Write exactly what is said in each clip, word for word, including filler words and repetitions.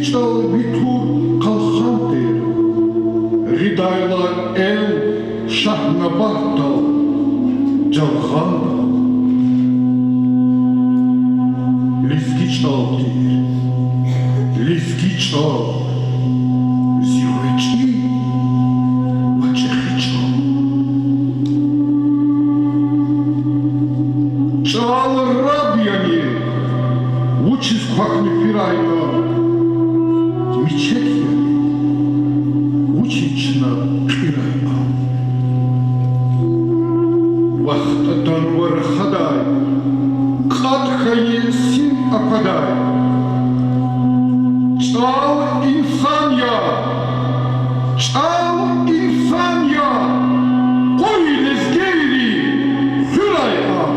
чӀал ви тур къалхан тир, ридайла эл Шагьнабатдал, Жалгъандал. Лезги чӀал тир, лезги чӀал, зи гъвечӀи ва чӀехи чӀал. ЧӀал раб яни, вучиз квахьна фирай ам? Мичек яни, вучиз чна кьирай ам? Вахт атанва рахадай, кьатӀ хьайи сим аквадай. ЧӀал инсан я, чӀал инсан я, къуй лезгийри, хуьрай ам.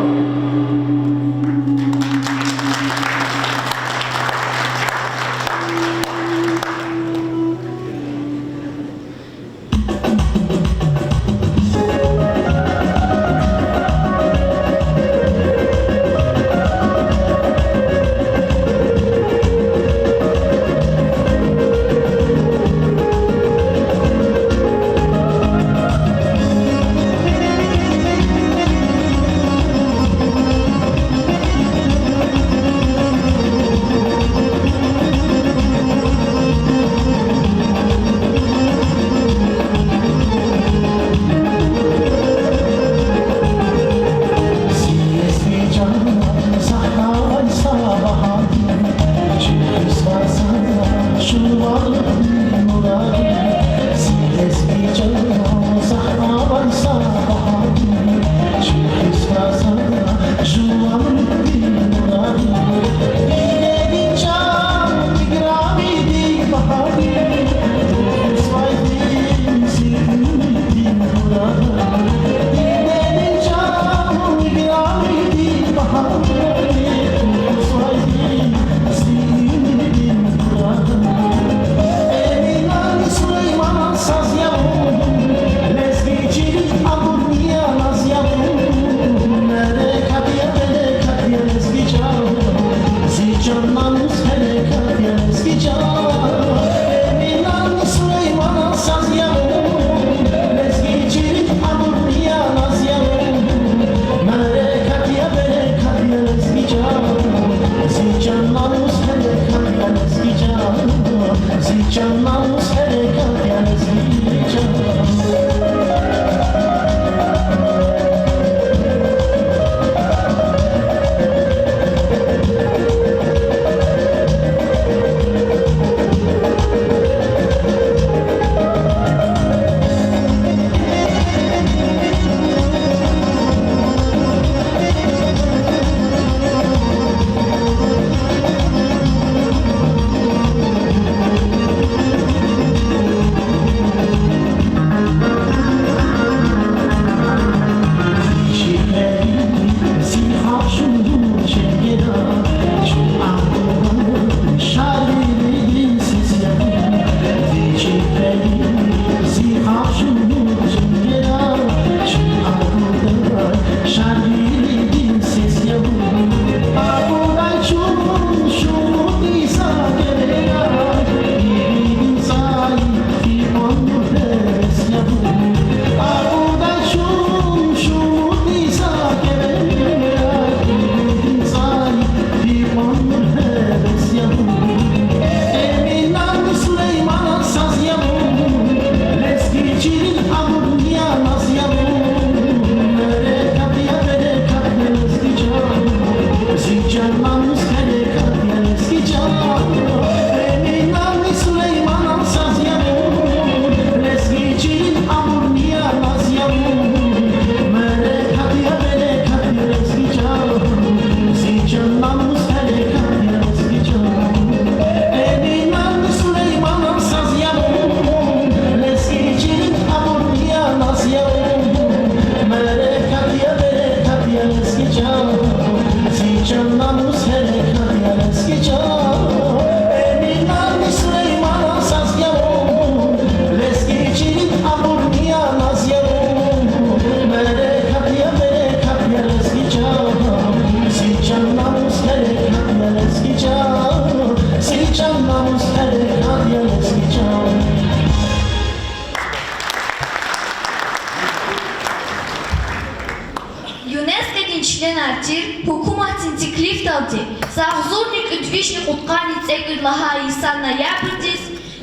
Агъзурни кӀуьд вишни кьудкъанни цӀекӀуьд лагьай йисан ноябрдиз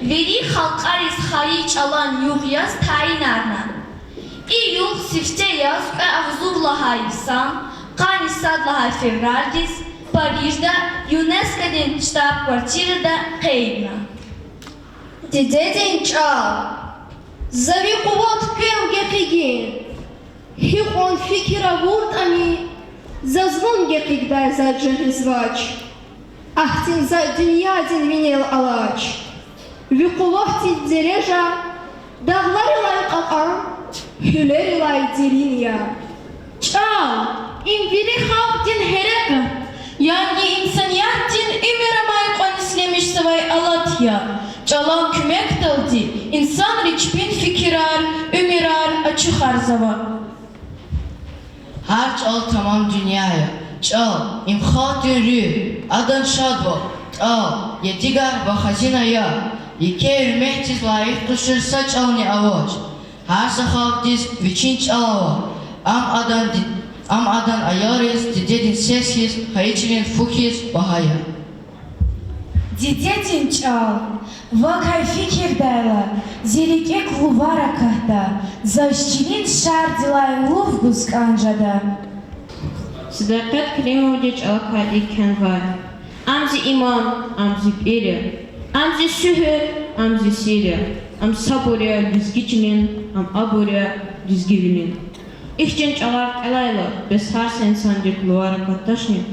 вири халкьариз хайи чӀалан югъ яз тайинарна. И югъ сифте яз кьве агъзур лагьай йисан къанни сад лагьай февралдиз Парижда ЮНЕСКОдин штаб-квартирада къейдна. Дидедин чӀал. За ви къуват квел гекъигин, гьикьван фикир авуртӀани, заз вун гекъигдай заз жагъизвач. Ахьтин за дуьньядин винел алач. Ви къуватдин дережа дагъларилай кьакьан, гьуьлерилай дерин я. ЧӀал— им вири халкьдин гьерекат, яни инсаниятдин уьмуьр амай кьван ишлемишзавай алат я. ЧӀалан куьмекдалди инсанри чпин фикирар, уьмуьрар ачухарзава. Гьар чӀал тамам дуьнья я. ЧӀал— им халкьдин руьгь, адан шадвал. ЧӀал я дигар ва хазина я. Еке гьуьрметдиз лайих тушир са чӀални авач. Гьар са халкьдиз вичин чӀал ава. Ам адан ди-, ам адан аялриз дидедин сес хьиз, хайи чилин фу хьиз багьа я. Дидедин чӀал. Вакай фикирдайла, зи рикӀик лувар акатда, заз чилин шардилай лув гуз кӀан жеда. Седакъет Керимовади чӀалакай икӀ кхьенвай: ам зи иман, ам зи пӀир я, ам зи суьгьуьр, ам зи сир я, ам сабур я лезги чилин, ам абур я лезгивилин. Ихьтин чӀалар кӀелайла, бес гьар са инсандик лувар акатдачни?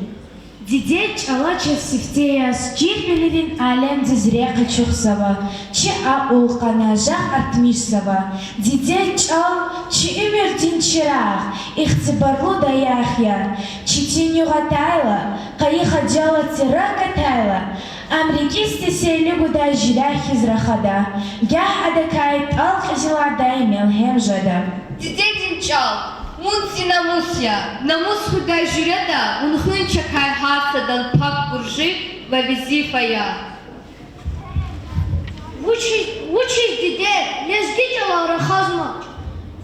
Дидед чӀала чаз сифте яз чирвилерин алемдиз рехъ ачухзава, чи акьул-къанажагъ артмишзава. Дидед чӀал— чи уьмуьрдин чирагъ, ихтибарлу даях я. Четин югъ атайла, къайи-хажалатди рак гатайла, ам рикӀиз тесели гудай жиряй хьиз рахада, гагь адакай тӀал кьезилардай мелгьем жеда. Дидедин чӀал. Вун зи намус я. Намус хуьдай жуьреда вун хуьн чакай гьар садан пак буржи ва везифа я. Вучиз, вучиз дидед лезги чӀалал рахазмач?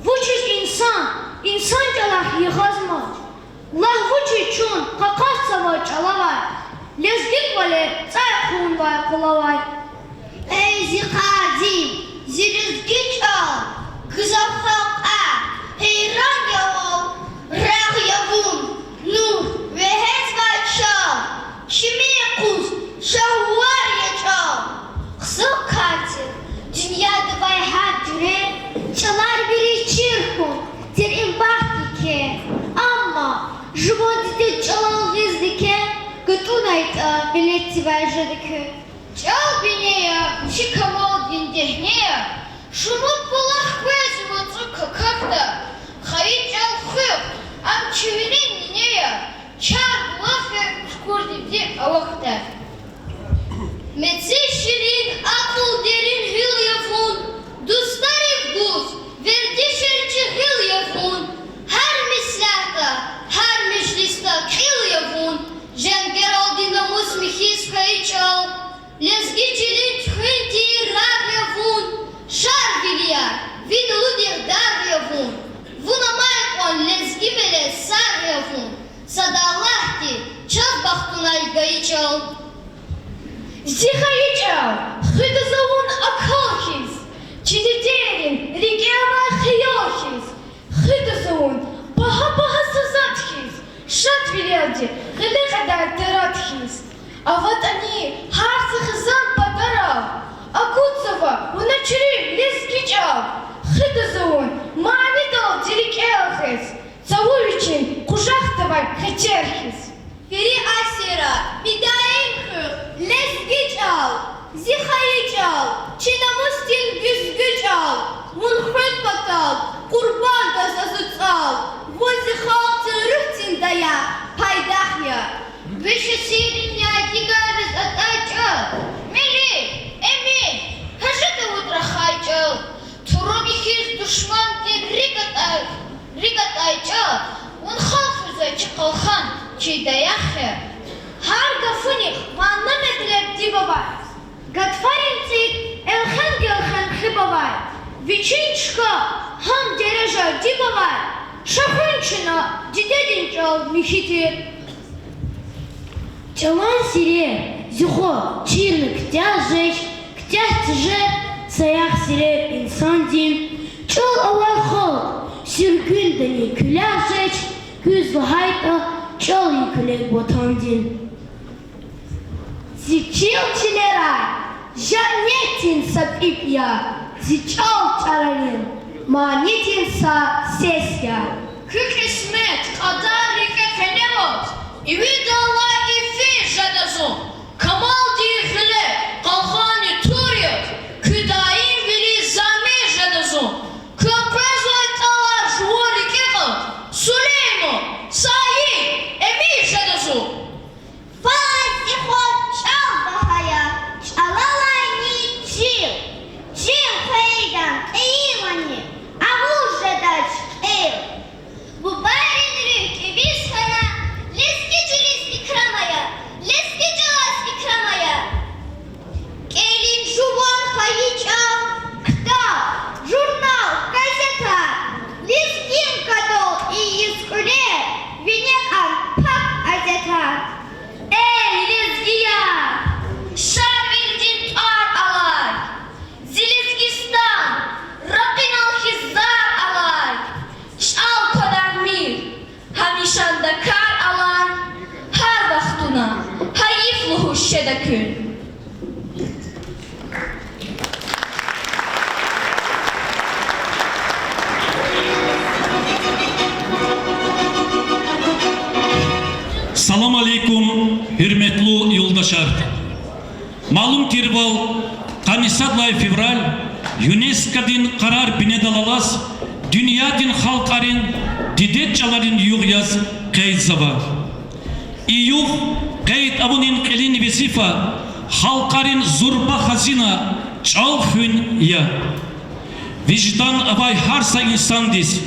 Вучиз инсан инсан чӀалахъ ягъазмач? Лагь, вучиз чун къакъатзава чӀалавай, лезги кӀвале цӀай хъувунвай къулавай? Эй, зи къадим, зи лезги чӀал, гзаф халкьар гьейран я вал, рагъ я вун, нур вегьезвай чал, чими юкъуз шагьвар я чӀал. Хизан кар тир дуьньяда авай гьар жуьре, чӀалар вири чир хьун тир им бахтдин кер. Амма жуван дидед чӀалал гъиз еке, гатӀунайтӀа, миллетдивай жеда куьн. ЧӀал бине я, чи камалдин дегьне я, шумуд булах къвезва цӀуд какахьда, хайи чӀал хуьх, ам чи вилин нине я, чар булах я, цуьквердивди авахьда. Меци ширин, акьул дерин гьуьл я вун, дустарив гуз вердишер чи гъил я вун, гьар меслятда, гьар межлисда кьил я вун, женгералди намус михьиз хьайи чӀал. Лезги чилин туьхуьн тир рагъ я вун, Шарвилияр, ви далудихъ дагъ я вун, вун амай кьван лезги мелез сагъ я вун, сад Аллагьди чаз бахтунай гайи чӀал. Зи хайи чӀал, хуьда за вун акал хьиз, чи дидейрин рикӀе авай хиял хьиз, хуьда за вун багьа-багьа са затӀ хьиз, шадвилелди гъиле кьадай таратӀ хьиз. АватӀани гьар са хизан патарал акъудзава вуна чуьруь лезги чӀал, хуьда за вун манидалди рикӀел хьиз, цаву вичин къужахда авай хетер хьиз. Вири асирра ви даим хуьх лезги чӀал, зи хайи чӀал, чи намусдин гуьзгуь чӀал, вун хуьн патал къурбанд я заз цӀал, вун зи халкьдин руьгьдин даях, пайдах я. Виш асиррин ядигар яз атӀай чӀал, милли, эмин, Гьажи Давуд рахай чӀал, туруни хьиз душмандин рикӀ атӀай, рикӀ атӀай чӀал, вун халкь хуьзвай чи къалхан, чи даях я. Гьар гафунихъ мана-метлеб диб авай, гатфарин цӀийи элкъвен-гелкъвен хиб авай, вичин чка, гьам дережа диб авай, ша хуьн чна дидедин чӀал михьи тир. ЧӀалан сирер, зи хва, чирна куьтягь жеч, куьтягь тежер саягъ сирер инсандин. ЧӀал авай халкь суьргуьндани куьлягь жеч, куьз лагьайтӀа чӀал я куьлег ватандин. Зи чил чилерай жаннетдин са пӀипӀ я, зи чӀал чӀарарин манидин са сес я. Куь кьисмет, кьадар рикӀе къене ваз, ивидаллай эфир жеда зун. Камалдин гъиле къалханни тур яз, куь даимвилин замир жеда зун. Куьн къвезвай тӀалар жуван рикӀе кьаз, Сулейман, Саид, Эмир жеда зун. Фалай зи хва, чӀал багьа я, чӀалалайни чил, чил хвейидан кьейилани авур жедач кьил. Бубайрин руьгь кӀевиз хьана, лезги чилиз икрам ая, лезги чӀалаз икрам ая. КӀелин жуван хайи чӀал, ктаб, журнал, газетар, лезгинкадал ийиз кьуьлер, вине кьан пак адетар. Эй, лезгияр, Шарвилидин тӀвар алай, зи Лезгистан, ракъинал хьиз зар алай, чӀал квадармир, гьамишанда кар алай, гьар вахтунда гьайиф лугьуз жеда куьн. Салам алейкум, гьуьрметлу юлдашар! Малум тирвал, къанни сад лагьай февраль ЮНЕСКО-дин къарар бинедаллаз дуьньядин халкьарин дидед чӀаларин югъ яз къейдзава. И югъ къейд авунин кьилин везифа халкьарин зурба хазина чӀал хуьн я. Виждан авай гьар са инсандиз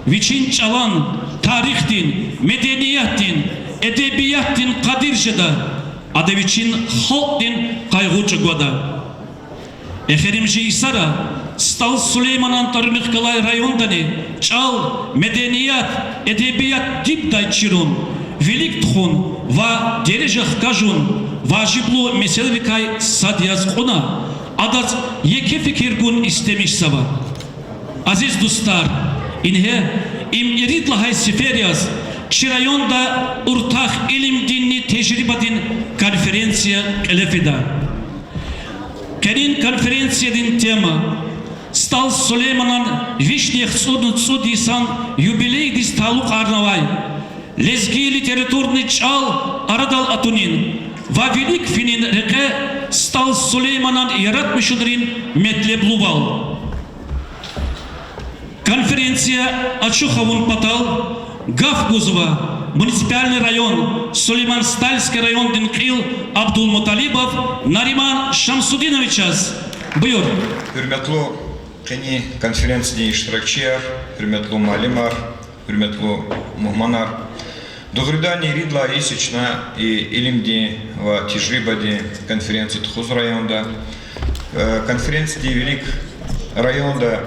вичин чӀалан, тарихдин, медениятдин, эдебиятдин къадир жеда, ада вичин халкьдин къайгъу чӀугвада. Эхиримжи йисара СтӀал Сулейманан тӀварунихъ галай райондани чӀал, меденият, эдебият дибдай чирун, вилик тухун ва дережа хкажун важиблу месэлайрикай сад яз кьуна, адаз еке фикир гун истемишзава. Азиз дустар, ингье им ирид лагьай сефер яз чи районда уртах илимдинни тежрибадин конференция кьиле фида. Къенин конференциядин тема СтӀал Сулейманан вишни яхцӀурни цӀуд йисан юбилейдиз талукьарнавай лезги литературный чӀал арадал атунин ва вилик финин рекье СтӀал Сулейманан яратмишунрин метлеблувал. Конференция ачух авун патал гаф гузва муниципальный район, Сулейман-Стальский райондин кьил Абдулмуталибов Нариман Шамсудиновичаз. Буюр. Гьуьрметлу къенин конференциядин иштиракчияр, гьуьрметлу муаллимар, гьуьрметлу мугьманар! Дугъриданни, ирид лагьай йис я чна и илимдин ва тежрибадин конференция тухуз районда. Э, конференциядин вилик районда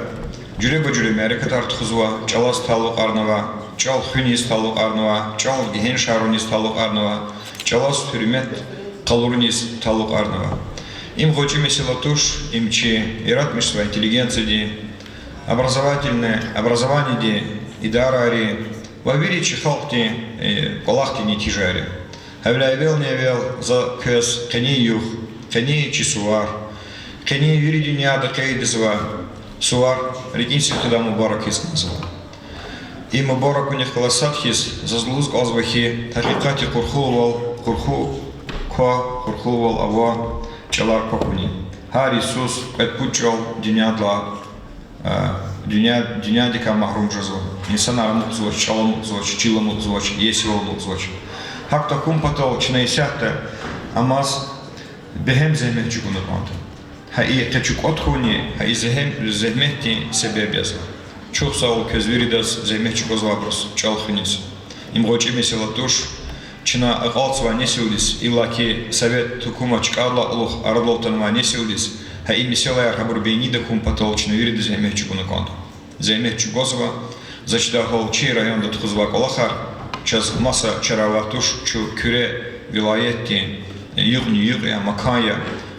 жуьреба-жуьре мярекатар тухузва, чӀалаз талукьарнава, чӀал хуьниз талукьарнава, чӀал гегьеншаруниз талукьарнава, чӀалаз гьуьрмет къалуруниз талукьарнава. Им гъвечӀи месэла туш, им чи яратмишзавай интеллигенциядин, образовательный, образованиедин идарайрин ва вири чи халкьдин, э, кӀвалахдин нетижаяр я. Гьавиляй эвелни-эвел за квез къенин югъ, къенин чи сувар, къенин вири дуьньяда къейдзавай сувар рикӀин сифтедай мубарак ийиз кӀанзава. И мубаракунихъ галаз сад хьиз заз лугьуз кӀанзава хьи, гьакъикъатдани къурхулувал, къурху ква, къурхулувал ава чӀалар квахьуни. Гьар йисуз кьвед-пуд чӀал дуьньядилай, дуьнья, дуьньядикай магьрум жезва. Инсанар амукьзавач, чӀал амукьзавач, чил амукьзавач, иесивал амукьзавач. ГьакӀ тахьун патал чна исятда амаз бегьем зегьмет чӀугуна кӀанда. Гьа и къе чукӀватӀ хьуни, гьа и зегьем-, зегьметдин себеб язва. Чухсагъул квез виридаз, зегьмет чӀугвазвайбуруз чӀал хуьниз. Им гъвечӀи месэла туш, чна акьалтзавай несилдиз, иллаки совет гьукумат чкӀадалай кьулухъ арадал атанвай несилдиз, гьа и месэлаяр гьабур бейнида хьун патал чна вирида зегьмет чӀугуна кӀанда. Зегьмет чӀугвазва, за чидай гьал чи районда тухузвай кӀвалахар, чаз маса чара авай туш, чун Куьре Вилаятдин юкьни-юкь я, макан я.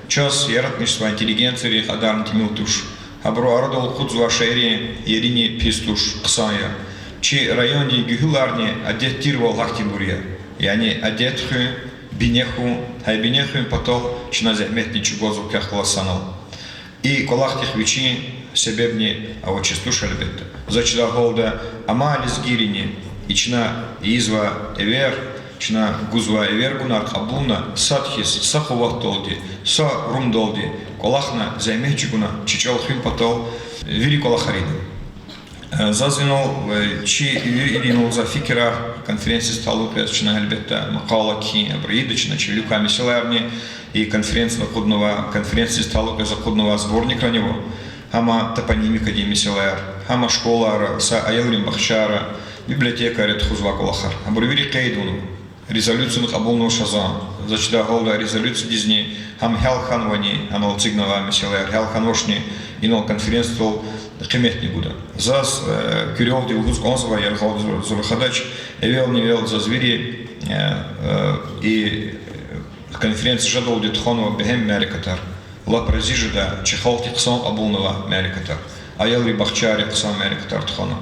Чаз яратмишзавай интеллигенцийрин кьадарни тӀимил туш. Гьабурун арадал акъудзавай шейэрин ерини пис туш, хъсан я. Чи райондин гуьгьуьларни адет тирвал гьахьтинбур я. Яни адет хуьн, бине хьун, гьа бине хуьн патал чна зегьметни чӀугвазва квехъ галаз санал. И кӀвалахдихъ вичин себебни авачиз туш, гьелбетда. За чидай гьалда, амай лезгийрини, и чна ийизвай эвер, чна гузвай эвергунар кьабулна, сад хьиз, са къуватдалди, са урумдалди кӀвалахна, зегьмет чӀугуна, чи чӀал хуьн патал вири кӀвалахар ийида. Э, заз инал, э, чи ви-, инал за фикирар, конференциядиз талукь яз чна, гьелбетда, макъала кхьин, абур ийида чна, чи вилик квай месэлаярни и конференцияда акъуднава, конференциядиз талукь яз акъуднавай сборникрани ава, гьам топонимикадин месэлаяр, гьам школайра, са аялрин бахчайра, библиотекайра тухузвай кӀвалахар. Абур вири къейд авунва. Резолюцияни кьабулнавач хьизан. За чидай гьалда резолюциядизни гьам гьял хьанвани, анал эцигнавай месэлаяр гьял хьанвачни, инал конференциядал къиметни гуда. Заз, э, куьрелди лугьуз кӀанзава, яргъалди зур-, зуракьдач, эвелни-эвел заз вири, э, э, и конференция жедалди тухванва бегьем мярекатар. Лап рази жеда, чи халкьди хъсан кьабулнавай мярекатар. Аялрин бахчайри хъсан мярекатар тухвана,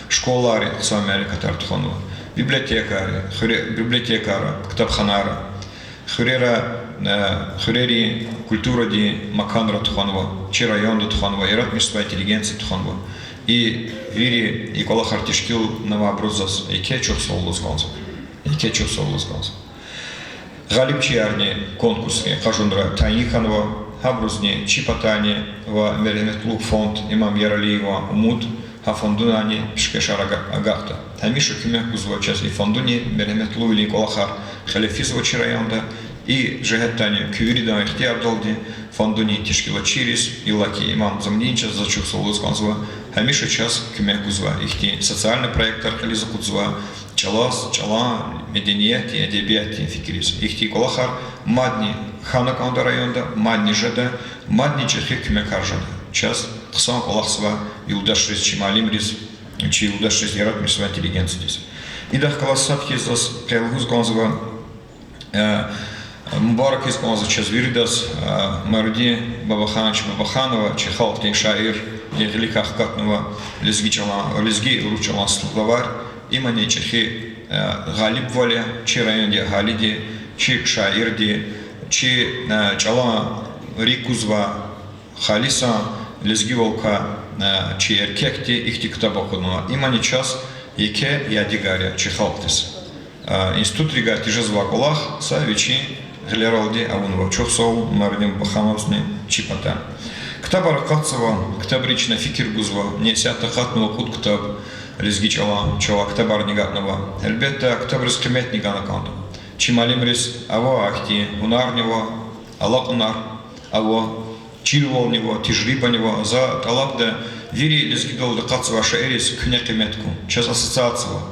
школайри хъсан мярекатар тухванва, библиотекайри, хуьре-, библиотекайра, ктабханайра, хуьрера, э, хуьрерин культурадин маканра тухванва, чи районда тухванва, яратмишзавай интеллигенция тухванва. И вири и кӀвалахар тешкилнавайбуруз заз еке чухсагъул лугьуз кӀанзава. Еке чухсагъул лугьуз кӀанзава. Гъалибчиярни конкурсрин къажунра тайин хьанва, гьабурузни чи патайни ва мергьеметлу фонд имам Яралиева Умуд гьа фондунани пишкешар ага-, агакьда. Гьамиша куьмек гузва чаз и фондуни, мергьеметлувилин кӀвалахар кьиле физва чи районда. И жигьетдани куь виридан ихтиярдалди фондунин тешкилатчийриз, иллаки имам Замдиничаз заз чухсагъул лугьуз кӀанзава, гьамиша чаз куьмек гузва ихьтин социальный проектар кьилиз акъудзава, чӀалаз, чӀалан медениятдин, эдебиятдин фикириз. Ихьтин кӀвалахар мадни хьана кӀанда районда, мадни жеда, мадни чӀехи куьмекар жеда. Чаз хъсан кӀвалахзава юлдашриз, чи муаллимриз, чи юлдашриз, яратмишзавай интеллигенциядиз. Идахъ галаз сад хьиз заз къе лугьуз кӀанзава, э, мубаракиз кӀанзава чаз виридаз, э, Майрудин Бабаханович Бабаханова, чи халкьдин шаирдин гъиликай хкатнава лезги чӀалан, лезги-урус чӀалан словарь. Имни чӀехи, э, гъалибвал я чи райондин агьалиди, чи шаирди, чи, э, чӀалан рикӀ гузва, халисан лезгивал квай, э, чи эркекди ихьтин ктаб акъуднава. Имни чаз еке ядигар я чи халкьдиз. Э, институтрикай тежезвай кӀвалах са вичин гъилералди авунва. Чухсагъул Майрудин Бабахановазни чи патай. Ктабар акъатзава, ктабрин чна фикир гузва, несигьатда акъатнава кьуд ктаб лезги чӀалан, чавай ктабарни агакьнава. Гьелбетда, ктабриз къиметни гана кӀанда. Чи муаллимриз ава ахьтин гьунарни ава, алакьунар ава, чирвални ава, тежрибани ава. За тӀалабда вири лезгидалди акъатзавай шейэриз куьне къимет гун. Чаз ассоциацияни ава.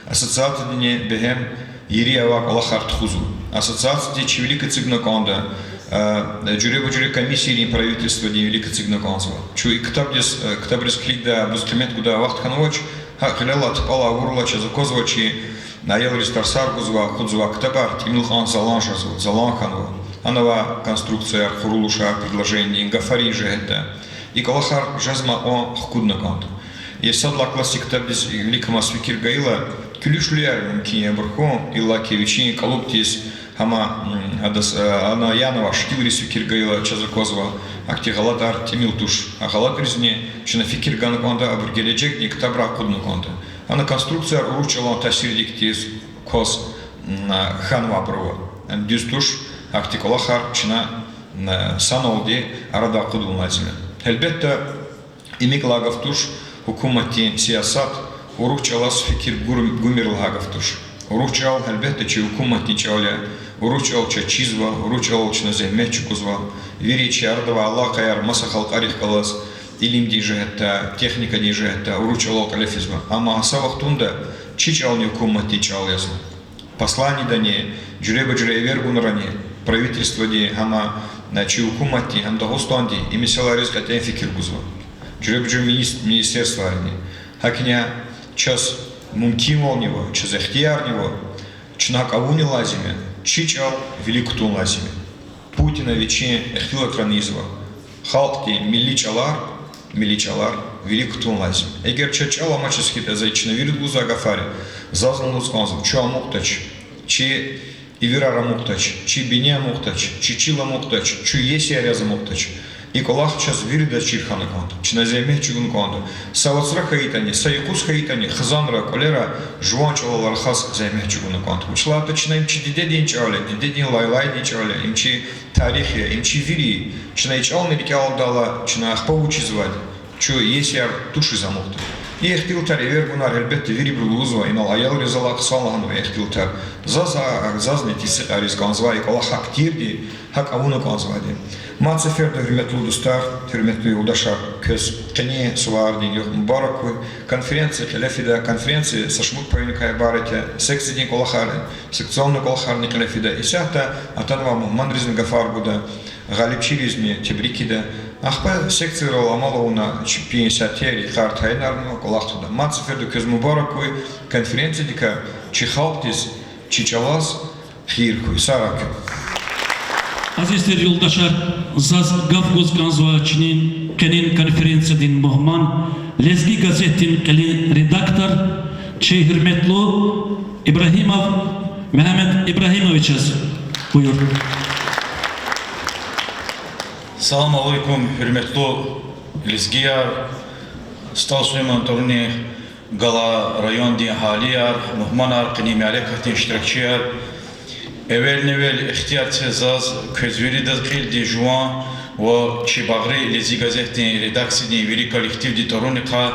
Ассоциациядини бегьем ири авай кӀвалахар тухузва. Ассоциацияди чи вилик эцигна кӀанда, э, жуьреба-жуьре комиссийрин, правительстводин вилик эцигна кӀанзава. Чун и ктабдиз, э, ктабриз килигдай, абуруз къимет гудай вахт хьанвач, гьа гъилелай тупӀалай авурла чаз аквазва чи аялриз тарсар гузва, акъудзава, ктабар тӀимил кьван залан жезва, залан хьанва. Гьана ава конструкцияр, къурулушар, предложениедин, гафарин жигьетдай. И кӀвалахар жезмай кьван хкудна кӀанда. И сад лагьай классдин ктабдиз виликамаз фикир гайила, куьлуь-шуьлуьяр мумкин я абур хьун, иллаки вичин кӀалубдиз, гьама, м, гьадаз, э, ана янавай шикилриз фикир гайила, чаз аквазва, ахьтин гъалатӀар тӀимил туш. А гъалатӀризни чна фикир гана кӀанда, абур гележегдин ктабрай акъудна кӀанда. Гьана конструкцияр урус чӀалан таъсирдик тир, кваз, м, хьанвайбур ава. Дуьз туш, ахьтин кӀвалахар чна, м, саналди арадай акъудун лазим я. Гьелбетда, им икӀ лагьай гаф туш, гьукуматдин сиясат урус чӀалаз фикир гур-, гумир лагьай гаф туш. Урус чӀал, гьелбетда, чи гьукуматдин чӀал я. Урус чӀал чаз чизва, урус чӀалал чна зегьмет чӀугвазва. Вири чи арадавай алакъаяр маса халкьарихъ галаз, илимдин жигьетдай, техникадин жигьетдай урус чӀалал кьиле физва. Амма гьа са вахтунда чи чӀални гьукуматдин чӀал язва. Посланиедани, жуьреба-жуьре эвергунрани, правительстводин, гьама, э, чи гьукуматдин, гьам Дагъустандин и месэлайриз кьетӀен фикир гузва. Жуьреба-жуьре минис-, министерствайрини. ГьакӀни чаз мумкинвални ава, чаз ихтиярни ава, чна гьакӀ авунни лазим я. Чи чӀал вилик кутун лазим я. Путина вичин ихтилатрани ийизва. Халкьдин милли чӀалар, милли чӀалар вилик кутун лазим я. Эгер чаз чӀал амачиз хьайитӀа, за чна вири лугьузвай гафар я, заз лугьуз кӀанзава, чун амукьдач, чи ивирар амукьдач, чи бине амукьдач, чи чил амукьдач, чун иесияр яз амукьдач. И кӀвалах чаз виридаз чир хьана кӀанда. Чна зегьмет чӀугуна кӀанда. Са вацра хьайитӀани, са юкъуз хьайитӀани, хизанра, кӀвалера жуван чӀалал рахаз зегьмет чӀугуна кӀанда. Вучиз лагьайтӀа чна им чи дидедин чӀал я, дидедин лайлайдин чӀал я, им чи тарих я, им чи вири я. Чна и чӀални рикӀел алдайла, чна ахпа вучизвайди, чун иесияр тушиз амукьда. И ихтилатар, эвер гунар, гьелбетда, вирибуру лугьузва, инал аялриз алай хъсан лагьанва и ихтилатар. Заз, а, зазни тестикьариз кӀанзавай и кӀвалах гьахьтинди, гьахь авуна кӀанзавайди. Мад сеферда, гьуьрметлу дустар, гьуьрметлу юлдашар, квез къенин сувардин югъ мубарак хьуй. Конференция кьиле фида, конференция са шумуд паюникай ибарат я, секциядин кӀвалахар, секционный кӀвалахарни кьиле фида. Исятда атанвай мугьманризни гафар гуда, гъалибчийризни тебрик ийида. Ахпа секцийрал амал авуна чпин исятда йикъар тайинарна кӀвалах тухуда. Мад сеферда квез мубарак хьуй, конференциядикай чи халкьдиз, чи чӀалаз хийир хьуй. Сагърай куьн. Азиз тир юлдашар, заз гаф гуз кӀанзава чилин къенин конференциядин мугьман, Лезги газетдин кьилин редактор, чи гьуьрметлу Ибрагьимов Мегьамед Ибрагьимовичаз. Буюр. Салам алейкум, гьуьрметлу лезгияр, СтӀал Сулейманан тӀварунихъ галай райондин агьалияр, мугьманар, къенин мярекатдин иштиракчияр. Эвелни-эвел ихтияр це заз квез виридаз кьилди жуван ва чи багъри Лезги газетдин редакциядин вири коллективдин тӀварунихъ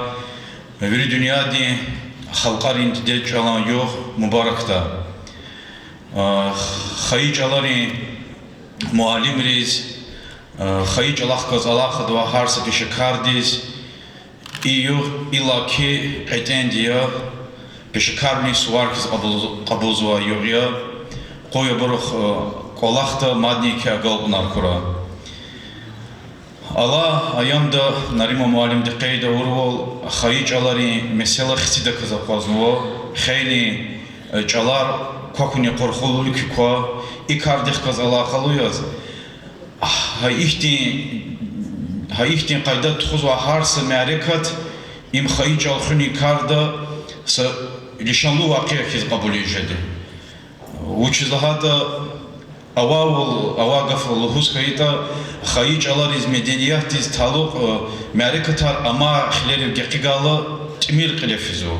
вири дуьньядин халкьарин дидед чӀалан югъ мубаракда. Хайи чӀаларин муаллимриз, хайи чӀалахъ галаз алакъада авай гьар са пешекардиз, и югъ иллаки кьетӀенди я, пешекарвилин сувар хьиз кьабул-, кьабулзавай югъ я. Къуй абурухъ кӀвалахда, мадни куь агалкьунар хьурай. Алай аямда, Нариман муаллимди къейд авурвал, хайи чӀаларин месэла хцидаказ акъвазнава, хейлин чӀалар квахьуни къурхулуни куь ква, и кардихъ галаз алакъалу яз, гьа ихьтин, гьа ихьтин къайдада тухузвай гьар са мярекат, им хайи чӀал хуьнин карда са лишанлу вакъиа хьиз кьабулиз жеди. Вучиз лагьайтӀа, авайвал, авай гаф лугьуз хьайитӀа, хайи чӀалариз, медениятдиз талукь мярекатар амай хилерив гекъигайла тӀимил кьиле физва.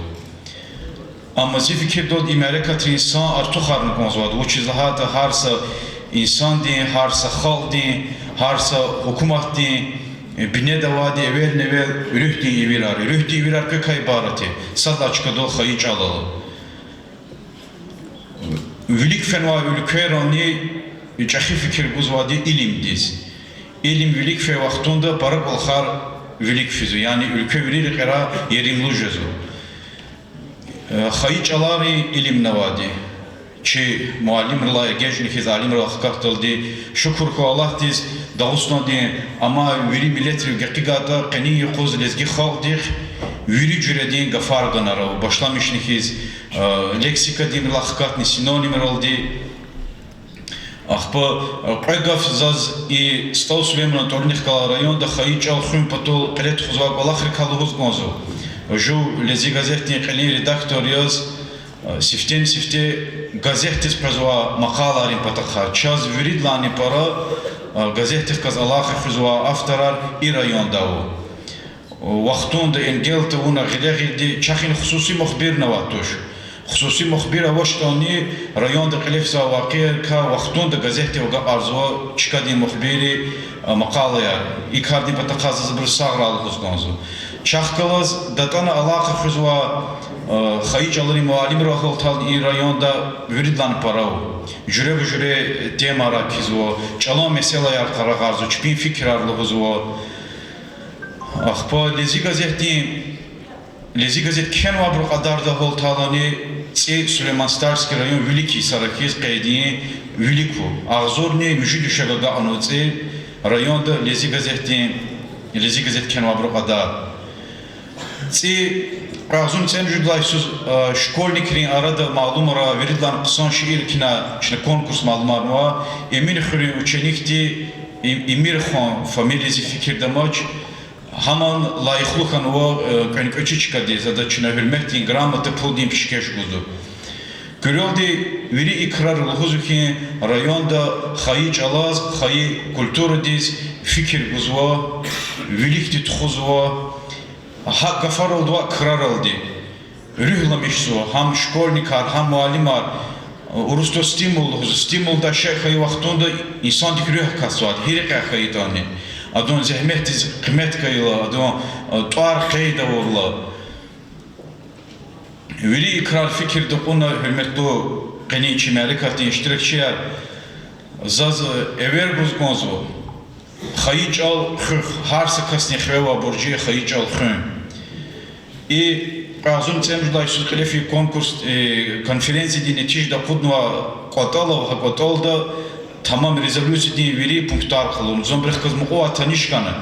Амма зи фикирдалди и мярекатрин сан артухарна кӀанзавайди, вучиз лагьайтӀа гьар са инсандин, гьар са халкьдин, гьар са гьукуматдин бинеда авайди эвелни-эвел руьгьдин ивирар я. Руьгьдин ивирар квекай ибарат я, сад лагьай чкадал хайи чӀал ала. Вилик фенвай уьлквейрални чӀехи фикир гузвайди илимдиз. Илим вилик фейи вахтунда пара кӀвалахар вилик физва, яни уьлкве вири рекьера еримлу жезва. Хайи чӀаларин илимни авайди, чи муаллимрилай эгечӀна хьиз, алимрилай хкатдалди, шукур хьуй Аллагьдиз, Дагъустандин амай вири миллетрив гекъигайтӀа, къенин юкъуз лезги халкьдихъ вири жуьредин гафар ганар ава, башламишна хьиз лексикадинрилай хкатна синонимралди. Ахпа кьве гаф заз и СтӀал Сулейманан тӀварунихъ галай районда хайи чӀал хуьн патал кьиле тухузвай кӀвалахрикай лугьуз кӀанзава. Жув Лезги газетдин кьилин редактор яз, сифтени-сифте газетдиз къвезвай макъалайрин патахъай, чаз виридалайни пара газетдихъ галаз алакъа хуьзвай авторар и районда ава. Вахтунда энгел тавуна гъиле-гъилди чахъни хсуси мухбирни авай туш. Хсуси мухбир авачтӀани, районда кьиле физвай вакъиайрикай вахтунда газетдив агакьарзава чкадин мухбирри макъалаяр. И кардин патахъай заз абуруз сагърай лугьуз кӀанзава. Чахъ галаз датӀана алакъа хуьзвай хайи чӀаларин муаллимрал гьалтайла и районда виридалайни пара ава. Жуьреба-жуьре темайрай кхьизва, чӀалан месэлаяр къарагъарзава, чпин фикирар лугьузва. Ахпа Лезги газетдин, Лезги газет кхьенвайбурун кьадарда гьалтайлани, цӀи Сулейман-Стальский район вилик йисара хьиз къейдин вилик хьуй. Агъзурни муьжуьд вишег агакьнава цӀи районда Лезги газетдин, Лезги газет кхьенвайбурун кьадар. ЦӀи, кьве агъзурни цӀемуьжуьд лагьай йисуз, э, школьникрин арада малумарай виридалай хъсан шиир кхьенвай чна конкурс малумарнава. Эминхуьруьн ученикди Им-, Эмирхан, фамилия зи фикирда амач, гьаман лайихлу хьанва, э, кӀвенкӀвечи чкадиз, адаз чна гьуьрметдин грамота, пулдин пишкеш гузва. Куьрелди, вири и крар лугьузва хьи, районда хайи чӀалаз, хайи культурадиз фикир гузва, виликди тухузва. Гьа гафаралди ва краралди руьгьламишзава гьам школьникар, гьам муаллимар. Урусдал стимул лугьузва, стимулдай шей хьайи вахтунда инсандик руьгь акатзавайди, гьи рекьяй хьайитӀани. Адан зегьметдиз къимет гайила, адан, э, тӀвар къейд авурла. Вири и крар фикирда кьуна, гьуьрметлу къенин чи мярекатдин иштиракчияр, заз, э, эвер гуз кӀанзава хайи чӀал хуьх, гьар са касдин хиве авай буржи я хайи чӀал хуьн. И кьве агъзурни цӀемуьжуьд лагьай йисуз кьиле фейи конкурс, э, конференциядин нетижада акъуднавай кӀватӀал ава, гьа кӀватӀалда тамам резолюциядин вири пунктар къалурнава. Зун абурухъ галаз мукьувай таниш хьана.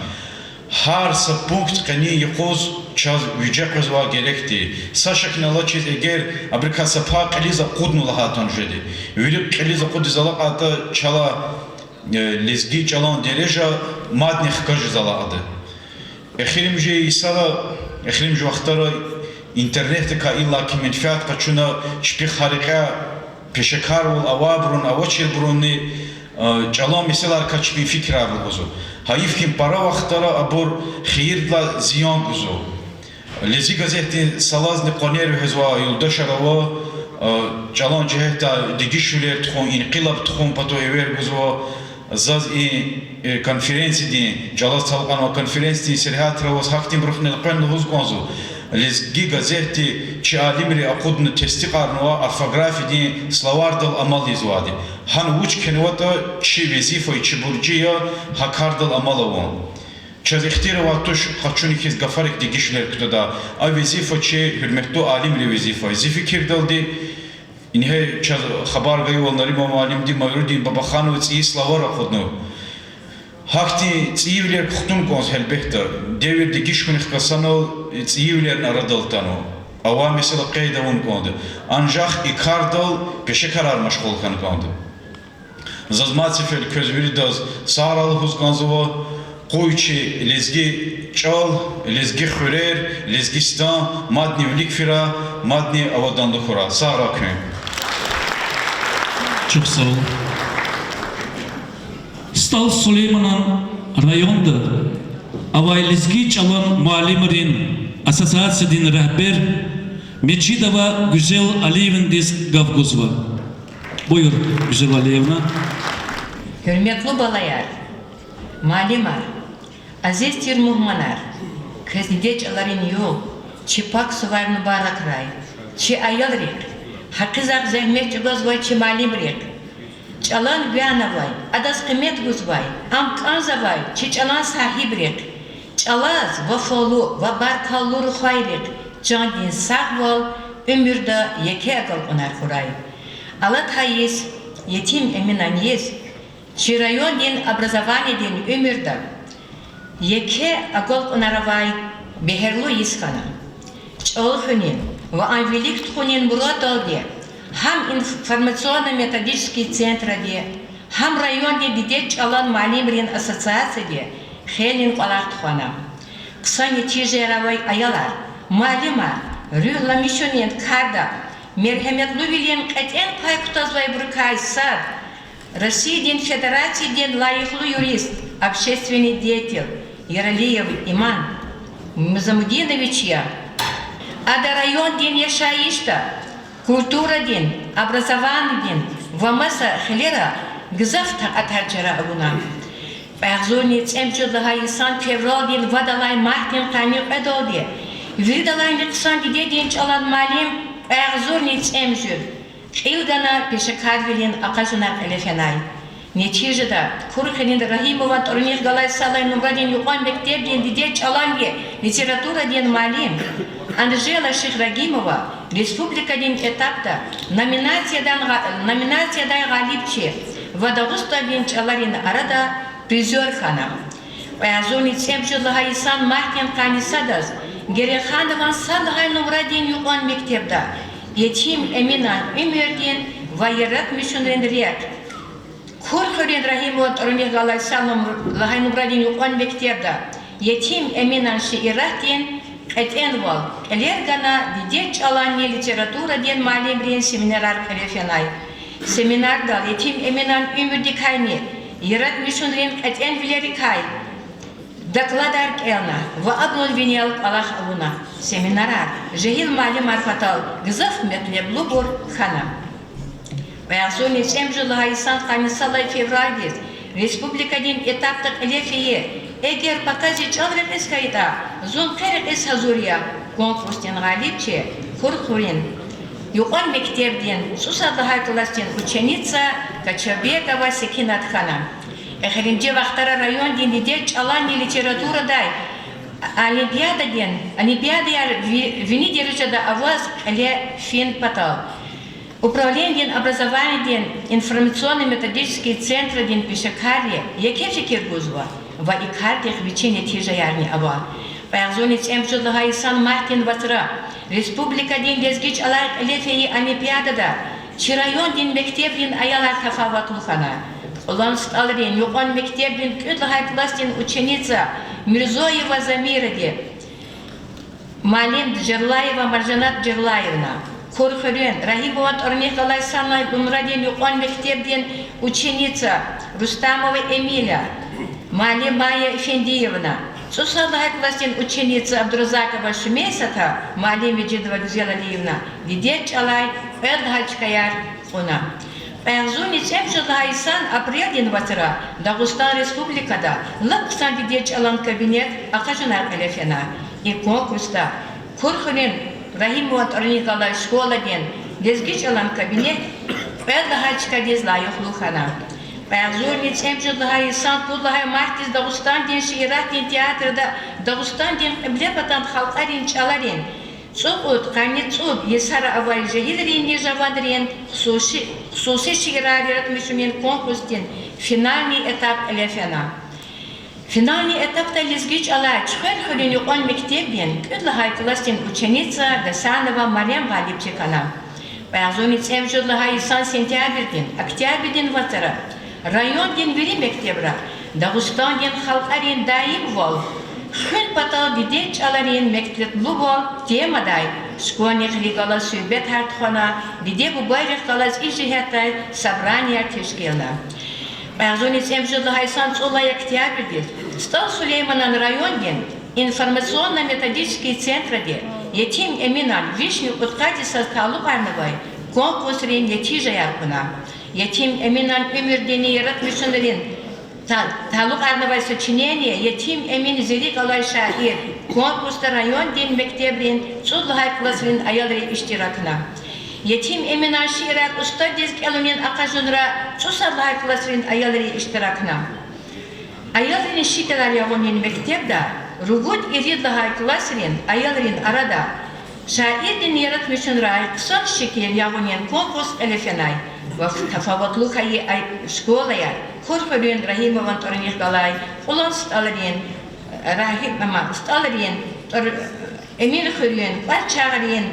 Гьар са пункт къенин юкъуз чаз виже къвезвай герекди. Са шакни алачиз, эгер абурукай са пай кьилиз акъудна лагьайтӀани жеди, вири кьилиз акъудиз алакьайтӀа, чалай, э, лезги чӀалан дережа мадни хкажиз алакьда. Эхиримжи йисара, эхиримжи вахтара интернетдикай иллаки менфят къачуна, чпихъ гьа рекьяй пешекарвал авайбурун, авачирбурунни, э, чӀалан месэлайрикай чпин фикирар лугьузва. Гьайиф хьи, пара вахтара абур хийирдилай зиян гузва. Лезги газетдин салазни къванер вегьезвай юлдашар ава, э, чӀалан жигьетдай дегишвилер тухун, инкъилаб тухун патал эвер гузва. Заз и, э, конференциядин, чӀалаз талукьарнавай конференциядин сергьятра аваз гьахьтинбурухъни элкъвена лугьуз кӀанзава, Лезги газетди чи алимри акъудна тестикьарнава орфографиядин словардал амал ийизвайди. Гьана вуч кхьенватӀа, чи везифа я, чи буржи я гьа кардал амал авун. Чаз ихтияр авай туш къачуна хьиз гафарик дегишвилер кутадай. А везифа чи гьуьрметлу алимрин везифа я. Зи фикирдалди, ингье чаз хабар гайивал Нариман муаллимди Майрудин Бабаханова цӀийи словарь акъуднава. Гьахьтин цӀийивилер кутун кӀанзава гьелбетда. Девир дегиш хьунихъ галаз санал цӀийивилерни арадал атанва. Авай месэла къейд авун кӀанда. Анжах и кардал пешекарар машгъул хьана кӀанда. Заз мад сеферда квез виридаз сагърай лугьуз кӀанзава. Къуй чи лезги чӀал, лезги хуьрер, Лезгистан мадни вилик фирай, мадни аваданлу хьурай. Сагърай куьн. Чухсагъул. СтӀал Сулейманан районда авай лезги чӀалан муаллимрин ассоциациядин регьбер Межидова Гуьзел Алиевнадиз гаф гузва. Буюр, Гуьзел Алиевна. Гьуьрметлу балаяр, муаллимар, азиз тир мугьманар, квез диде чӀаларин югъ, чи пак сувар мубаракрай, чи аялрихъ, гьакъизахъ зегьмет чӀугвазвай чи муаллимрихъ, чӀалан гуьгъуьнавай, адаз къимет гузвай, ам кӀанзавай чи чӀалан сагьибрихъ, чӀалаз вафалу ва баркаллу рухвайрихъ чандин сагъвал, уьмуьрда еке агалкьунар хьурай. Алатай йис Етим Эминан йис чи райондин образованиядин уьмуьрда еке агалкьунар авай бегьерлу йис хьана. ЧӀал хуьнин ва ам вилик тухунин мурадалди гьам информационно-методический центради, гьам райондин дидед чӀалан муаллимрин ассоциацияди хейлин кӀвалах тухвана. Хъсан нетижаяр авай аялар, муаллимар, руьгьламишунин карда мергьеметлувилин кьетӀен пай кутазвайбурукай сад, Россиядин Федерациядин лайихлу юрист, общественный деятель Яралиев Иман Музамудинович я. Ада райондин яшайишда, культурадин, образованиядин ва маса хилера гзаф такьатар чара авуна. Кьве агъзурни цӀемуьжуьд лагьай йисан февралдин вад алай мартдин къанни кьведалди виридалайни хъсан дидедин чӀалан муаллим кьве агъзурни цӀемуьжуьд кьил гана пешекарвилин акъажунар кьиле фенай. Нетижада Курхирин Рагьимован тӀварунихъ галай йисалай нумрадин юкьван мектебдин дидед чӀаланни литературадин муаллим Анжела Шихрагимова республикадин этапда номинациядан гъа-, номинациядай гъалибчи ва Дагъустандин чӀаларин арада призёр хьана. Кьве агъзурни цӀемуьжуьд лагьай йисан мартдин къанни садаз Гереханован сад лагьай нумрадин юкьван мектебда Етим Эминан уьмуьрдин ва яратмишунрин рехъ, Курхуьруьн Рагьимован тӀварунихъ галай сад лагьай нумрадин юкьван мектебда Етим Эминан шииратдин кьетӀенвал кьиле гана дидед чӀаланни литературадин муаллимрин семинарар кьиле фенай. Семинардал Етим Эминан уьмуьрдикайни яратмишунрин кьетӀенвилерикай докладар кӀелна ва абурун винел кӀвалах авуна. Семинарар жегьил муаллимар патал гзаф метлеблубур хьана. Кьве агъзурни цӀемуьжуьд лагьай йисан къанни сад лагьай февралдиз республикадин этапда кьиле фейи Эгер пака зи чӀал рекьиз хьайитӀа, зун къе рекьиз гьазур я конкурсдин гъалибчи Курхуьруьн юкьван мектебдин цӀусад лагьай классдин ученица Качабекова Секинат хьана. Эхиримжи вахтара райондин дидед чӀаланни литературадай олимпиададин, олимпиадаяр ви-, вини дережада аваз кьиле фин патал, управлениедин образованиедин информационно-методический центрадин пешекарри еке фикир гузва ва и кардихъ вичин нетижаярни ава. Кьве агъзурни цӀемуьжуьд лагьай йисан мартдин вацра республикадин лезги чӀалай кьиле фейи олимпиадада чи райондин мектебрин аялар тафаватлу хьана. Кьулан СтӀалрин юкьван мектебрин кӀуьд лагьай классдин ученица Мирзоева Замиради, муаллим Жерлаева Маржанат Жерлаевна, Курхуьруьн Рагьимован тӀварунихъ галай сад лагьай нумрадин юкьван мектебдин ученица Рустамова Эмиля, муаллим Майя Эфендиевна, цӀусад лагьай классдин ученица Абдуразакова Шумейсата, муаллим Вежидова Гуьзел Алиевна дидед чӀалай кьвед лагьай чкаяр кьуна. Кьве агъзурни цӀемуьжуьд лагьай йисан апрелдин вацра Дагъустан Республикада лап хъсан дидед чӀалан кабинет акъажунар кьиле фена. И конкурсда Курхуьруьн Рагьимован тӀварунихъ галай школадин лезги чӀалан кабинет кьвед лагьай чкадиз лайихлу хьана. Кьве агъзурни цӀемуьжуьд лагьай йисан пуд лагьай мартдиз Дагъустандин шииратдин театрда Дагъустандин кьиблепатан халкьарин чӀаларин цӀукьуд, къанни цӀуд йисара авай жегьилринни жаванрин хсуси, хсуси шиирар яратмишунин конкурсдин финальный этап кьиле фена. Финальный этапда лезги чӀалай Чуьхверхуьруьн юкьван мектебдин кӀуьд лагьай классдин ученица Гасанова Марем гъалибчи хьана. Кьве агъзурни цӀемуьжуьд лагьай йисан сентябрдин, октябрдин вацра райондин вири мектебра Дагъустандин халкьарин даимвал хуьн патал дидед чӀаларин мектеблувал темадай школьникрихъ галаз суьгьбетар тухвана, диде-бубайрихъ галаз и жигьетдай собранияр тешкилна. Кьве агъзурни цӀемуьжуьд лагьай йисан цӀуд лагьай октябрдиз СтӀал Сулейманан райондин информационно-методический центради Етим Эминан вишни кьудкъад йисаз талукьарнавай конкурсрин нетижаяр кьуна. Етим Эминан уьмуьрдинни яратмишунрин та-, талукьарнавай сочинение Етим Эмин зи рикӀ алай шаир конкурсда райондин мектебрин цӀуд лагьай классрин аялри иштиракна. Етим Эминан шиирар устаддиз кӀелунин акъажунра цӀусад лагьай классрин аялри иштиракна. Аялрин шикилар ягъунин мектебда ругуд-ирид лагьай классрин аялрин арада шаирдин яратмишунрай хъсан шикил ягъунин конкурс кьиле фенай ва тафаватлу хьайи ай-, школаяр Курхуьруьн Рагьимован тӀварунихъ галай Кьулан СтӀалрин, Рагьим-, ама, СтӀалрин, тӀвар-, Эминхуьруьн, КӀварчагърин,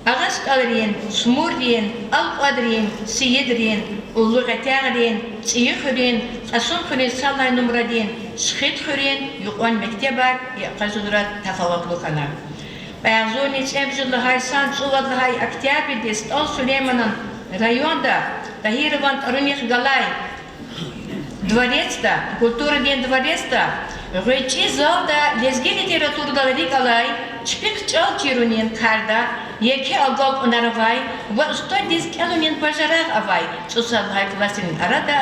Агъа СтӀалрин, Смуррин, Алкьвадрин, Сийидрин, Уллу Гъетягърин, ЦӀийи хуьруьн, Кьасумхуьруьн сад лагьай нумрадин, Шихидхуьруьн юкьван мектебар и акъажунра тафаватлу хьана. Кьве агъзурни цӀемуьжуьд лагьай йисан цӀувад лагьай октябрдиз СтӀал Сулейманан районда Тагьирован тӀварунихъ галай дворецда, культурадин дворецда, гъвечӀи залда лезги литературадал рикӀ алай чпихъ чӀал чирунин карда еке агалкьунар авай ва устаддиз кӀелунин бажарагъ авай цӀусад лагьай классрин арада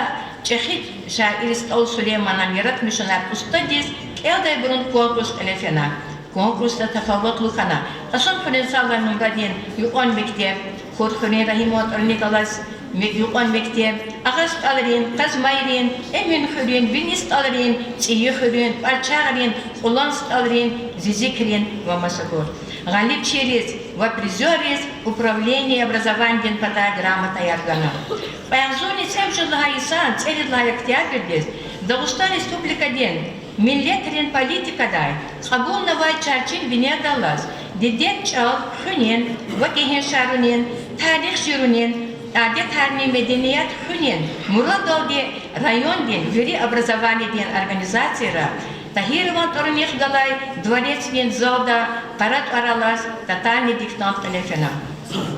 чӀехи шаир СтӀал Сулейманан яратмишунар устаддиз кӀелдайбурун конкурс кьиле фена. Конкурсда тафаватлу хьана Кьасумхуьруьн сад лагьай нумрадин юкьван мектеб, Курхуьруьн Рагьимован тӀварунихъ галай ме-, юкьван мектеб, Агъа СтӀалрин, Къазмайрин, Эминхуьруьн, Вини СтӀалрин, ЦӀийи хуьруьн, КӀварчагърин, Кьулан СтӀалрин, Зизикрин ва масабур. Гъалибчийриз ва призёрриз управление образованиедин патай грамотаяр гана. Кьве агъзурни цӀемуьжуьд лагьай йисан цӀерид лагьай октябрдиз Дагъустан Республикадин Миллетрин политикадай кьабулнавай чарчел винелдаллаз дидед чӀал хуьнин ва гегьеншарунин, тарих чирунин, адетарни меденият хуьнин мурадалди райондин вири образованидин организацияра Тагьирован тӀварунихъ галай дворецдин залда пара тӀвар алаз тотальный диктант кьиле фена.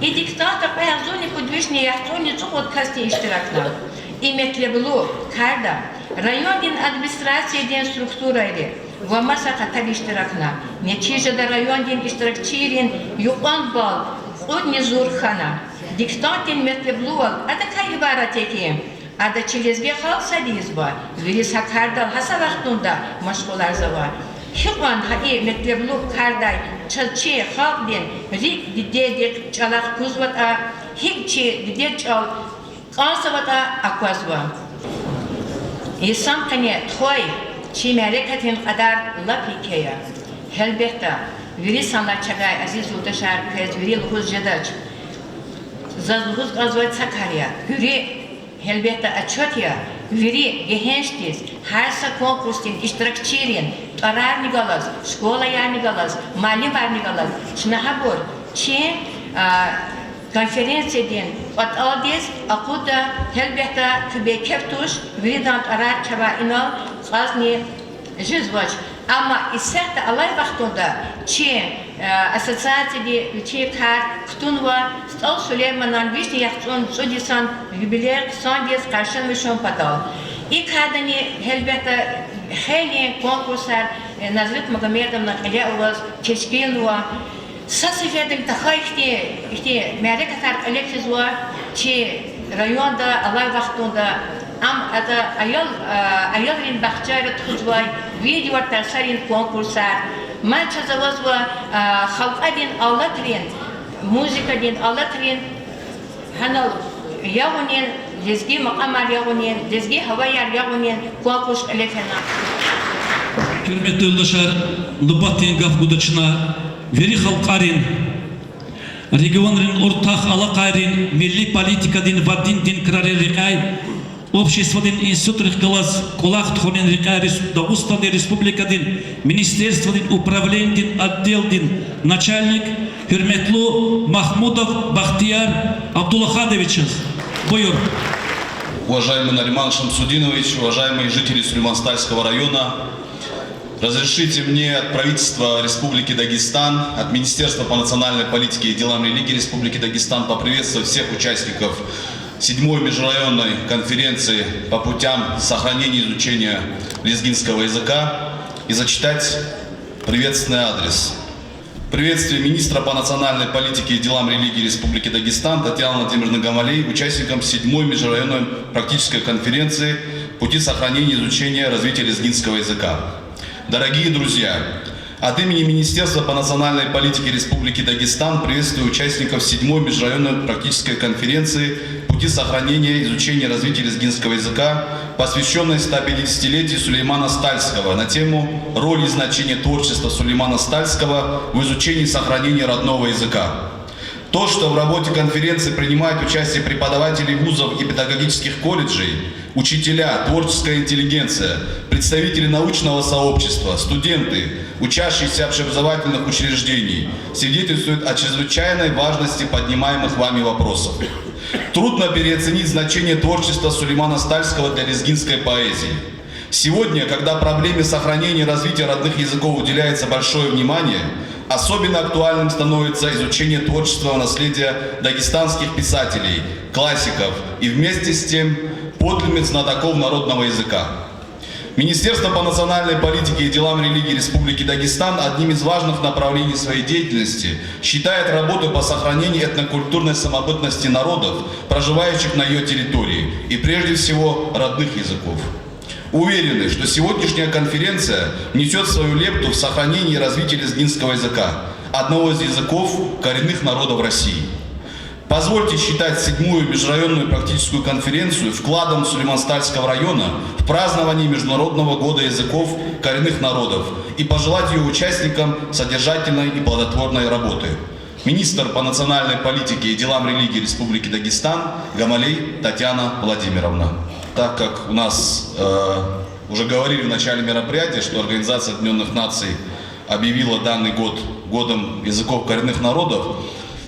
И диктантда кьве агъзурни пуд вишни яхцӀурни цӀукьуд касди иштиракна. И метлеблу карда райондин администрациядин структурайри ва маса къатар иштиракна. Нетижада райондин иштиракчийрин юкьван балл кьудни зур хьана. Диктантдин метлеблувал адакай ибарат я хьи, ада чи лезги халкь сад ийизва, вири са кардал гьа са вахтунда машгъуларзава. Гьикьван гьа и метлеблу кардай чаз чи халкьдин рикӀ дидедихъ чӀалахъ кузватӀа, гьикӀ чи дидед чӀал кӀанзаватӀа аквазва. Инсан къене тухвай чи мярекатрин кьадар лап еке я. Гьелбетда, вири санлай чавай, азиз юлдашар, квез вири лугьуз жедач. Заз лугьуз кӀанзавай са кар я. Куьруь, гьелбетда, отчёт я вири гегьеншдиз, гьар са конкурсдин иштиракчийрин тӀварарни галаз, школаярни галаз, муаллимарни галаз. Чна гьабур чи, а, конференциядин кӀватӀалдиз акъудда, гьелбетда, куь бейкеф туш, виридан тӀварар чавай инал кьазни жезвач. Амма исятда алай вахтунда чи, э, ассоциацияди вичин кар кутунва СтӀал Сулейманан вишни яхцӀурни цӀуд йисан юбилей хъсандиз къаршиламишун патал. И кардани, гьелбетда, хейлин конкурсар, э, Назрет Магомедовна кьиле аваз тешкилнава. Са сеферда тахьайтӀа ихьтин мярекатар кьиле физва чи районда алай вахтунда. Ам ада аял, а, аялрин бахчайра тухузвай видеояр, тарсарин конкурсар. Мад чаз авазва, а, халкьарин алатрин, музыкадин алатрин, гьанал ягъунин, лезги макьамар ягъунин, лезги гьаваяр ягъунин конкурс кьиле фена. Гьуьрметлу юлдашар, нубатдин гаф гуда чна вири халкьарин, регионрин уртах алакъайрин, милли политикадин ва диндин крарин рекьяй, обществодин институтрихъ галаз кӀвалах тухунин рекьяй Рес-, Дагъустандин Республикадин министерстводин управленидин отделдин начальник, гьуьрметлу Махмудов Бахтияр Абдулахадовичаз. Буюр. Уважаемый Нариман Шамсудинович, уважаемые жители Сулейман-Стальского района, разрешите мне от правительства Республики Дагестан, от Министерства по национальной политике и делам религии Республики Дагестан поприветствовать всех участников седьмой межрайонной конференции по путям сохранения и изучения лезгинского языка и зачитать приветственный адрес. Приветствие министра по национальной политике и делам религии Республики Дагестан Татьяны Владимировны Гамалей участникам седьмой межрайонной практической конференции «Пути сохранения, изучения, развития лезгинского языка». Дорогие друзья, от имени Министерства по национальной политике Республики Дагестан приветствую участников седьмой межрайонной практической конференции «Пути сохранения, изучения, развития лезгинского языка», посвящённой ста пятидесятилетию Сулеймана Стальского, на тему «Роль и значение творчества Сулеймана Стальского в изучении и сохранении родного языка». То, что в работе конференции принимают участие преподаватели вузов и педагогических колледжей, учителя, творческая интеллигенция, представители научного сообщества, студенты, учащиеся общеобразовательных учреждений, свидетельствует о чрезвычайной важности поднимаемых вами вопросов. Трудно переоценить значение творчества Сулеймана Стальского для лезгинской поэзии. Сегодня, когда проблеме сохранения и развития родных языков уделяется большое внимание, особенно актуальным становится изучение творческого наследия дагестанских писателей, классиков и вместе с тем подлинных знатоков народного языка. Министерство по национальной политике и делам религии Республики Дагестан одним из важных направлений своей деятельности считает работу по сохранению этнокультурной самобытности народов, проживающих на её территории, и прежде всего родных языков. Уверены, что сегодняшняя конференция внесёт свою лепту в сохранение и развитие лезгинского языка, одного из языков коренных народов России. Позвольте считать седьмую межрайонную практическую конференцию вкладом Сулейман-Стальского района в празднование Международного года языков коренных народов и пожелать её участникам содержательной и плодотворной работы. Министр по национальной политике и делам религии Республики Дагестан Гамалей Татьяна Владимировна. Так как у нас, э, Уже говорили в начале мероприятия, что Организация Объединённых Наций объявила данный год годом языков коренных народов.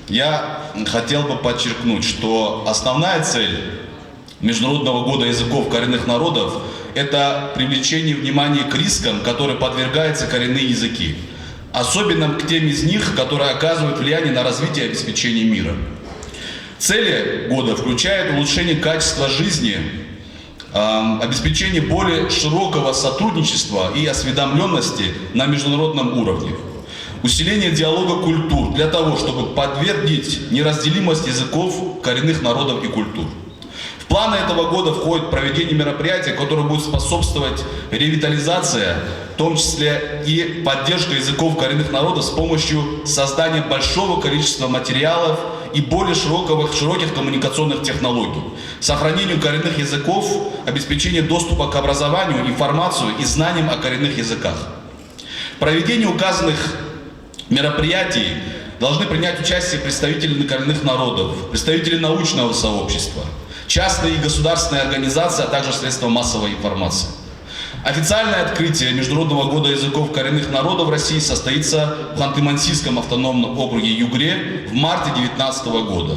Я хотел бы подчеркнуть, что основная цель Международного года языков коренных народов — это привлечение внимания к рискам, которые подвергаются коренные языки, особенно к тем из них, которые оказывают влияние на развитие и обеспечение мира. Цели года включают улучшение качества жизни, ам, обеспечение более широкого сотрудничества и осведомлённости на международном уровне, усиление диалога культур для того, чтобы подтвердить неразделимость языков коренных народов и культур. В планы этого года входит проведение мероприятия, которое будет способствовать ревитализации, в том числе и поддержка языков коренных народов с помощью создания большого количества материалов и более широкого, широких коммуникационных технологий, сохранению коренных языков, обеспечению доступа к образованию, информации и знаниям о коренных языках. В проведении указанных мероприятий должны принять участие представители коренных народов, представители научного сообщества, частные и государственные организации, а также средства массовой информации. Официальное открытие Международного года языков коренных народов России состоится в Ханты-Мансийском автономном округе Югре в марте девятнадцатого года.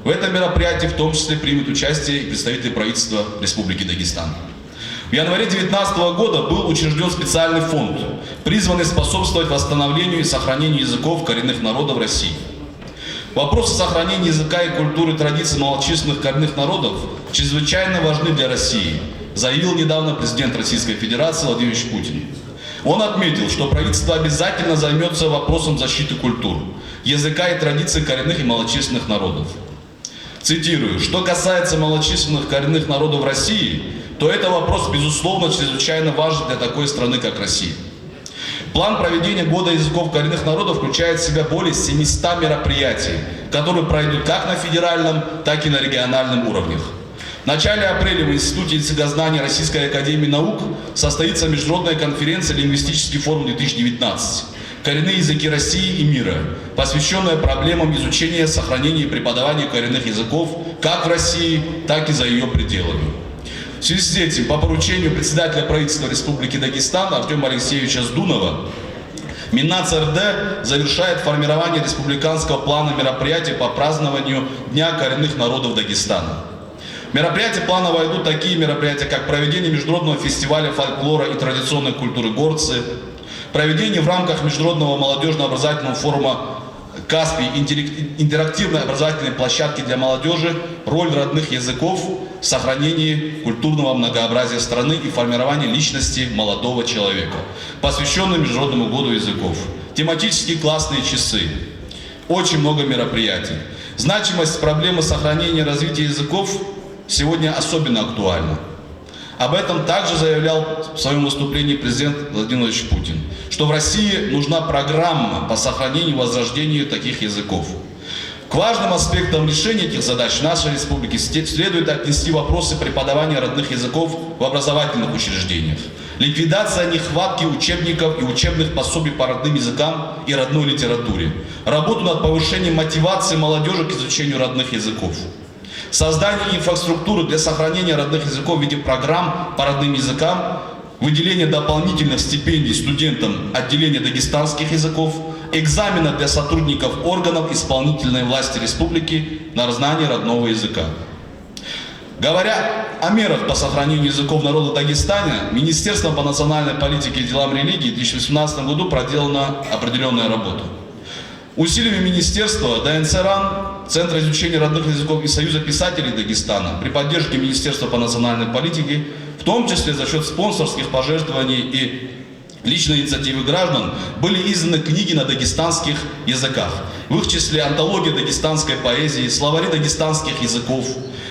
В этом мероприятии в том числе примут участие и представители правительства Республики Дагестан. В январе девятнадцатого года был учреждён специальный фонд, призванный способствовать восстановлению и сохранению языков коренных народов России. Вопросы сохранения языка и культуры, традиций малочисленных коренных народов чрезвычайно важны для России, заявил недавно президент Российской Федерации Владимир Владимирович Путин. Он отметил, что правительство обязательно займётся вопросом защиты культур, языка и традиций коренных и малочисленных народов. Цитирую: «Что касается малочисленных коренных народов России, то это вопрос, безусловно, чрезвычайно важен для такой страны, как Россия». План проведения Года языков коренных народов включает в себя более семисот мероприятий, которые пройдут как на федеральном, так и на региональном уровнях. В начале апреля в Институте языкознания Российской академии наук состоится международная конференция «Лингвистический форум две тысячи девятнадцать. Коренные языки России и мира», посвящённая проблемам изучения, сохранения и преподавания коренных языков как в России, так и за её пределами. В связи с этим, по поручению председателя правительства Республики Дагестан Артёма Алексеевича Здунова, Миннац РД завершает формирование республиканского плана мероприятий по празднованию Дня коренных народов Дагестана. В мероприятия плана войдут такие мероприятия, как проведение международного фестиваля фольклора и традиционной культуры «Горцы», проведение в рамках международного молодёжно-образовательного форума «Каспий» интерак-, интерактивной образовательной площадки для молодёжи «Роль родных языков в сохранении культурного многообразия страны и формировании личности молодого человека», посвящённой Международному году языков, тематические классные часы. Очень много мероприятий. Значимость проблемы сохранения и развития языков сегодня особенно актуальна. Об этом также заявлял в своём выступлении президент Владимир Владимирович Путин, что в России нужна программа по сохранению и возрождению таких языков. К важным аспектам решения этих задач в нашей республике сте-, следует отнести вопросы преподавания родных языков в образовательных учреждениях, ликвидация нехватки учебников и учебных пособий по родным языкам и родной литературе, работу над повышением мотивации молодёжи к изучению родных языков. Создание инфраструктуры для сохранения родных языков в виде программ по родным языкам, выделение дополнительных стипендий студентам отделения дагестанских языков, экзамена для сотрудников органов исполнительной власти республики на знание родного языка. Говоря о мерах по сохранению языков народа Дагестана, Министерством по национальной политике и делам религии в две тысячи восемнадцатом году проделана определённая работа. Усилиями министерства, ДНЦ РАН, Центра изучения родных языков и Союза писателей Дагестана при поддержке Министерства по национальной политике, в том числе за счёт спонсорских пожертвований и личной инициативы граждан, были изданы книги на дагестанских языках, в их числе антология дагестанской поэзии, словари дагестанских языков,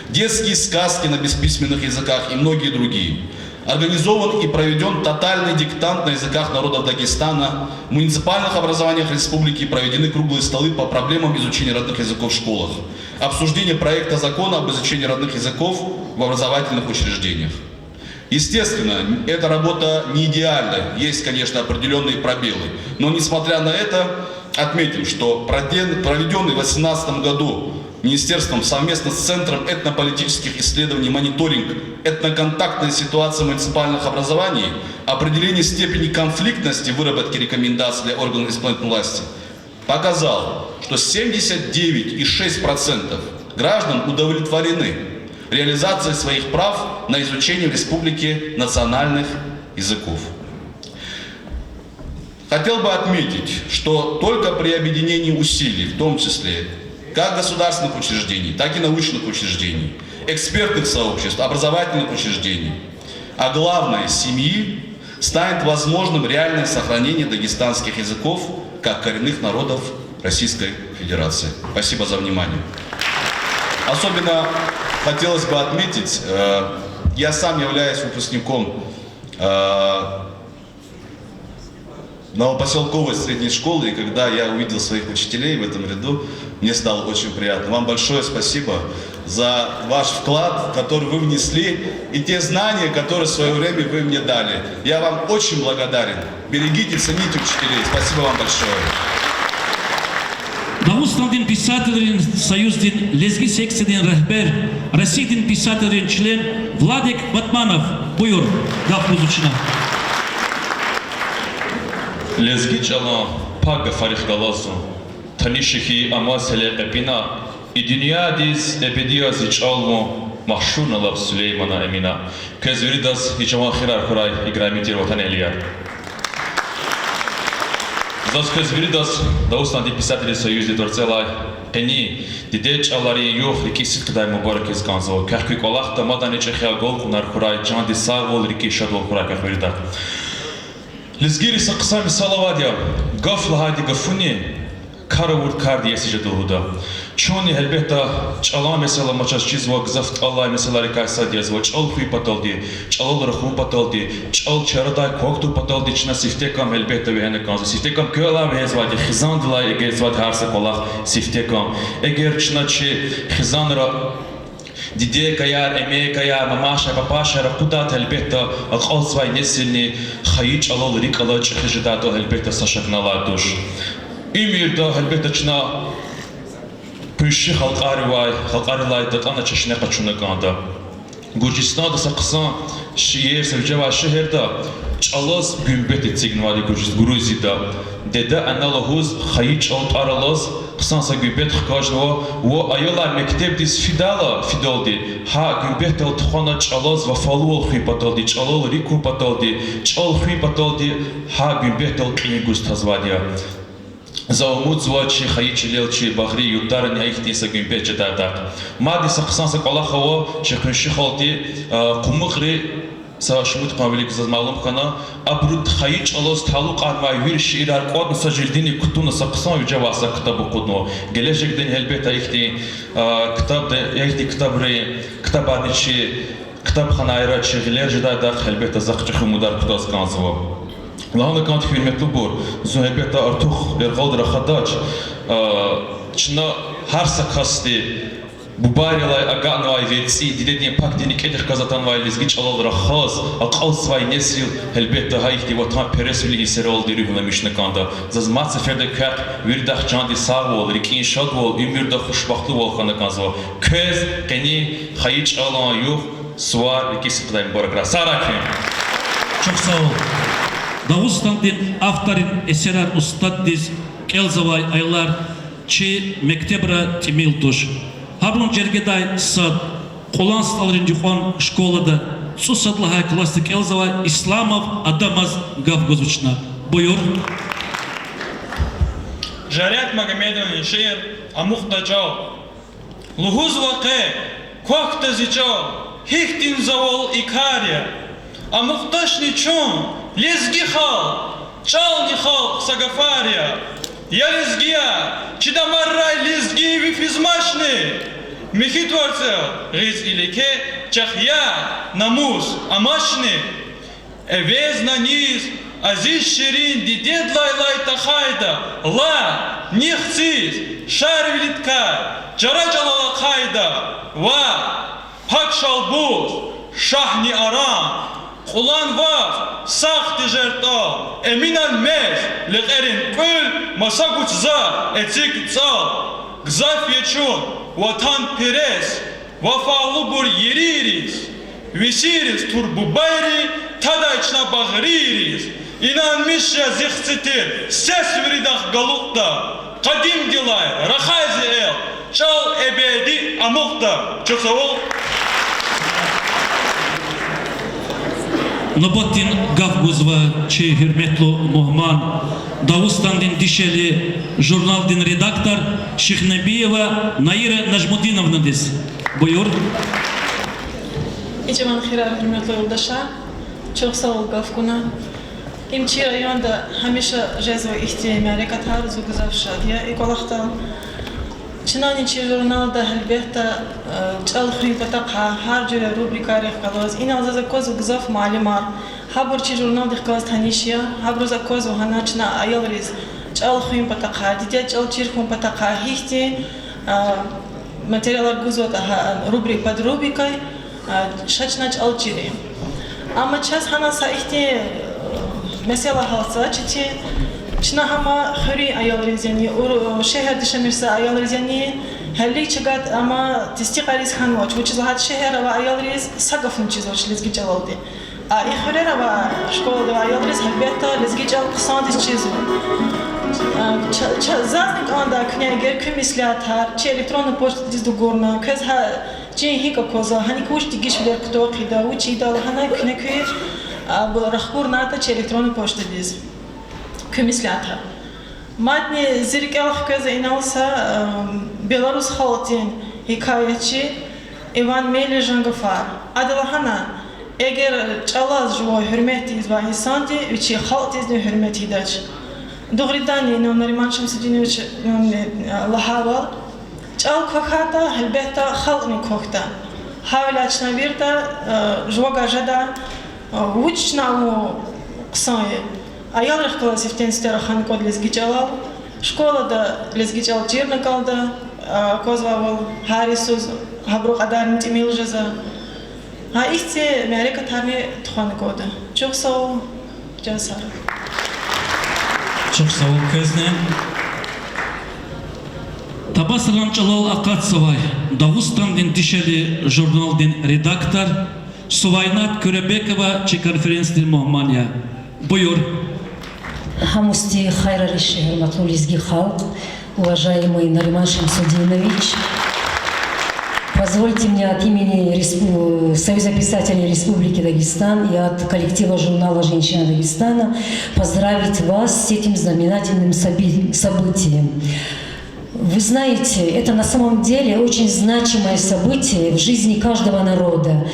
детские сказки на бесписьменных языках и многие другие. Организован и проведён тотальный диктант на языках народов Дагестана. В муниципальных образованиях республики проведены круглые столы по проблемам изучения родных языков в школах, обсуждение проекта закона об изучении родных языков в образовательных учреждениях. Естественно, эта работа не идеальна, есть, конечно, определённые пробелы, но, несмотря на это, Отметим, что проден-, проведённый в восемнадцатом году Министерством совместно с Центром этнополитических исследований мониторинг этноконтактной ситуации в муниципальных образованиях, определение степени конфликтности выработки рекомендаций для органов исполнительной власти показал, что семьдесят девять и шесть процентов граждан удовлетворены реализацией своих прав на изучение в республике национальных языков. Хотел бы отметить, что только при объединении усилий, в том числе как государственных учреждений, так и научных учреждений, экспертных сообществ, образовательных учреждений, а главное, семьи, станет возможным реальное сохранение дагестанских языков как коренных народов Российской Федерации. Спасибо за внимание. Особенно хотелось бы отметить, э, я сам являюсь выпускником, э, Новопоселковой средней школы, и когда я увидел своих учителей в этом ряду, мне стало очень приятно. Вам большое спасибо за ваш вклад, который вы внесли, и те знания, которые в своё время вы мне дали. Я вам очень благодарен. Берегите, цените учителей. Спасибо вам большое. Дагъустандин писателрин союздин лезги секциядин регьбер, Россиядин писателрин член Владик Батманов. Буюр, гаф гуз чна. Лезги чӀалан пак гафарихъ галаз зун таниш я хьи, амаз гьеле кьепӀина, и дуьньядиз эбеди яз и чӀал вун, машгьур на лап Сулеймана, Эмина. Квез виридаз и жаван хийирар хьурай, играми тир ватанэгьлияр. Заз квез виридаз Дагъустандин писателрин союзди тӀварцӀелай къенин дидед чӀаларин югъ рикӀин сидкьидай мубаракиз кӀанзава. Квехъ куь кӀвалахда мадни чӀехи агалкьунар хьурай, чандин сагъвал, рикӀин шадвал хьурай квехъ вирида. Лезгийри са хъсан мисал авайди я: гаф лагьайди гафуни, кар авур карди иеси жеда лугьуда. Чунни, гьелбетда, чӀалан месэла ма чаз чизва, гзаф тӀалай месэлайрикай сад язва: чӀал хуьн паталди, чӀалал рахун паталди, чӀал чи арадай квахьун паталди чна сифте кам, гьелбетда, вегьена кӀанзава. Сифте кам квелай вегьезвайди, хизандилай эгечӀзавайди гьар са кӀвалах сифте кам. Эгер чна чи хизанра дидекаяр, эмекаяр, мамашаяр, папашаяр акъудайтӀа, гьелбетда, акьалтзавай несилни хайи чӀалал, рикӀ алаз чӀехи жедайдал, гьелбетда, са шакни алай туш. Уьмуьрда, гьелбетда, чна къунши халкьаривай, халкьарилай датӀана чешне къачуна кӀанда. Гуржистанда са хъсан шегьер, са вижевай шегьерда чӀалаз гуьмбет эцигнавайди, Гуржи-, Грузияда. Деде-ана лугьуз хайи чӀал тӀвар алаз хъсан са гуьмбет хкажнава ва аялар мектебдиз фидайла, фидалди гьа гуьмбетдал тухвана чӀалаз вафалувал хуьн паталди, чӀалал рикӀ кун паталди, чӀал хуьн паталди гьа гуьмбетдал кьин гуз тазвайди я. За умудзава, чи хайи чилел, чи багъри юртарани гьа ихьтин са гуьмбет жедайдахъ. Мадни са хъсан са кӀвалах ава чи къунши халкьди, а, Къумукьри, са шумуд йикъан вилик заз малум хьана, абуру хайи чӀалаз талукьарнавай вири шиирар кӀватӀна, са жилдиник кутуна, са хъсан вижевай са ктаб акъуднава. Гележегдани, гьелбетда, ихьтин, а, ктабда, ихьтин ктабри, ктабарни чи ктабханайра чи гъилер жедайдахъ, гьелбетда, захъ чӀехи умудар кутаз кӀанзава. Лагьана кӀанда, гьуьрметлубур, зун, гьелбетда, артух яргъалди рахадач, а, чна гьар са касди бубайрилай агакьнавай верцӀи, дидедин пак деринкьидихъ галаз атанвай лезги чӀалал рахаз акьалтзавай несил, гьелбетда, гьа ихьтин ватанпересвилин гьиссералди руьгьламишна кӀанда. Заз мад сеферда квехъ виридахъ чандин сагъвал, рикӀин шадвал, уьмуьрда хушбахтлувал хьана кӀанзава. Квез къенин хайи чӀалан югъ, сувар рикӀин сидкьидай мубаракрай. Сагърай куьн. Чухсагъул. Дагъустандин авторрин эсерар устаддиз кӀелзавай аялар чи мектебра тӀимил туш. Гьабурун жергедай сад Кьулан СтӀалрин юкьван школада цӀусад лагьай классда кӀелзавай Исламов Адамаз гаф гуз чна. Буюр. Жарият Магомедован шиир Амукьда чӀал. Лугьузва къе: квахьда зи чӀал, гьихьтин завал и кар я. Амукьдачни чун, лезги халкь, чӀални халкь са гафар я. Я лезгияр, чи дамаррай лезги ви физмачни? Михьи тӀварцӀел гъиз и леке, чахъ яд, намус амачни? Эвез на низ азиз ширин дидед лагьай тахьайда, лагь, ни хциз, Шарвилидкай чара чӀалал ахъайда, ваъ, пак Шалбуз, Шагьни Арам, Кьулан ваз сагъ тежер тӀал, Эминан мез, лекьерин кьуьл, маса гуч за эциг цӀал. Гзаф я чун ватанперес, вафалубур ерийриз, весийриз тур бубайри, тадай чна багърийриз. Инанмиш я зи хци тир сес виридахъ галукьда, къадимдилай рахай зи эл, чӀал эбеди амукьда. Чухсагъул. Нубатдин гаф гузва чи гьуьрметлу мугьман, Дагъустандин дишегьли журналдин редактор Шихнабиева Наира Нажмудиновнадиз. Буюр. И чӀаван хийирар, гьуьрметлу юлдашар, чухсагъул гаф гуна. Им чи районда гьамиша жезва ихьтин мярекатар, зун гзаф шад я и кӀвалахдал. Чнани чи журналда, гьелбетда, э, чӀал хуьн патахъай гьар жуьре рубрикайрихъ галаз, инал заз аквазва гзаф муаллимар. Гьабур чи журналдихъ галаз таниш я, гьабуруз аквазва гьана чна аялриз чӀал хуьн патахъай, дидед чӀал чир хьун патахъай гьихьтин, э, материалар гузватӀа гьа рубри-, под рубрикай, а, ша чна чӀал чир я. Амма чаз гьана са ихьтин, э, месэла гьалтзавачир, чна гьам хуьруьн аялриз яни, ур-, шегьердин яшамиш жезвай аялриз яни, гьелелиг чагат амма тестикьариз хьанвач, вучиз лагьайтӀа шегьерда авай аялриз са гафни чизвач лезги чӀалалди. А и хуьрера авай, школада авай аялриз, гьелбетда, лезги чӀал хъсандиз чизва. А, ча-, ча-, зазни кӀандай куьне эгер куь меслятар чи электронный почтадиз дугурна, квез гьа чин гьикӀ аквазва, гьаник вуч дегишвилер кутугъ ийида, вуч ийида лагьана куьне куь, а, бу-, рахкурнайтӀа чи электронный почтадиз куь меслятар. Мадни зи рикӀел хквезва инал са, а, белорус халкьдин гьикаятчи Иван Мелижан гафар. Ада лагьана: эгер чӀалаз жуван гьуьрмет ийизвай инсанди вичин халкьдизни гьуьрмет ийидач. Дугъриданни, инал Нариман Шамсудинович, м, лагьайвал, чӀал квахьайтӀа, гьелбетда, халкьни квахьда. Гьавиляй чна вирида, э, жувавай жеда, э, вуч чна авун хъсан я. Аялрихъ галаз сифтени-сифте рахун кӀанда лезги чӀалал, школада лезги чӀал чирна кӀанда, э, аквазвайвал, гьар йисуз гьабурун кьадарни тӀимил жезва. Гьа ихьтин мярекатарни тухвана кӀанда. Чухсагъул, чан сагърай. Чухсагъул квезни. Табасаран чӀалал акъатзавай Дагъустандин дишегьли журналдин редактор Сувайнат Куьребекова чи конференциядин мугьман я. Буюр. Гьамусти хайрариш, гьуьрметлу лезги халкь, уважаемый Нариман Шамсудинович. Позвольте мне от имени Респу-, Союза писателей Республики Дагестан и от коллектива журнала «Женщина Дагестана» поздравить вас с этим знаменательным соби-, событием. Вы знаете, это на самом деле очень значимое событие в жизни каждого народа.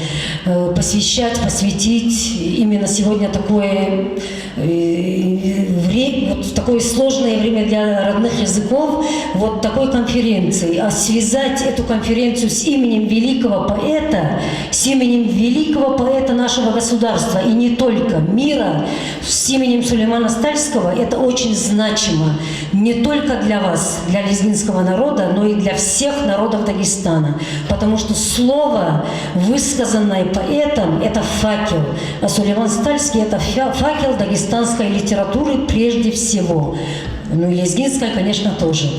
Э, посвящать, посвятить именно сегодня такое, э, вре-, вот в такое сложное время для родных языков, вот такой конференции. А связать эту конференцию с именем великого поэта, с именем великого поэта нашего государства и не только мира, с именем Сулеймана Стальского, это очень значимо. Не только для вас, для лезгинского народа, но и для всех народов Дагестана. Потому что слово, высказанное поэтом, это факел. А Сулейман Стальский — это фя-, факел дагестанской литературы прежде всего. Ну и лезгинской, конечно, тоже.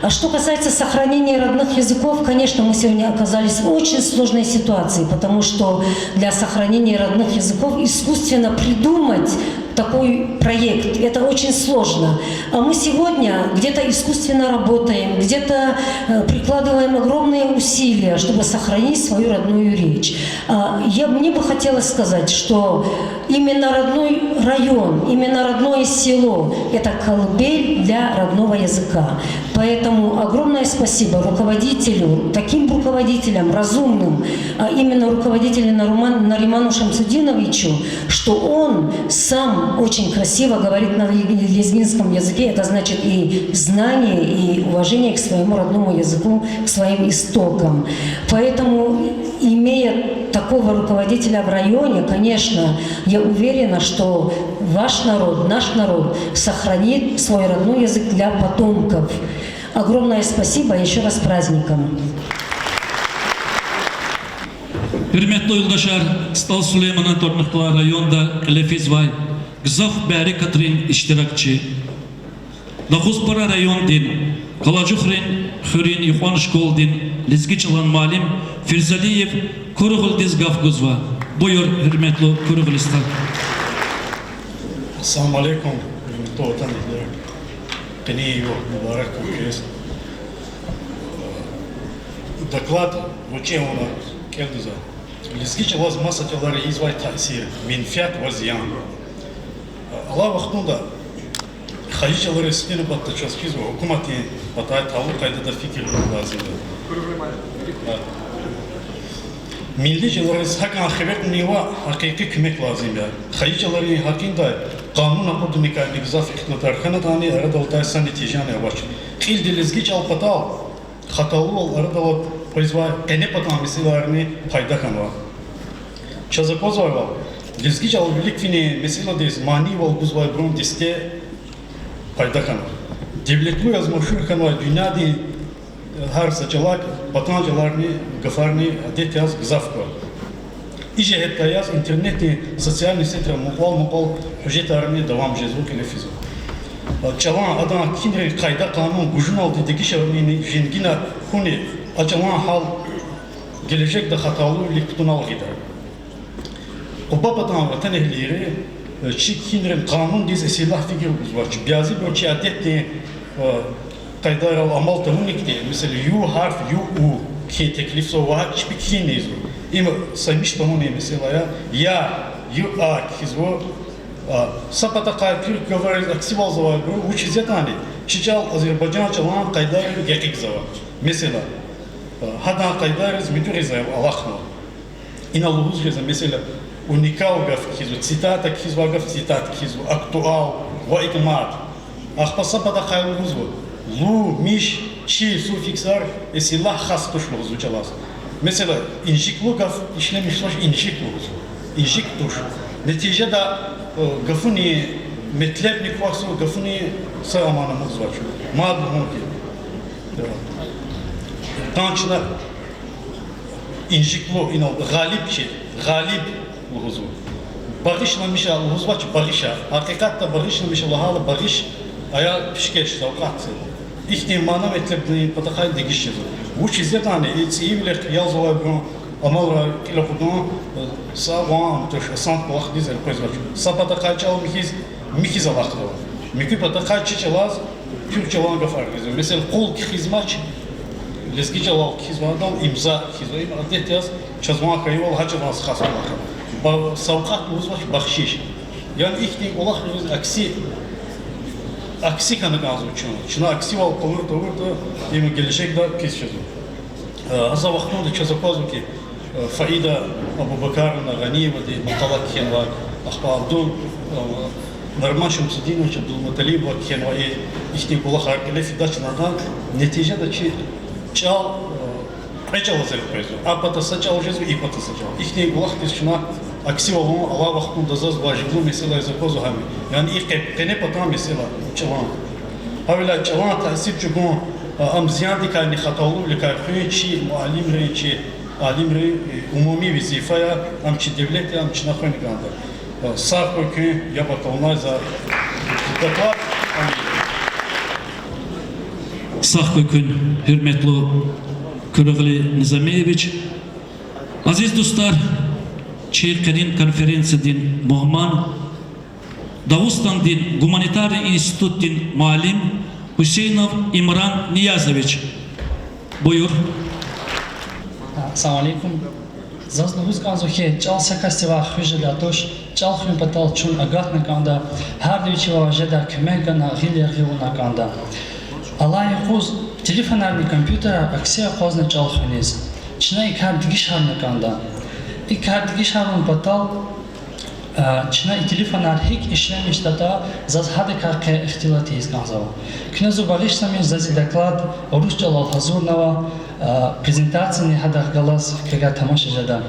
А что касается сохранения родных языков, конечно, мы сегодня оказались в очень сложной ситуации, потому что для сохранения родных языков искусственно придумать такой проект, это очень сложно. А мы сегодня где-то искусственно работаем, где-то, э, прикладываем огромные усилия, чтобы сохранить свою родную речь. А, я, мне бы хотелось сказать, что именно родной район, именно родное село — это колыбель для родного языка. Поэтому огромное спасибо руководителю, таким руководителям разумным, а именно руководителю Наруман-, Нариману Шамсудиновичу, что он сам очень красиво говорит на ле-, лезгинском языке. Это значит и знание, и уважение к своему родному языку, к своим истокам. Поэтому, имея такого руководителя в районе, конечно, я уверена, что ваш народ, наш народ сохранит свой родной язык для потомков. Огромное спасибо, ещё раз с праздником. Гьуьрметлу юлдашар, СтӀал Сулейманан тӀварунихъ галай районда кьиле физвай гзаф мярекатрин иштиракчи, Дагъустан райондин Калачухрин хуьруьн юкьван школдин лезги чӀалан муаллим Фирзалиев Куьруьгъуьлдиз гаф гузва. Буюр, гьуьрметлу Куьруьгъуьл стха. Ассаламу алейкум, гьуьрметлу ватанэгьлияр. Къенин югъ мубарак хьуй квез. Доклад гъвечӀи авуна кӀелзава. Лезги чӀалаз маса чӀалара ийизвай таъсир, менфят ва зиян. Алай вахтунда хайи чӀалариз сифте нубатда чаз хьизва гьукуматдин патай талукь къайдада фикир гун лазим я. Милли чӀалариз гьакӀан хиве кьунин ваъ, гьакъикъи куьмек лазим я. Хайи чӀаларин гьакъиндай къанун акъудуникай гзаф ихтилатар хьанатӀани, арадал атай са нетижани авач. Кьилди лезги чӀал патал хаталувал арадал къвезвай къенепатан месэлайрини пайда хьанва. Чаз аквазвайвал, лезги чӀал вилик финин месэладиз манийвал гузвайбурун десте пайда хьана. Девлетлу яз машгьур хьанвай дуьньядин гьар са чӀалак патан чӀаларни гафарни адет яз гзаф ква. И жигьетдай яз интернетдин социальный сетра мукьвал-мукьвал гьуьжетарни давам жезва, кьиле физва. ЧӀалан, адан кхьинрин къайда-къанун гужуналди дегишармишунин женгина хьуни а чӀалан гьал гележегда хаталувилик кутунал гъида. Къуба патан ватанэгьлийри, э, чи кхьинрин къанундиз эсиллагь фикир гузвач. Бязибуру чи адетдин, э, къайдайрал амал тавуникди, месела, ю гьарф, ю у кхьин теклифзава ва гьакӀ чпи кхьинни ийизва. Им са миш тавунин месэла я, я, ю а кхьизва. А, са патахъай туьрк гафариз аксивалзавайбуру вучиз ятӀани, чи чӀал азербайжан чӀалан къайдайрив гекъигзава. Месела, а, гьадан къайдайриз муьтӀуьгъ ийиз алахънава. Ина лугьуз жезва, месела, уникал гаф кхьизва, цитата кхьизвай гаф цитат кхьизва, актуал ва икӀ мад. Ахпа са патахъай лугьузва, лу, миш, чи суффиксар эсиллагь хас туш лугьузва чӀалаз. Месела, инжиклу гаф ишлемишзавач, инжик лугьузва. Инжик туш. Нетижада, э, гафунин метлебни квахьзава, гафунин са аман амукьзавач. Мад лугьун хьи, э, къанчна инжиклу, инал гъалиб чи, гъалиб лугьузва. Багъишламиша лугьузвач, багъиша. Гьакъикъатда багъишламиша лагьайла багъиш ая пишкеш, савкьват. Ихьтин мана метлебдин патахъай дегиш жезва. Вучиз ятӀани и цӀийивилихъ ялзавайбурун амалрай кьил акъудун, э, са ван туш, асан кӀвалахдиз элкъвезвач. Са патахъай чӀал михьиз, михьиз алахъзава. Муькуь патахъай чи чӀалаз туьрк чӀалан гафар гъизва. Месела, къул кхьизмач, лезги чӀалал кхьизва, адан имза кхьизва. Им адет яз чаз ван хьайивал гьа чӀалаз хас кӀвалах я. Ба-, савкьват лугьузвач, бахшиш. Яни ихьтин кӀвалахриз акси, акси хьана кӀанзава чун. Чна аксивал къалур тавуртӀа, им гележегда пис жезва. Э, гьа са вахтунда чаз аквазва хьи, э, Фаида Абубакаровна Гъаниевади макъала кхьенвай, ахпа Абдул, э, Нарман Шамсудинович Абдулмуталибова кхьенвай, ихьтин кӀвалахар кьиле фидач лагьана, нетижада чи чӀал, э, кьве чӀалаз элкъвезва. А пата са чӀал жезва, и пата са чӀал. Ихьтин кӀвалахдиз чна аксивал авун, алай вахтунда заз важиблу месэла яз аквазва гьам. Яни и къе-, къенепатан месэла чӀалан. Гьавиляй чӀалан таъсир чӀугун, а, ам зияндикайни хаталувиликай хуьн чи муаллимрин, чи алимрин, э, умуми везифа я, ам чи девлет я, ам чна хуьн кӀанда. А, сагъ хьуй куьн, яб акалунай за доклад. Амин. Сагъ хьуй куьн, гьуьрметлу Куьруьгъли Низамиевич. Азиз дустар, чи къенин конференциядин мугьман, Дагъустандин гуманитарный институтдин муаллим Гьуьсейнов Имран Ниязович. Буюр. Ассаламу алейкум. Заз лугьуз кӀанзава хьи, чӀал са касдивай хуьз жедай туш, чӀал хуьн патал чун агатна кӀанда, гьарда вичивай жедай куьмек гана гъил яргъи авуна кӀанда. Алай юкъуз телефонарни компьютерар акси акъвазна чӀал хуьниз. Чна и кар дегишарна кӀанда. И кар дегишарун патал, а, чна и телефонар гьикӀ ишлемишдатӀа, заз гьадакай къе ихтилат ийиз кӀанзава. Куьне зун багъишламиш, заз и доклад урус чӀалал гьазурнава, а, презентацияни гьадахъ галаз квевай тамаша жеда.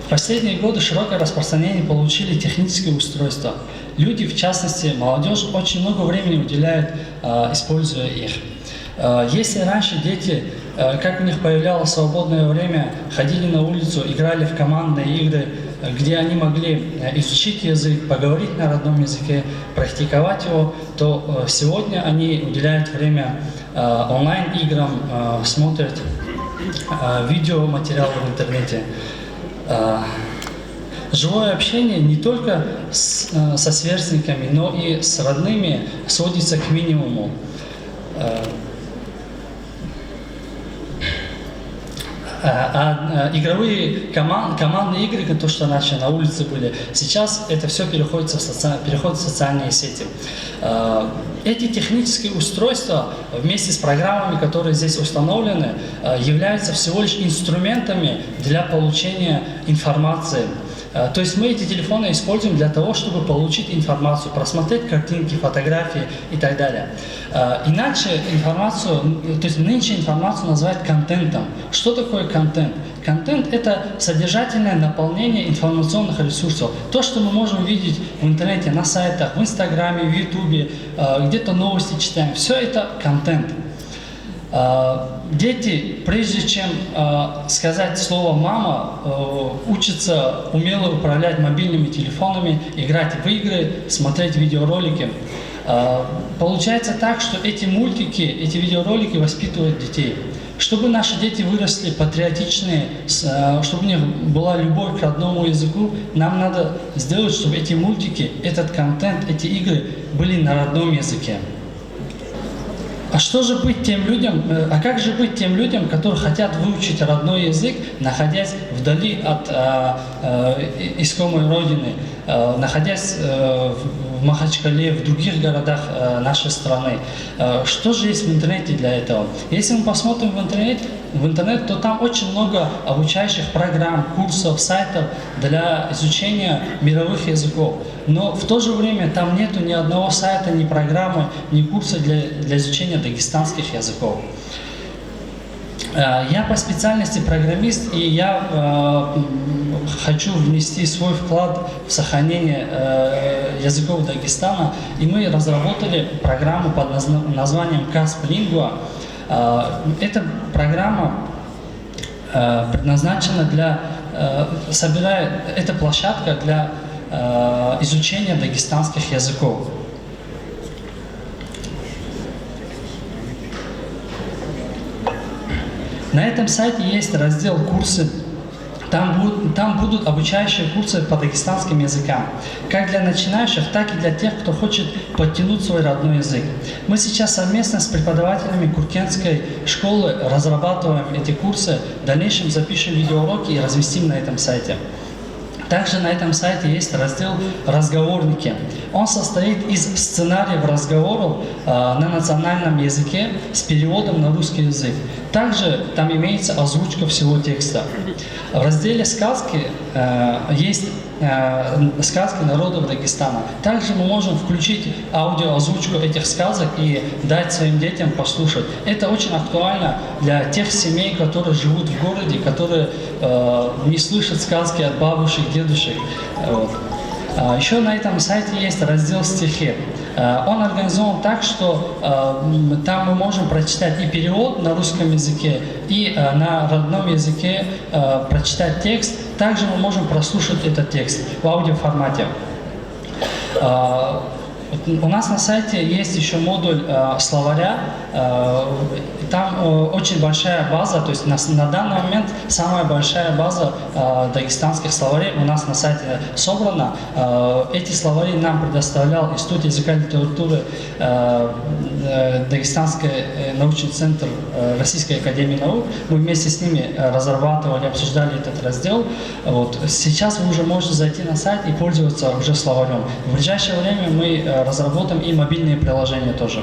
В последние годы широкое распространение получили технические устройства. Люди, в частности, молодёжь, очень много времени уделяют, а, используя их. А, если раньше дети э, как у них появлялось свободное время, ходили на улицу, играли в командные игры, э, где они могли, э, изучить язык, поговорить на родном языке, практиковать его, то, э, сегодня они уделяют время, э, онлайн-играм, э, смотрят, э, видеоматериалы в интернете. Э, Живое общение не только с, э, со сверстниками, но и с родными сводится к минимуму. Э, а, а, э, игровые коман-, командные игры, то, что раньше на улице были, сейчас это всё переходит в соци-, переходит в социальные сети. Э, эти технические устройства вместе с программами, которые здесь установлены, э, являются всего лишь инструментами для получения информации. Э, то есть мы эти телефоны используем для того, чтобы получить информацию, просмотреть картинки, фотографии и так далее. Э, иначе информацию, м, то есть нынче информацию называют контентом. Что такое контент? Контент — это содержательное наполнение информационных ресурсов. То, что мы можем видеть в интернете, на сайтах, в Инстаграме, в Ютубе, э, где-то новости читаем, всё это контент. А, дети, прежде чем, а, сказать слово «мама», э, учатся умело управлять мобильными телефонами, играть в игры, смотреть видеоролики. А, получается так, что эти мультики, эти видеоролики воспитывают детей. Чтобы наши дети выросли патриотичные, с-, а, чтобы у них была любовь к родному языку, нам надо сделать, чтобы эти мультики, этот контент, эти игры были на родном языке. А что же быть тем людям, э, а как же быть тем людям, которые хотят выучить родной язык, находясь вдали от, а, э, и-, искомой родины, э, находясь, э, в, в Махачкале, в других городах, э, нашей страны? Э, что же есть в интернете для этого? Если мы посмотрим в интернет, в интернет, то там очень много обучающих программ, курсов, сайтов для изучения мировых языков. Но в то же время там нету ни одного сайта, ни программы, ни курса для, для изучения дагестанских языков. Э, я по специальности программист, и я, э, м, хочу внести свой вклад в сохранение, э, языков Дагестана. И мы разработали программу под назна-, названием Касп Лингва. Э, эта программа, э, предназначена для, э, собирает, это площадка для, э, изучения дагестанских языков. На этом сайте есть раздел «Курсы». Там бу-, там будут обучающие курсы по дагестанским языкам, как для начинающих, так и для тех, кто хочет подтянуть свой родной язык. Мы сейчас совместно с преподавателями Куркенской школы разрабатываем эти курсы, в дальнейшем запишем видеоуроки и разместим на этом сайте. Также на этом сайте есть раздел «Разговорники». Он состоит из сценариев разговоров, а, на национальном языке с переводом на русский язык. Также там имеется озвучка всего текста. В разделе «Сказки», э, есть, э, сказки народов Дагестана. Также мы можем включить аудиоозвучку этих сказок и дать своим детям послушать. Это очень актуально для тех семей, которые живут в городе, которые, э, не слышат сказки от бабушек, дедушек. Вот. А, ещё на этом сайте есть раздел «Стихи». Э, он организован так, что, э, м, там мы можем прочитать и перевод на русском языке, и, э, на родном языке, э, прочитать текст. Также мы можем прослушать этот текст в аудиоформате. А, вот у нас на сайте есть ещё модуль, а, словаря. А, там, э, очень большая база, то есть на с-, на данный момент самая большая база, а, дагестанских словарей у нас на сайте собрана. А, эти словари нам предоставлял Институт языка и литературы, э, э, Дагестанский, э, научный центр, э, Российской академии наук. Мы вместе с ними, э, разрабатывали, обсуждали этот раздел. Вот. Сейчас вы уже можете зайти на сайт и пользоваться уже словарём. В ближайшее время мы, э, разработаем и мобильные приложения тоже.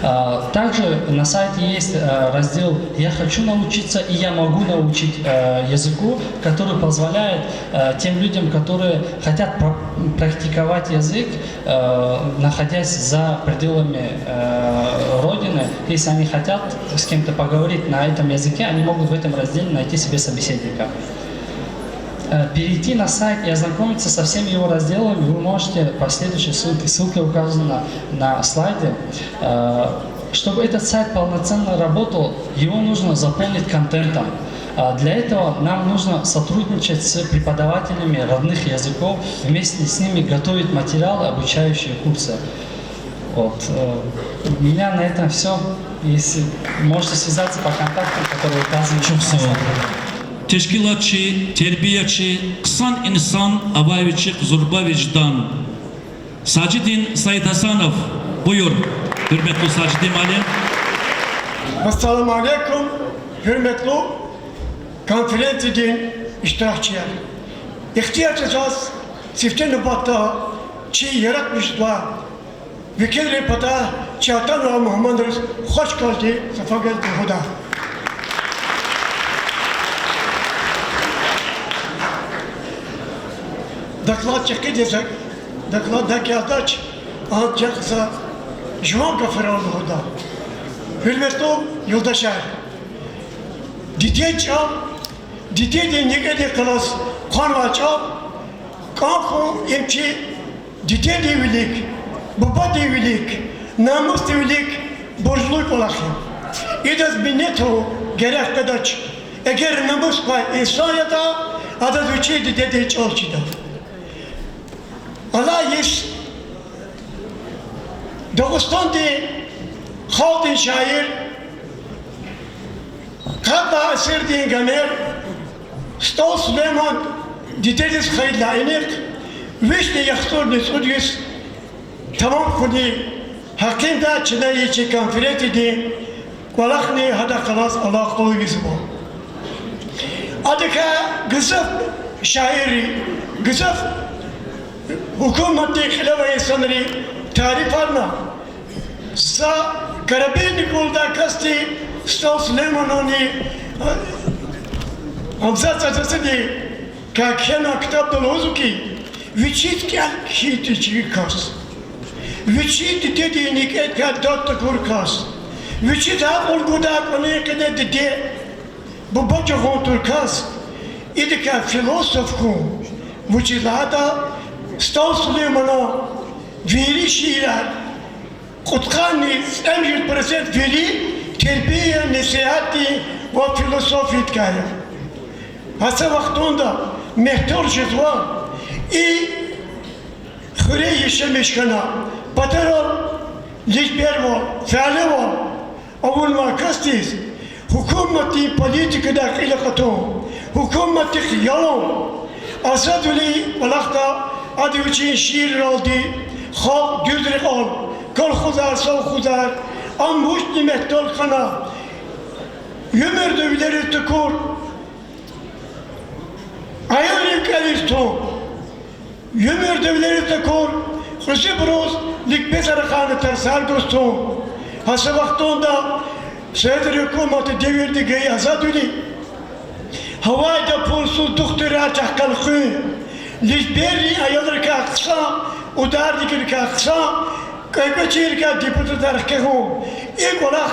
А, также на сайте есть, э, раздел «Я хочу научиться и я могу научить, э, языку», который позволяет, э, тем людям, которые хотят пра-, практиковать язык, э, находясь за пределами, э, Родины, если они хотят с кем-то поговорить на этом языке, они могут в этом разделе найти себе собеседника. Э, перейти на сайт и ознакомиться со всеми его разделами вы можете по следующей ссылке. Ссылка указана на слайде. Э, Чтобы этот сайт полноценно работал, его нужно заполнить контентом. А для этого нам нужно сотрудничать с преподавателями родных языков, вместе с ними готовить материалы, обучающие курсы. Вот, э, у меня на этом всё. Если можете связаться по контактам, которые указаны. Чухсагъул. Тешкилатчи, тербиячи, хъсан инсан авай вичихъ зурба виждан. Сажидин Саидгьасанов, буюр, гьуьрметлу Сажидин муаллим. Ассаламу алейкум, гьуьрметлу конференциядин иштиракчияр. Ихтияр це заз сифте нубатда чи яратмишзавай векилрин патай чи атанвай мугьманриз хвашкалди, сафагелди лугьуда. Доклад чӀехиди я, доклад яздач, анжах за жуван гафарал лугьуда. Гьуьрметлу юлдашар, дидед чӀал, дидедин некӀедихъ галаз хъванвай чӀал, кӀан хьун им чи дидедин вилик, бубадин вилик, намусдин вилик буржлу кӀвалах я. Идаз минет авун герек къведач. Эгер намус квай инсан ятӀа, адаз вичин дидедин чӀал чида. Алай йис Дагъустандин халкьдин шаир, къад лагьай асирдин Гомер СтӀал Сулейман дидедиз хайидалай инихъ вишни яхцӀурни цӀуд йис тамам хьунин гьакъиндай чна и чи конференциядин кӀвалахни гьадахъ галаз алакъалу ийизва. Адакай гзаф шаирри, гзаф гьукуматдин кьиле авай инсанри тарифарна, за Карабинникулдай касди СтӀал Сулейманани, э, Гьамзат Цацадиди кхьенвай ктабда лугьузва хьи, вичиз кӀел кхьин тежер кас, вичин дидедин некӀедикай дад тахьур кас, вичиз акьул гудай кӀвалин къене диде, буба жагъун тур кас, идакай философ хьун, вучиз лагьайтӀа СтӀал Сулейманан вири шиирар кьудкъанни цӀемуьжуьд процент вири тербия, несигьатдин ва философиядикай я. Гьа са вахтунда мягьтел жезва и хуьре яшамиш хьана, патарал лишбервал, фялевал авунвай касдиз гьукуматдин политикадай кьил акъатун, гьукуматдихъ ялун. Асадвилин кӀвалахда ада вичин шиирралди халкь дуьз рекьел, колхозар, совхозар, ам вучни мягьтел хьана, уьмуьрда вилериз такур аялрив кӀелиз тун, уьмуьрда вилериз такур кьуьзуьбуруз ликбезар ахъайна тарсар гуз тун. Гьа са вахтунда советрин гьукуматдин девирда гайи азадвили гьавайда пулсуз духтурар чахъ галаз хуьн, лишберрин аялрикай хъсан, ударникрикай хъсан, кӀвенкӀвечийрикай депутатар хкягъун, и кӀвалах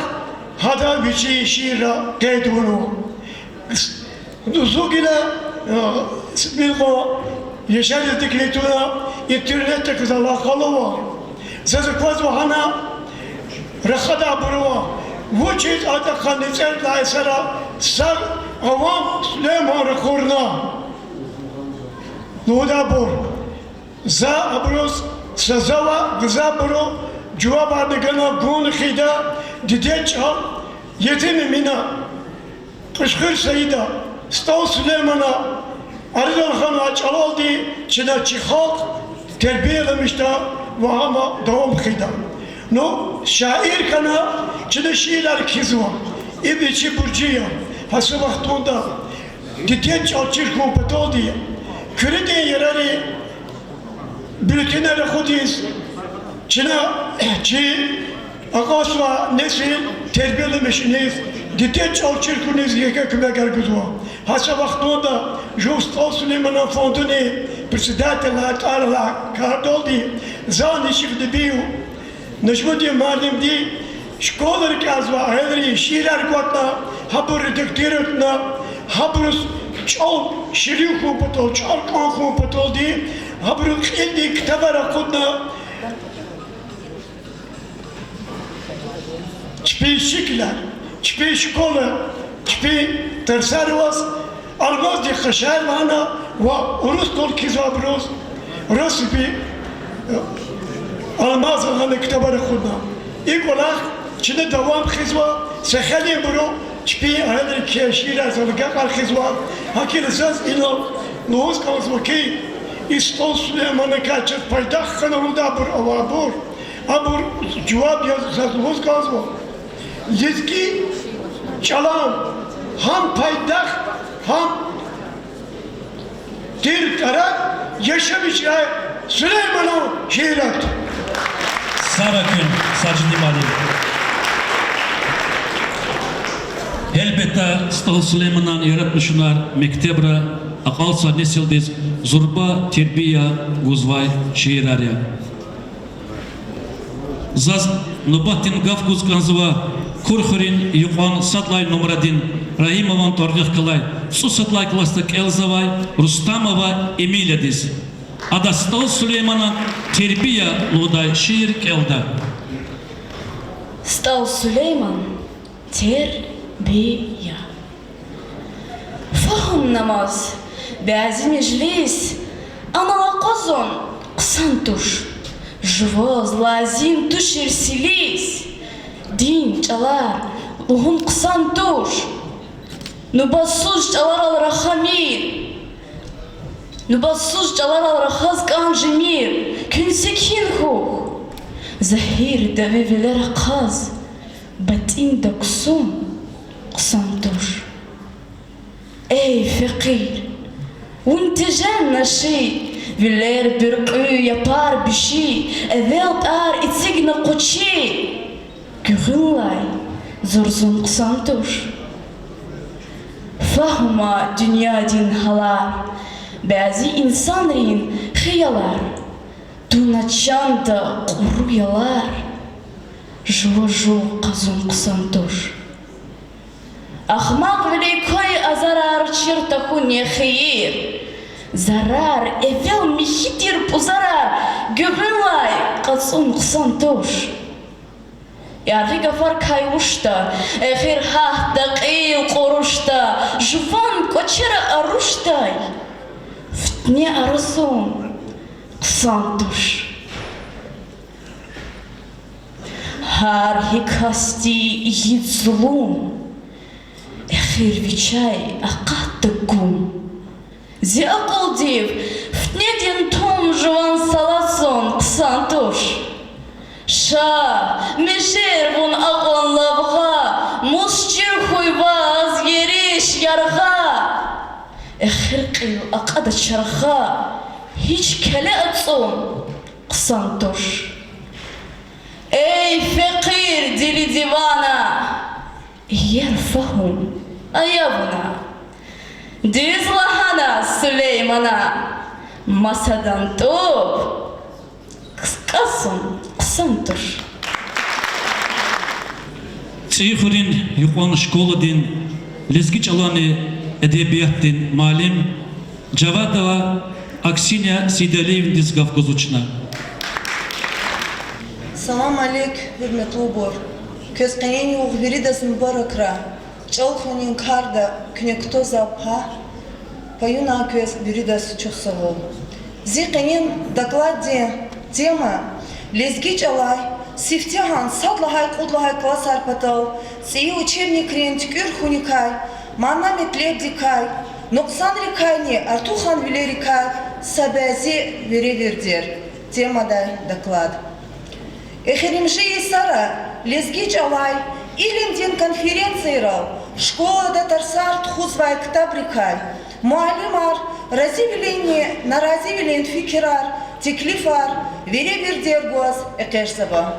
гьада вичин шиирра къейд авунва. Зун гила, э, микьва яшариз текли туна, интернетдихъ за алакъалу ава. Заз аквазва гьана рахадайбуру ава, вучиз атӀа къанни цӀерид лагьай йисара сагъ авам Сулейман ракъурна лугьудайбур. За абуруз са зава гзафбуру жавабарни гана гун хъийида, дидед чӀал, Етим Эмина, Кьуьчхуьр Саида, СтӀал Сулеймана, Аридал ханвай чӀалалди чна чи халкь тербияламишда ва гьам давам хъийида. Ну, шаир хьана чна шиирар кхьизва, ибур чи буржи я. Гьа са вахтунда дидед чӀал чир хьун паталди куьредин ярарин бюллетенар акъудиз, чна чи акьалтзавай несил тербияламишуниз, дидед чӀал чир хьуниз еке куьмекар гузва. Гьа са вахтунда жув СтӀал Сулейманан фондунин председатель тӀваралай кардалди, зани Шихнебиев Нажмудин муаллимди школара кӀелзавай аялри шиирар кӀватӀна, гьабур редактировать авуна, гьабуруз чӀал ширин хьун патал, чӀал кӀан хьун паталди, гьабурун кьилди ктабар акъудна. Чпин шикилар, чпин школа, чпин тарсар аваз, Алмаздин къашар лагьана ва урус кӀвал кхьизвайбуруз расми, э, Алмаз лагьана ктабар акъудна. И кӀвалах чна давам хъийизва, са хейлин абуру чпин аялри кхьей шиирар, за агакьар хъийизва. ГьакӀ хьайила заз инал лугьуз кӀанзава хьи, и СтӀал Сулейманакай чаз пайдах хьана лугьудайбур авайбур, абур жаваб яз заз лугьуз кӀанзава. Лезги чӀалан гьам пайдах, гьам тир тӀарар яшамиш я Сулейманан шиират. Сара куьн, Сажидин муаллим. Гьелбетда, СтӀал Сулейманан яратмишунар мектебра акьалтзавай несилдиз зурба тербия гузвай шиирар я. Заз нубатдин гаф гуз кӀанзава Курхуьруьн юкьван сад лагьай нумрадин Рагьимован тӀварунихъ галай цӀусад лагьай классда кӀелзавай Рустамова Эмилиядиз. Ада СтӀал Сулейманан Тербия лугьудай шиир кӀелда. СтӀал Сулейман, Тербия. Фагьумнамаз бязи межлис, анал акъвазун хъсан туш. Жуваз лазим тушир силис, дин чӀалар лугьун хъсан туш. Нубатсуз чӀаларал рахамир, нубатсуз чӀаларал рахаз кӀан жемир, куьн секин хьухь. Загьирда ви вилер ахъаз, батӀинда ксун хъсан туш. Эй, фекъир, вун тежен наши, вилер буьркьуь, япар биши, эвел тӀвар эцигна къучи, гуьгъуьнлай зурзун хъсан туш. Фагьума дуьньядин гьалар, бязи инсанрин хиялар, туна чанда кьуру ялар, жува жув къазун хъсан туш. Ахмакьвилин квай азарар чир тахьуй я хийир, зарар, эвел михьи тир пӀузарар гуьгъуьнлай кьацӀун хъсан туш. Яргъи гафар кай вучда, эхир гьатда кьил кьурушда, жуван кӀвачера арушдай фитне аразун хъсан туш. Гьар гьи касди ийид зулун, эхир вичяй акъатда гум. Зи акьулдив фитнедин тум жуван салатзун хъсан туш. Ша, межер вун акьван лавгъа, мус чир хьуй ваз ериш, яргъа. Эхир кьил акьада чарха, гьич келе ацӀун хъсан туш. Эй, фекъир дили дивана, иер фагьум ая вуна. Дуьз лагьана Сулеймана, масадан тӀуб кӀасун хъсан туш. ЦӀийи хуьруьн юкьван школадин лезги чӀаланни эдебиятдин муаллим Жавадова Аксинья Сейдалиевнадиз гаф гузвач на. Салам алейк, гьуьрметлубур! Квез къенин югъ виридаз мубаракрай. ЧӀал хуьнин карда куьне кутазвай пагь, паюнай квез виридаз чухсагъул. Зи къенин докладдин тема лезги чӀалай сифтегьан сад лагьай, кьуд лагьай классар патал цӀийи учебникрин туькӀуьр хьуникай, мана-метлебдикай, нукьсанрикайни артуханвилерикай са бязи веревирдер темадай доклад. Эхиримжи йисара лезги чӀалай илимдин конференцийрал, школада тарсар тухузвай ктабрикай муаллимар разивилинни наразивилин фикирар, теклифар веревирдер гваз экъечӀзава.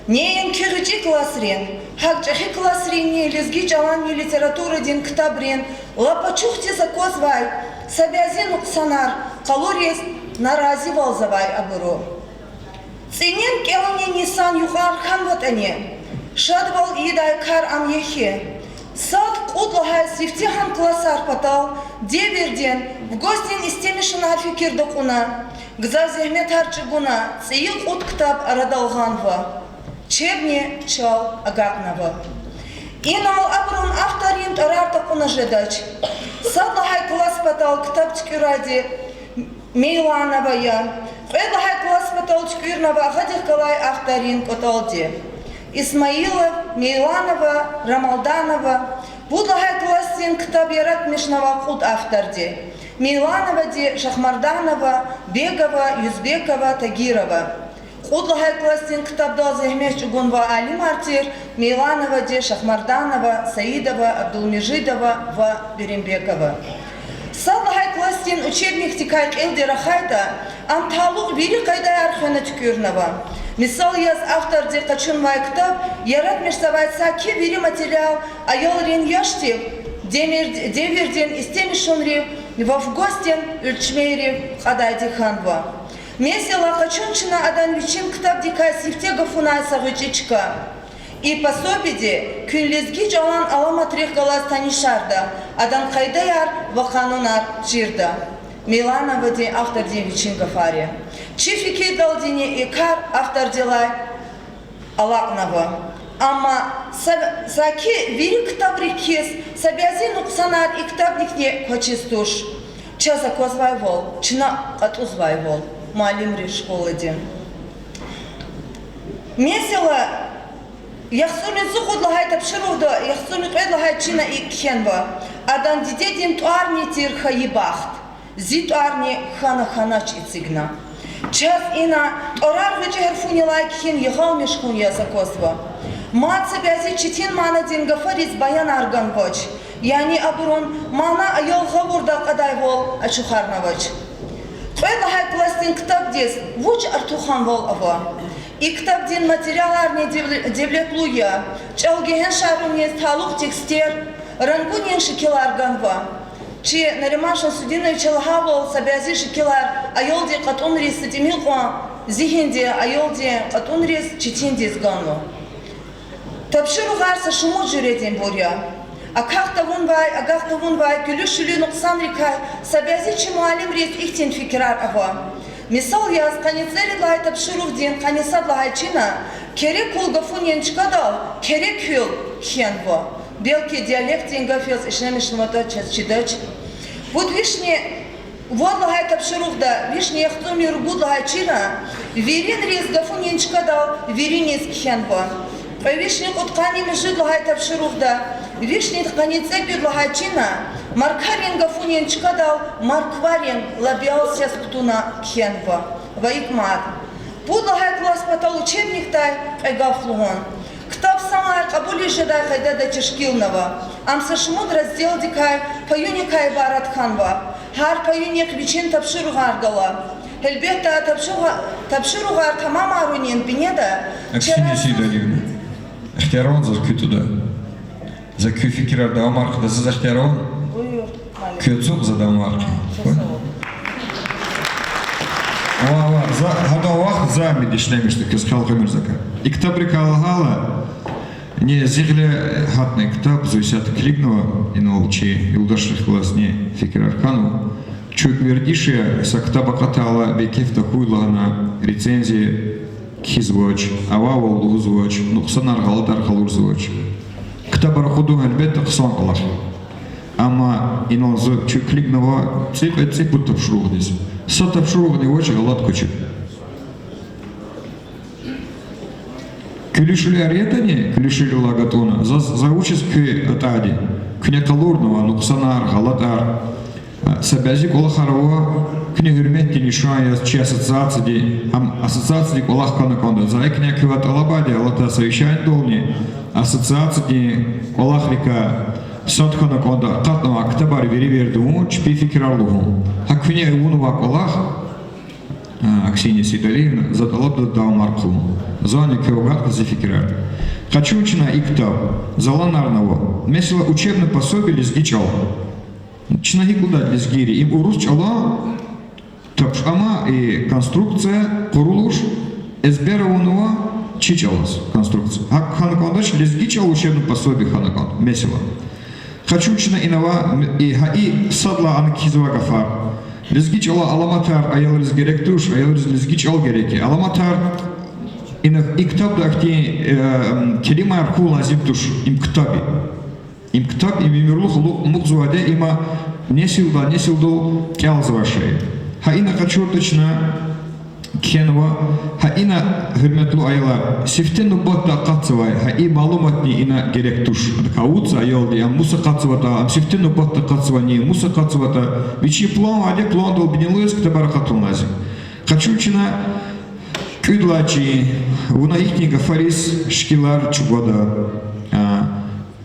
Неинки гъвечӀи классрин, гьакӀ чӀехи классринни лезги чӀаланни литературадин ктабрин лап ачухдиз аквазвай са бязи нукьсанар къалуриз наразивалзавай абуру. ЦӀинин кӀелунин йисан юкьвар хьанватӀани, шадвал ийидай кар ам я хьи, сад-кьуд лагьай сифтегьан классар патал девирдин, вгосдин истемишунар фикирда кьуна, гзаф зегьметар чӀугуна цӀийи кьуд ктаб арадал гъанва. Учебный чал агакьнава. Инал абурун авторрин тӀварар такьуна жедач. Сад лагьай класс патал ктаб туькӀуьрайди Мейланова я. Кьвед лагьай класс патал туькӀуьрнава агъадихъ галай авторрин кӀватӀалди: Исмаилов, Мейланова, Рамалданова. Пуд лагьай классдин ктаб яратмишнава кьуд авторди: Мейлановади Шахмарданова, Бегова, Юзбекова, Тагирова. Кьуд лагьай классдин ктабдал зегьмет чӀугунвай алимар тир Мейлановади Шахмарданова, Саидова, Абдулмежидова ва Берембекова. Сад лагьай классдин учебникдикай кьилди рахайтӀа, ам талукь вири къайдаяр хвена туькӀуьрнава. Мисал яз, авторди къачунвай ктаб яратмишзавай саки вири материал аялрин яшдив, демир-, девирдин истемишунрив ва фгосдин уьлчмейрив кьадайди хьанва. Месела, къачун чна адан вичин ктабдикай сифте гафунай са гъвечӀи чка. И пособиди куьн лезги чӀалан аламатрихъ галаз танишарда, адан къайдаяр ва къанунар чирда. Мейлановадин, автордин вичин гафар я. Чи фикирдалдини и кар автордилай алакьнава. Амма са-, саки вири ктабрик хьиз, са бязи нукьсанар и ктабдикни квачиз туш. Чаз аквазвайвал, чна кьатӀузвайвал, муаллимри школадин. Месела, яхцӀурни цӀукьуд лагьай тапшуругъда яхцӀурни кьвед лагьай чина икӀ кхьенва: Адан дидедин тӀварни тир хьайи бахт, зи тӀварни хьана-хьанач эцигна. Чаз ина тӀварар гъвечӀи гьарфунилай кхьин ягъалмиш хьун яз аквазва. Мад са бязи четин манадин гафариз баянар ганвач, яни абурун мана аял гъавурда кьадайвал ачухарнавач. Кьвед лагьай классдин ктабдиз вуч артуханвал ава? И ктабдин материаларни девле-, девлетлу я, чӀал гегьеншаруниз талукь текстер, рангунин шикилар ганва. Чи Нариман Шамсудиновича лагьайвал, са бязи шикилар аялдин кьатӀунриз са тӀимил кьван зигьинди, аялдин кьатӀунриз четиндиз ганва. Тапшуругъар са шумуд жуьрединбур я. Акахь тавунвай, агакь тавунвай куьлуь-шуьлуь нукьсанрикай са бязи чи муаллимриз ихьтин фикирар ава. Мисал яз, къанни цӀерид лагьай тапшуругъдин къанни сад лагьай чина Керекул гафунин чкадал Керекуьл кхьенва. Белки диалектдин гаф яз ишлемишнаватӀа чаз чидач. Пуд вишни вад лагьай тапшуругъда вишни яхцӀурни ругуд лагьай чина виринриз гафунин чкадал вириниз кхьенва. Кьве вишни кьудкъанни муьжуьд лагьай тапшуругъда вишни къанни цӀекӀуьд лагьай чина маркарин гафунин чкадал маркварин лабиал сес кутуна кхьенва. Ва икӀ мад. Пуд лагьай класс патал учебникдай кьве гаф лугьун. Ктаб санлай кьабулиз жедай къайдада тешкилнава. Ам са шумуд разделдикай, паюникай ибарат хьанва. Гьар паюнихъ вичин тапшуругъар гала. Гьелбетда, тапшуругъа-, тапшуругъар тамамарунин бинеда Аксинья Сидорьевна, ихтияр ава заз куь тӀуда? За куь фикирар давамар хъийида, заз ихтияр ава? Куь ацукь, за давамар хъийин. Ва, ва, за, гьадан вахт за мидишлемишда, квез хъел гъимир закай. И ктабрикай лагьайла, ни зи гъиле гьатна и ктаб, зун исятда килигнава, инал чи юлдашрихъ галазни фикирар хьанва. Чун вердиш я са ктаб акъатайла бейкеф тахьуй лагьана рецензия кхьизвач, авайвал лугьузвач, нукьсанар, гъалатӀар къалурзавач. Ктабар акъудун гьелбетда хъсан кӀвалах я. Амма инал зун чун килигнава цӀикьвед-цӀипуд тапшуругъдиз. Са тапшуругъни авач гъалатӀ квачир. Куьлуь-шуьлуьяр ятӀани, куьлуь-шуьлуьдилай гатӀунна, заз, за вучиз куьн атӀайди? Куьне къалурнава нукьсанар, гъалатӀар. Са бязи кӀвалахар ава, куьне гьуьрметдин лишан яз чи ассоциацияди, ам ассоциациядин кӀвалах хьана кӀанда. За экуьнин квевай тӀалабайди я, алатай совещаниедални ассоциациядин кӀвалахрикай сад хьана кӀанда, акъатнавай ктабар вири вердун, чпин фикирар лугьун. Гьа куьне авунвай кӀвалах, а, Аксинья Сидорьевна, за тӀалабда давамар хъувун. Зани квев агакьда зи фикирар. Къачун чна и ктаб, заланарни ава. Месела, учебный пособие лезги чӀал. Чна гьикӀ лугьуда лезгийри, им урус чӀалан тапш-, амма и конструкция къурулуш, эзбер авунва чи чӀалаз конструкция. ГьакӀ хьана кӀандач, лезги чӀал учебный пособие хьана кӀанда, месела. Къачун чна ина ава, и гьа и сад лагьана кхьизвай гафар. Лезги чӀалан аламатар аялриз герек туш, аялриз лезги чӀал герек я. Аламатар Ина и ктабда ахьтин, э, м, келимаяр хьун лазим туш, им ктаб я. Им ктаб, им уьмуьрлух лу-, амукьзавайди я, има несилдай несилдал кӀелзавай шей. Гьа ина къачуртӀа чна кхьенва, гьа ина, гьуьрметлу аялар, сифте нубатда акъатзавай, гьа и малуматни ина герек туш. Адакай вуч я аялди, ам мус акъатзаватӀа, ам сифте нубатда акъатзавани, мус акъатзаватӀа, вичин план авайди, пландал бинеллаз ктабар акъатун лазим. Къачу чна кӀуьд лагьай чин, вуна ихьтин гафариз шикилар чӀугвада. А,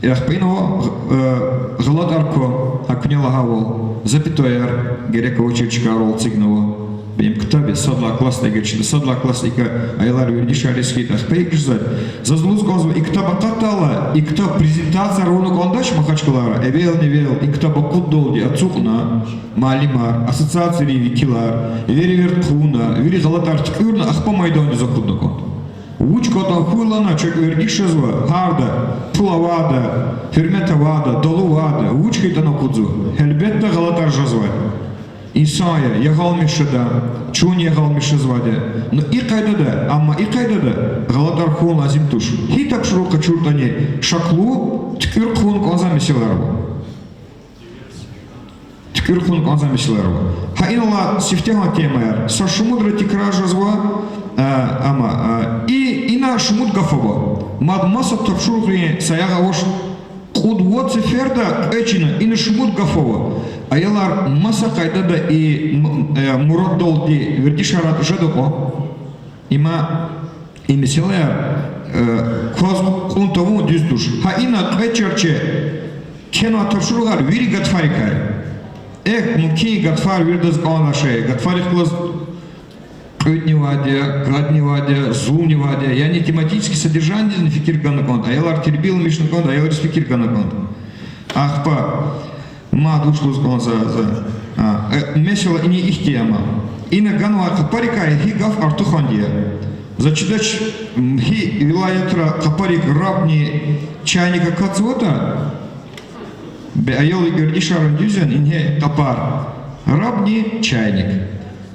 ахпа ина, э, гъалатӀар ква, гьакуна лагьайвал, запятойяр герек авачир чкайрал эцигнава. Им ктаб я, сад лагьай классда эгечӀда, сад лагьай классдикай аялар вердишариз хьайитӀа, ахпа икӀ жезвайди. Заз лугьуз кӀанзава, и ктаб акъатайла, и ктаб презентацияр авуна кӀандач Махачкалара, эвелни-эвел и ктаб акъуддалди ацукьна муаллимар, ассоциацийрин векилар, вири-вири хъувуна, вири гъалатӀар туькӀуьрна, ахпа майдандиз акъудна кӀанда. Вуч кӀантӀа хьуй лагьана, чак вердиш жезва, гьарда, пул авайда, гьуьрмет авайда, далу авайда, вуч хьайитӀани акъудзава. Гьелбетда, гъалатӀар жезвайди. Инсан я, ягъалмиш жеда, чун ягъалмиш жезвайди я. Ну и къайдада, амма и къайдада гъалатӀар хьун лазим туш. Гьи тапшуругъ къачуртӀани шаклу, туькӀуьр хъувун кӀанзавай месэлаяр ава. ТуькӀуьр хъувун кӀанзавай месэлаяр ава. Гьа инал сифтегьан темаяр. Са шумудра тикрар жезва, а, амма, а, и, ина шумуд гаф ава. Мад маса тапшуругърин саягъ авач кьуд-вад сеферда кьве чина, ина шумуд гаф ава. Аялар маса къайдада и м-, э, мураддалди вердишар атӀа жеда кьван. Има, и месэлаяр, э, кваз кьун тавун дуьз туш. Гьа ина кьве чарче кхьенвай тапшуругъар вири гатфарикай. Эхь, мумкин, гатфар виридаз кӀанзавай шей, гатфарихъ галаз кьуьдни авайди я, гадни авайди я, зулни авайди я. Яни тематический содержаниедизни фикир гана кӀанда, аялар тербияламишна кӀанда, аялриз фикир гана кӀанда. Ахпа мад вуч лугьуз кӀанзава за, а, э, месела ина ихьтин я ам. Ина ганвай къапарикай гьи гаф артуханди я. За чидач, м, гьи вилаятра къапарик рабни чайник акатзаватӀа, бес аялри вердишарун дуьз яни, ингье къапар. Рабни чайник.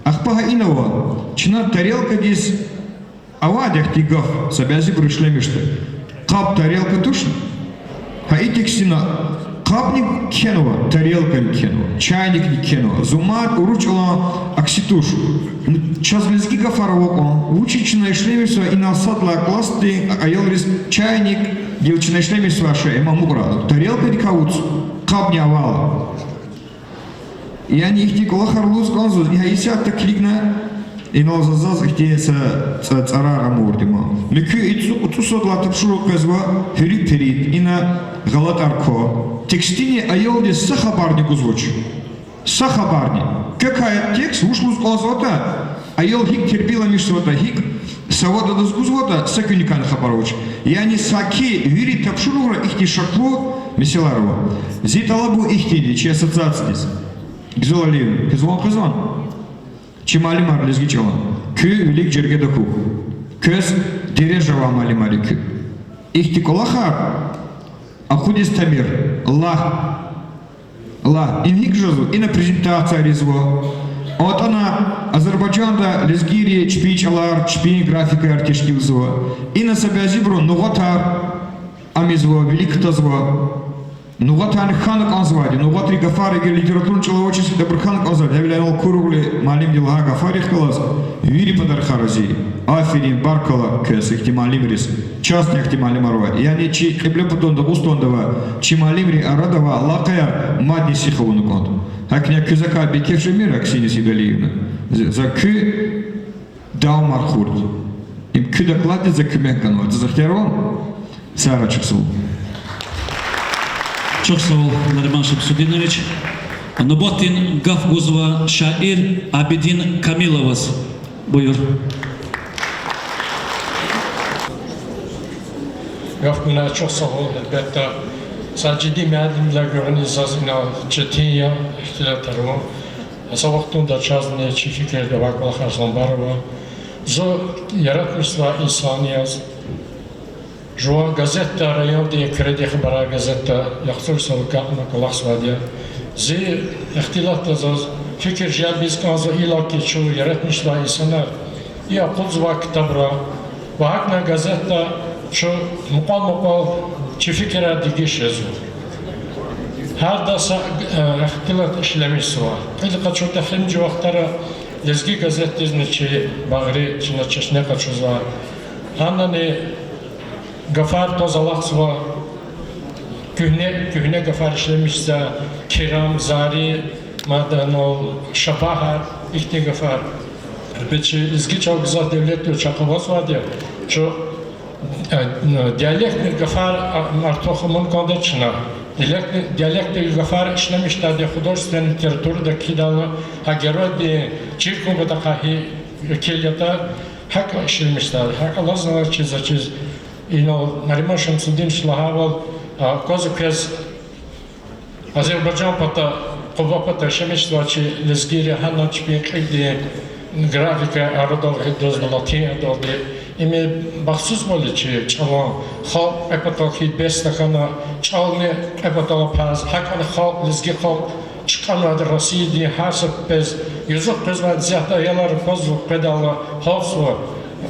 Ахпа гьа ина ава, чна тарелкадиз авайди я ихьтин гаф, са бязибуру ишлемишда. Къаб тарелка туш. Гьа и текстдин къабни кхьенва, тарелкани кхьенва, чайникни кхьенва. Зумад урус чӀалан акси туш. Ну, чаз лезги гафар ава кьван, вучиз чна ишлемишзава инал сад лагьай классдин аялриз чайник гила чна ишлемишзавай шей, им амукьрай. Тарелкадикай вуч, къабни авайла. Яни ихьтин кӀвалахар лугьуз кӀанзава, гьа исятда килигна, инал заз, заз ихьтин са цӀа-, цӀарар амурди ман. Муькуь и цӀу-, цӀусад лагьай тапшуругъ къвезва, гьуьруьк перид, ина гъалатӀар ква. Текстдини аялдиз са хабарни гузвач. Са хабарни. Квекай текст вуч лугьуз кӀанзаватӀа, аял гьикӀ тербияламишзаватӀа, гьикӀ савад адаз гузватӀа, са куьникайни хабар авач. Яни саки вири тапшуругъра ихьтин шаклу месэлаяр ава. Зи тӀалабун ихьтинди чи ассоциациядиз. Гуьзел Алиевна, квез ван къвезвани? Чи муаллимар лезги чӀалан. Куьн вилик жергеда хьухь. Квез дережа авай муаллимар я куьн. Ихьтин кӀвалахар акъудиз тамир. Лагь. Лагь, им гьикӀ жезва, ина презентацияр ийизва. АтӀана Азербайжанда лезгийри чпин чӀалар, чпин графикаяр тешкилзава. Ина са бязибуру нугъатар ам ийизва, вилик кутазва. Нугъатарни хьана кӀанзавайди, нугъатрин гафар эгер литературный чӀала авачиз хьайитӀа, абур хьана кӀанзавайди. Гьавиляй инал Куругъли муаллимди лагьай гафарихъ галаз вири патарихъай рази я. Аферин, баркалла квез, ихьтин муаллимриз. Чазни ихьтин муаллимар авайди. Яни чи Кьиблепатан Дагъустанда авай, чи муаллимрин арада авай алакъаяр мадни сих авуна кӀанда. ГьакӀни куьн закай бекеф жемир, Аксинья Сейдалиевна. За, за куь давамар хурди. Им куь докладдиз за куьмек ганвай. Заз ихтияр ава? Сагърай, чухсагъул. Чухсагъул, Нариман Шамсудинович. Нубатдин гаф гузва шаир Абидин Камиловаз. Буюр. Гаф гунай чухсагъул, гьелбетда, Сажидин муаллимдилай гуьгъуьниз заз инал четин я ихтилатар авун. Са вахтунда чазни чи фикирда авай кӀвалахар ламбар ава. Зун яратмишзавай инсан яз, жуван газетда, райондин Куьредин хабарар газетда яхцӀур йисалай агакьна кӀвалахзавайди я. Зи ихтилатда заз фикир жемир, икӀ кӀанзава, иллаки чун, яратмишзавай инсанар, и акъудзавай ктабра Ва гьакӀни газетда чун мукьвал-мукьвал чи фикирар дегиш жезва. Гьарда са, э, ихтилат ишлемишзава. Кьилди къачуртӀа, эхиримжи вахтара Лезги газетдизни чи багъри чна чешне къачузва. Гьанани гафар тваз алахъзава, куьгьне, куьгьне гафар ишлемишзава, кирам, зари, мадни, шабагьар, ихьтин гафар. Бес чи лезги чӀал гзаф девлетлу чахъ авазвайди я, чун, э, диалектный гафар, а, артух авун кӀанда чна. Диалектный, диалектный гафар ишлемишдайди художественный литературада кхьидайла, гьа геройдин чир хьун патахъай гьи векил ятӀа, гьакӀ ишлемишдай. ГьакӀ алазва чиз, а чиз. Инал Нариман Шамсудинович лагьайвал, а, кваз квез Азербайжан пата, Къуба пата ишлемишзавай чи лезгийри гьана чпин кьилдин графика арадал гъидаз, латин адалди. Им махсусвал я чи чӀалан, халкь кьве патал хьиз бес тахьана, чӀални кьве патал паз, гьакӀни халкь, лезги халкь чкӀанвайди Россиядин гьар са пипӀез, юзух къвезвай исятда аялар аквазва, къведайла гьалтзава.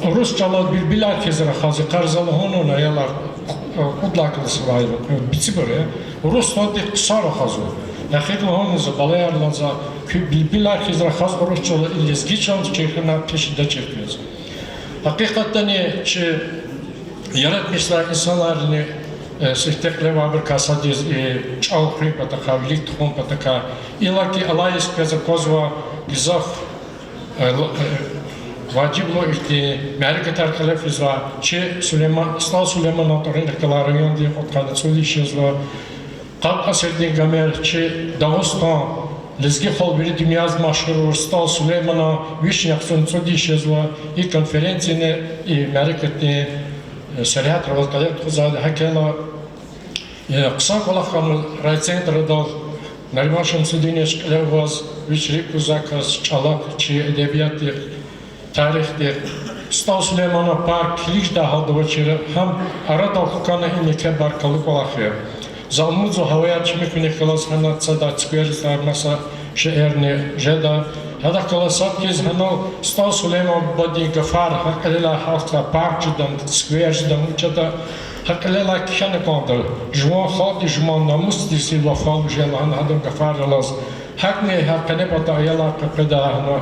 Урус чӀалал билбилар хьиз рахаз, йикъара за лугьун, аялар, кьуд лагьай классдилай бицӀибур я, урус чӀалдихъ хъсан рахазва. Эхир лугьун за, балаяр, лагьана за, куьн билбилар хьиз рахаз урус чӀалал, и лезги чӀал чир хьана, пешида чир хьиз. Гьакъикъатдани чи яратмишзавай инсанарни, э, сифте кьиле авайбурукай сад яз и чӀал хуьн патахъай, вилик тухун патахъай, иллаки алай йис квез аквазва, гзаф, э, важиблу ихьтин мярекатар кьиле физва. Чи Сулейман, СтӀал Сулейманан тӀварунихъ галай райондин кьудкъанни цӀуд йис жезва. Къад асирдин гамер чи Дагъустан, лезги халкь вири дуьньяда машгьур авур СтӀал Сулейманан вишни яхцӀурни цӀуд йис жезва. И конференцияни, и мярекатни, э, сергьятра аваз кьиле тухузвайди я. ГьакӀ хьайила, э, хъсан кӀвалах хьанва райцентрадал Нариман Шамсудинович кьиле аваз, вич рикӀ гузвай кас, чӀалахъ, чи эдебиятдихъ, тарихдихъ. СтӀал Сулейманан парк килигдай гьалда авачир, гьам арадал хкана, им еке баркаллу кӀвалах я. За умудзава, гьаваяр чими куьнихъ галаз гьана сада цуькверзавай маса шейэрни жеда. Гьадахъ галаз сад хьиз гьанал СтӀал Сулейман бубадин гафар, гьа кьилелай гьалтзавай парк жеда, цуьквер жеда, вучда, гьа кьилелай кхьена кӀанда: жуван халкьдиз, жуван намусдиз вафалу жен лагьана гьадан гафар алаз. ГьакӀни гьа къене пата аялар къекъведа гьана,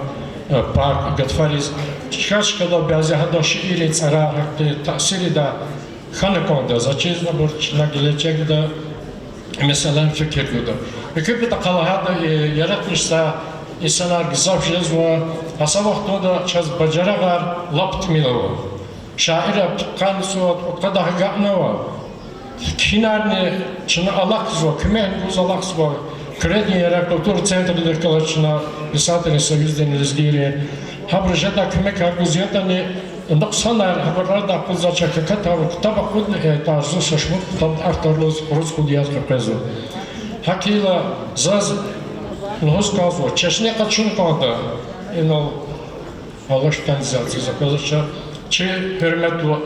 э, парк гатфариз. Чка-чкадал бязи гьадан шииррин цӀарар гьахьтин таъсирда хьана кӀанда. За чизва абур чна гележегда месэлайриз фикир гуда. Муькуь патахъай лагьайтӀа, э, яратмишзавай инсанар гзаф жезва, а са вахтунда чаз бажарагъар лап тӀимил ава. Шаирар пудкъанни цӀувад-кьудкъадай агакьнава. Кхьинарни чна алахъзава, куьмекни гуз алахъзава. Куьредин ярар культура центрдихъ галаз чна писателрин союздин, лезгийрин, гьабуру жедай куьмекар гуз ятӀани, нукьсанар гьабуру арадай акъудзавач, чак акатайла ктаб акъудна, э, тарзу са шумуд ктаб авторлуз кьуруз кьуд яз къекъвезва. ГьакӀ хьайила заз лугьуз кӀанзава, чешне къачун кӀанда инал, алаш кандидатриз аквазвач чи гьуьрметлу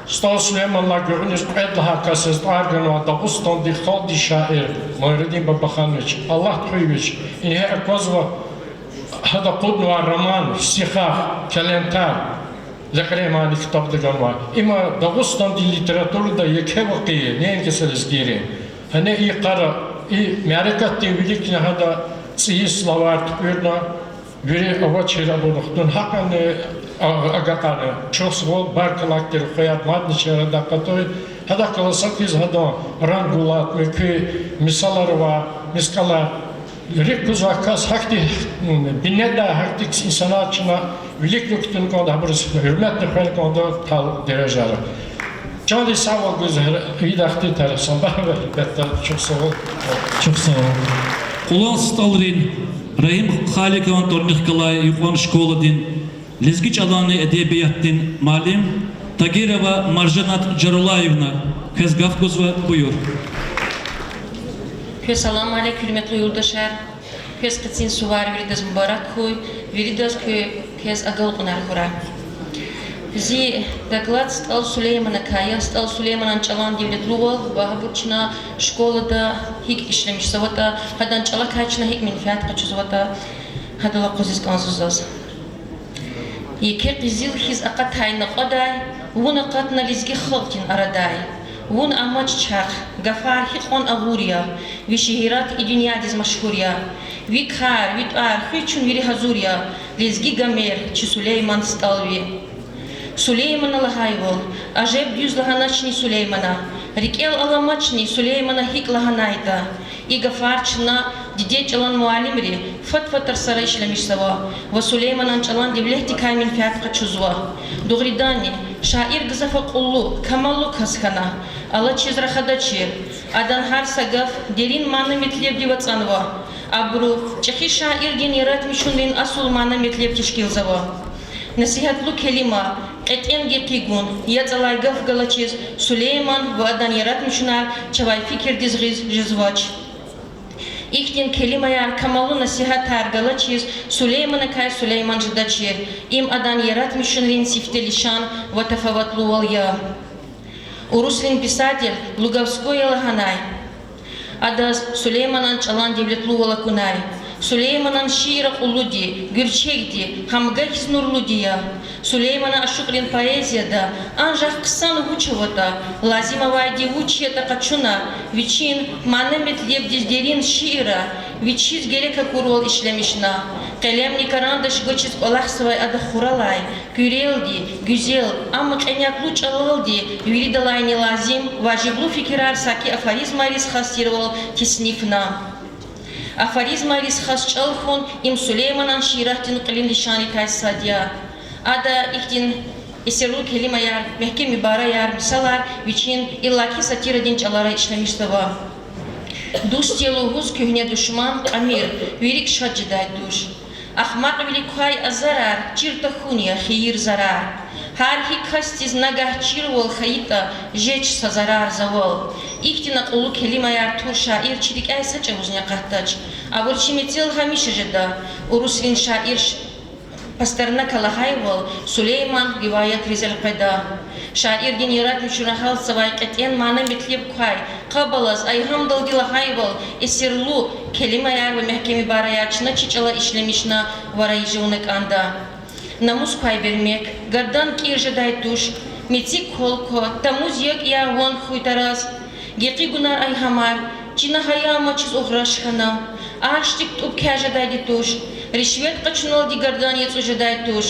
СтӀал Сулейманан гуьгъуьниз кьвед лагьай кас яз тӀвар ганвай Дагъустандин халкьдин шаир Майрудин Бабаханович, Аллагьди хуьй вич. Ингье аквазва гьада акъуднавай роман, стихар, келентар, лекьрен мани ктабда ганвай. Има Дагъустандин литературада еке вакъиа я, неинки са лезгийрин. Гьана и йикъара, и мярекатдин виликни гьада цӀийи славар туькӀуьрна, вири авачир абур хтун гьакӀни, а, агакьарна. Чухсагъул, баркалла тир хвеяр мадни чи арадай акъатуй. Гьадахъ галаз сад хьиз гьадан ранг гулат, муькуь мисалар ва мискӀалар. РикӀ кузвай кас гьахьтин, м, бинедай гьахьтин инсанар чна виликни кутун кӀанда, гьабуруз гьуьрметни хвена кӀанда тал дережайра. Чандин сагъвал гуз, ида ахьтин тарих санбарва, гьелбетда, чухсагъул. Чухсагъул. Къулан СтӀалрин Рагьим Халикован тӀварунихъ галай юкьван школадин лезги чӀаланни эдебиятдин муаллим Тагирова Маржанат Жарулаевна квез гаф гузва, буюр. Квез салам алейк, гьуьрметлу юлдашар. Квез къенин сувар виридаз мубарак хьуй, виридаз квез агалкьунар хьурай. Зи доклад СтӀал Сулейманакай я, СтӀал Сулейманан чӀалан девлетлувал ва гьабур чна школада гьикӀ ишлемишзаватӀа, гьадан чӀалакай чна гьикӀ менфят къачузватӀа, гьадал акъвазиз кӀанзава заз. Еке къизил хьиз акъатай накьвадай, вун акъатна лезги халкьдин арадай. Вун амач чахъ, гафар гьикьван агъур я, ви шиират и дуьньядиз машгьур я. Ви кар, ви тӀвар хуьз чун вири гьазур я, лезги Гомер, чи Сулейман СтӀал ви. Сулеймана лагьайвал, ажеб дуьз лагьаначни Сулеймана, рикӀел аламачни Сулеймана гьикӀ лагьанайтӀа. И гафар чна дидед чӀалан муаллимри фад-фад тарсара ишлемишзава ва Сулейманан чӀалан девлетдикай менфят къачузва. Дугъриданни, шаир гзаф акьуллу, камаллу кас хьана, алачиз рахадачир. Адан гьар са гаф дерин мана-метлебдив ацӀанва. Абуру чӀехи шаирдин яратмишунрин асул мана-метлеб тешкилзава. Насигьатлу келима, кьетӀен гекъигун, яцӀ алай гаф галачиз Сулейман ва адан яратмишунар чавай фикирдиз гъиз жезвач. Ихьтин келимаяр, камаллу насигьатар галачиз Сулейманакай Сулейман жедачир. Им адан яратмишунрин сифте лишан ва тафаватлувал я. Урусрин писатель Луговскоя лагьанай: адаз Сулейманан чӀалан девлетлувал акунай. Сулейманан шиир акьуллуди, гуьрчегди, гьамга хьиз нурлуди я. Сулеймана ашукьрин поэзияда анжах хъсан вуч аватӀа, лазим авайди вуч ятӀа къачуна, вичин мана-метлебдиз дерин шиирра вичиз герек акурвал ишлемишна. Къелемни карандаш гвачиз кӀвалахзавай ада хуралай, куьрелди, гуьзел, амма кьенеклу чӀалалди виридалайни лазим, важиблу фикирар саки афоризмайриз хас тирвал теснифна. Афоризмайриз хас чӀал хьун им Сулейманан шииратдин кьилин лишанрикай сад я. Ада ихьтин эсерлу келимаяр, мягькем ибараяр, мисалар вичин иллаки сатирадин чӀалара ишлемишзава. Дуст я лугьуз куьгьне душман, кьамир, вирик шад жедай туш. Ахмакьвилик квай азарар чир тахьун я, хийир-зарар. Гьар гьи касдиз нагагь чирвал хьайитӀа, жеч са зарар завал. Ихьтин акьуллу келимаяр тур шаир чи рикӀяй са чӀавузни акъатдач. Абур чи мецел гьамиша жеда. Урусрин шаир Ш-, Пастернака лагьайвал, Сулейман риваятриз элкъведа. Шаирдин яратмишунра гьалтзавай кьетӀен мана-метлеб квай, къаб алаз, айгьамдалди лагьайвал, эсерлу келимаяр ва мягькем ибараяр чна чи чӀала ишлемишна ва райижи авуна кӀанда. Намус квай бермек, гардан кӀир жедай туш, мецик квал ква, тамуз якӀ я ван хьуй тараз. Гекъигунар, айгьамар, чина гьая амачиз угъраш хьана, аршдик тӀуб кяз жедайди туш, ришвет къачуналди гардан яцӀу жедай туш.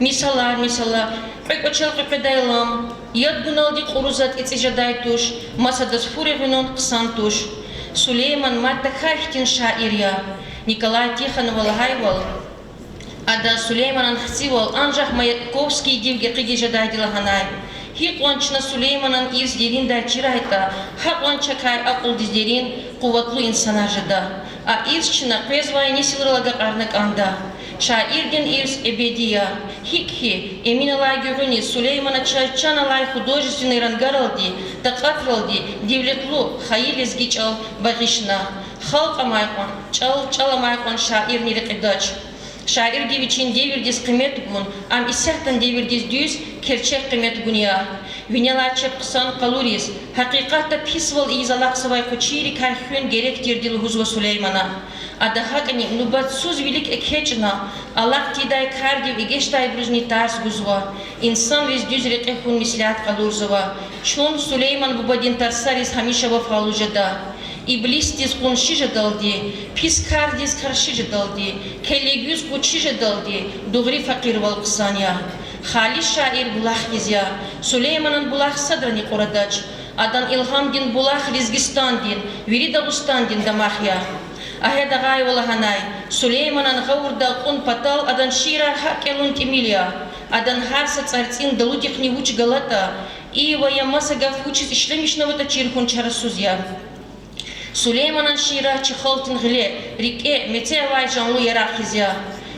Мисалар, месела, кьве кӀвачел къекъведай лам, яд гуналди кьуру затӀ ицӀи жедай туш, масадаз фу регъуьнун хъсан туш. Сулейман мад тахьай хьтин шаир я. Николай Тихонова лагьайвал, ада Сулейманан хцивал анжах Маяковскийдив гекъигиз жедайди лагьанай. Гьикьван чна Сулейманан ирс дериндай чирайтӀа, гьакьван чакай акьулдиз дерин, къуватлу инсанар жеда. А ирс чна къвезвай несилрал агакьарна кӀанда. Шаирдин ирс эбеди я. ГьикӀ хьи, Эминалай гуьгъуьниз Сулеймана чаз чан алай художественный рангаралди, такьатралди девлетлу, хайи лезги чӀал багъишна. Халкь амай кьван, чӀал, чӀал амай кьван шаирни рекьидач. Шаирди вичин девирдиз къимет гун, ам исятдан девирдиз дуьз, керчек къимет гун я. Винелай чеб хъсан къалуриз, гьакъикъатда писвал ийиз алахъзавай къучийрикай хуьн герек тирди лугьузва Сулеймана. Ада гьакӀни нубатсуз вилик экечӀна, алахъ тийидай кардив эгечӀдайбурузни тарс гузва, инсанриз дуьз рекье хьун меслят къалурзава. Чун Сулейман бубадин тарсариз гьамиша вафалу жеда. Иблисдиз къунши жедалди, пис кардиз къарши жедалди, келлигуьз къучи жедалди, дугъри факъирвал хъсан я. Халис шаир булах хьиз я. Сулейманан булах садрани кьурадач. Адан илгьамдин булах Лезгистандин, вири Дагъустандин дамах я. Агьед Агъаева лагьанай: Сулейманан гъавурда акьун патал адан шиирар гьакӀ кӀелун тӀимил я. Адан гьар са цӀарцӀин далудихъни вуч галатӀа, ия ва я маса гаф вучиз ишлемишнаватӀа чир хьун чарасуз я. Сулейманан шиирар чи халкьдин гъиле, рикӀе, мецел авай жанлу яракь хьиз я.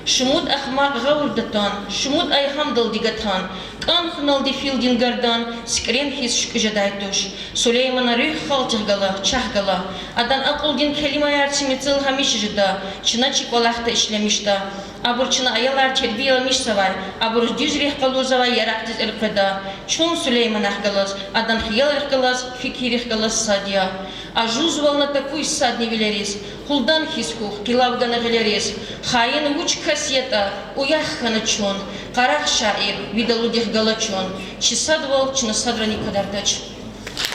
Шумуд ахмакь гъавурда атан, шумуд айгьамдалди гатан, кӀан хьуналди филдин гардан сикӀрен хьиз шуькӀуь жедай туш. Сулейманан руьгь халкьдихъ гала, чахъ гала. Адан акьулдин келимаяр чи мецел гьамиша жеда, чна чи кӀвалахда ишлемишда. Абур чна аялар тербияламишзавай, абуруз дуьз рехъ къалурзавай яракьдиз элкъведа. Чун Сулейманахъ галаз, адан хиялрихъ галаз, фикиррихъ галаз сад я. Ажузвална такуй садни вилериз, Кьулдан хьиз хьухь, къилав гана гъилериз, хаин вуч кас ятӀа, уях хьана чун, къарагъ, шаир, ви далудихъ гала чун, чи садвал чна садрани квадардач.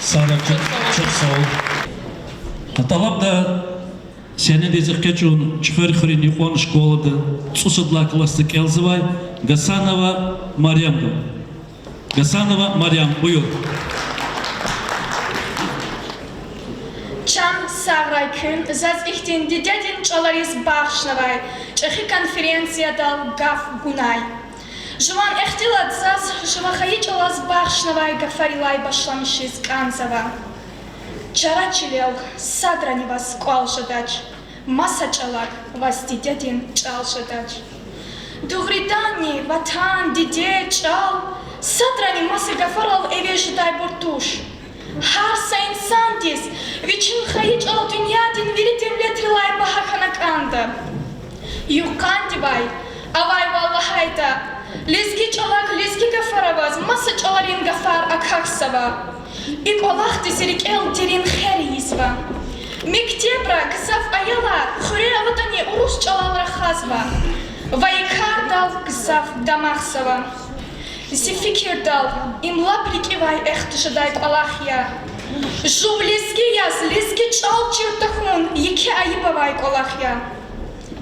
Сара, чухсагъул. ТӀалабда сенедиз экъечӀун Чуьхверхуьруьн юкьван школада цӀусад лагьай классда кӀелзавай Гасанова Марьямда. Гасанова Марьям, буюр. Чан сагърай куьн, заз ихьтин дидедин чӀалариз бахшнавай чӀехи конференциядал гаф гунай. Жуван ихтилат заз жува хайи чӀалаз бахшнавай гафарилай башламишиз кӀанзава. Чара чилел садрани ваз кӀвал жедач, маса чӀалак ваз дидедин чӀал жедач. Дугъриданни, ватан, диде, чӀал садрани маса гафарал эвез жедайбур туш. Гьар са инсандиз вичин хайи чӀал дуьньядин вири девлетрилай багьа хьана кӀанда. Юкъандивай авайвал лагьайтӀа, лезги чӀалак лезги гафар аваз маса чӀаларин гафар акахьзава. И кӀвалахдиз рикӀел дерин хер ийизва. Мектебра гзаф аялар хуьре аватӀани урус чӀалал рахазва ва и кардал гзаф дамахзава. Зи фикирдал, им лап рикӀивай эхтун жедай кӀвалах я. Жув лезги яз лезги чӀал чир тахьун еке айиб авай кӀвалах я.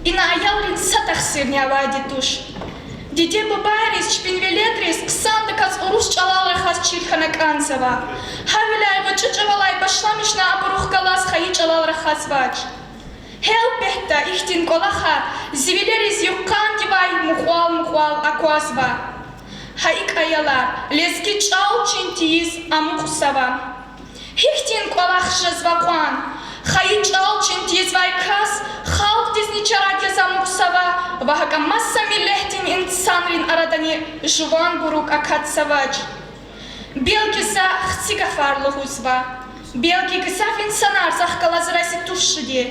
Ина аялрин са тахсирни авайди туш. Диде-бубайриз чпин веледриз хъсандаказ урус чӀалал рахаз чир хьана кӀанзава. Гьавиляй гъвечӀи чӀавалай башламишна абурухъ галаз хайи чӀалал рахазвач. Гьелбетда, ихьтин кӀвалахар зи вилериз юкъандивай мукьвал-мукьвал аквазва. Гьа икӀ, аялар, лезги чӀал чин тийиз амукьзава. Гьихьтин кӀвалах жезва кьван, хайи чӀал чин тийизвай кас халкьдизни чарад яз амукьзава ва гьакӀа маса миллетдин инсанрин арадани жуванбурук акатзавач. Белки, за хци гафар лугьузва, белки, гзаф инсанар захъ галаз рази туш жеди,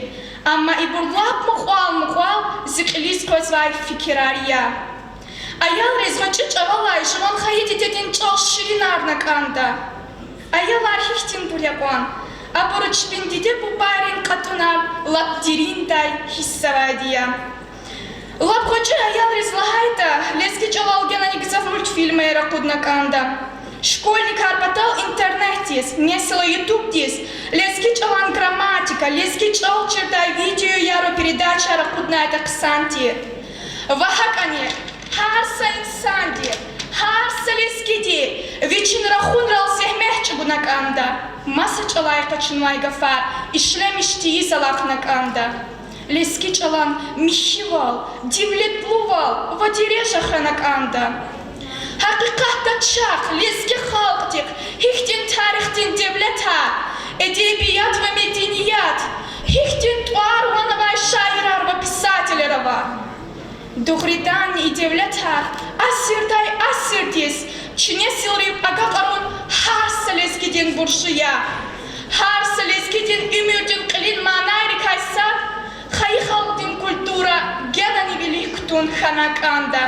амма ибур лап мукьвал-мукьвал зи кьилиз къвезвай фикирар я. Аялриз гъвечӀи чӀавалай жуван хайи дидедин чӀал ширинарна кӀанда. Аялар гьихьтинбур я кьван, абуру чпин диде-бубайрин кьатӀунар лап дериндай гьиссзавайди я. Лап гъвечӀи аялриз лагьайтӀа, лезги чӀалал генани гзаф мультфильмаяр акъудна кӀанда. Школьникар патал интернетдиз, месела, ютубдиз лезги чӀалан грамматика, лезги чӀал чирдай видеояру передачаяр акъуднайтӀа хъсан тир. Ва гьакӀани гьар са инсанди, гьар са лезгиди вичин рахунрал зегьмет чӀугуна кӀанда, маса чӀалай къачунвай гафар ишлемиш тийиз алахъна кӀанда. Лезги чӀалан михьивал, девлетлувал ва дережа хвена кӀанда. Гьакъикъатда чахъ лезги халкьдихъ гьихьтин тарихдин девлетар, эдебият ва меденият, гьихьтин тӀвар-ван авай шаирар ва писателар ава. Дугъриданни, и девлетар асирдай асирдиз чи несилрив агакьарун гьар са лезгидин буржи я. Гьар са лезгидин уьмуьрдин кьилин манайрикай сад хайи халкьдин культура генани вилик кутун хьана кӀанда.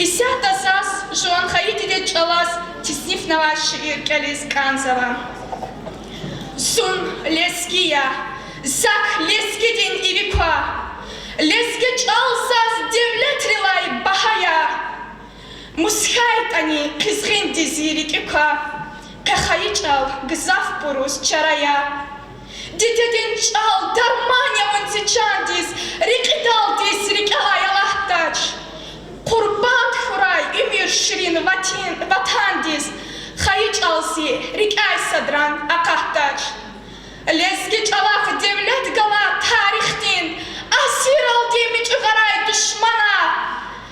Исятда заз жуван хайи дидед чӀалаз теснифнавай шиир кӀелиз кӀанзава. Зун лезги я, зак лезгидин иви ква, лезги чӀал заз девлетрилай багьа я. Мус хьайитӀани къизгъинди зи рикӀи ква, къе хайи чӀал гзафбуруз чара я. Дидедин чӀал дарман я вун зи чандиз, рекьидалди зи рикӀелай алатдач. Къурбанд хьурай уьмуьр ширин ватин-, ватандиз, хайи чӀал зи рикӀяй садран акъатдач. Лезги чӀалахъ девлет гала тарихдин, асирралди мичӀи гъарай душманар,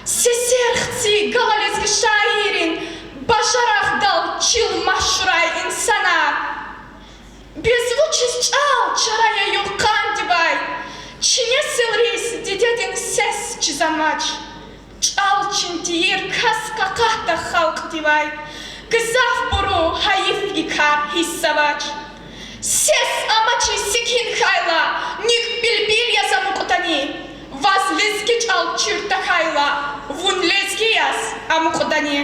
сесер хци гала лезги шаиррин, бажарагъдал чил машгьурай инсанар. Бес вучиз чӀал чара я юкъандивай, чи несилриз дидедин сес чиз амач. ЧӀал чин тийир кас къакъатда халкьдивай, гзафбуру гьайиф и кар гьиссзавач. Сес амачиз секин хьайла, никӀ билбил яз амукьдани, ваз лезги чӀал чир тахьайла, вун лезги яз амукьдани.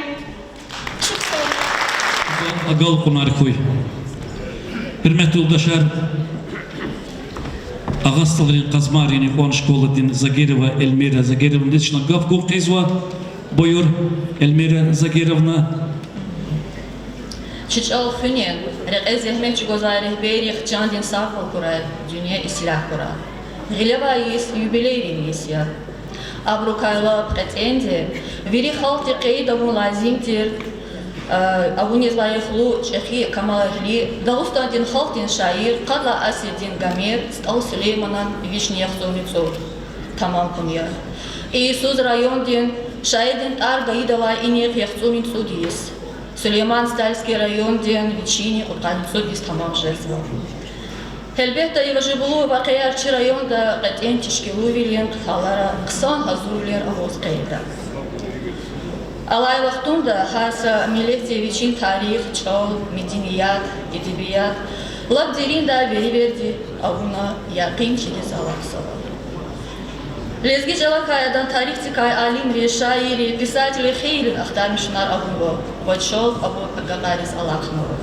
Агалкьунар хьуй. Гьуьрметлу юлдашар, Агъа СтӀалрин Къазмайрин юкьван школадин Загирова Эльмира Загировнадиз чна гаф гун хъийизва. Буюр, Эльмира Загировна. Чи чӀал хуьнин рекье зегьмет чӀугвазвай регьберрихъ чандин сагъвал хьурай, дуьнья ислягь хьурай. Гъилевай йис юбилейрин йис я. Абурукай лап кьетӀенди, вири халкьди къейд авун лазим тир, а, авуниз лайихлу чӀехи камалэгьли, Дагъустандин халкьдин шаир, къад лагьай асирдин Гомер СтӀал Сулейманан вишни яхцӀурни цӀуд тамам хьун я. И йисуз райондин шаирдин тӀвар гайидалай инихъ яхцӀурни цӀуд йис. Сулейман-Стальский райондин вичини кьудкъанни цӀуд йис тамам жезва. Гьелбетда, и важиблу вакъиаяр чи районда кьетӀен тешкилвилин гьалара хъсан гьазурвилер аваз къейда. Алай вахтунда гьар са миллетди вичин тарих, чӀал, меденият, эдебият лап дериндай веревирди авуна, якъин чилиз алахъзава. Лезги чӀалакай, адан тарихдикай алимри, шаирри, писателри хейлин ахтармишунар авунва ва чал абур агакьариз алахънава.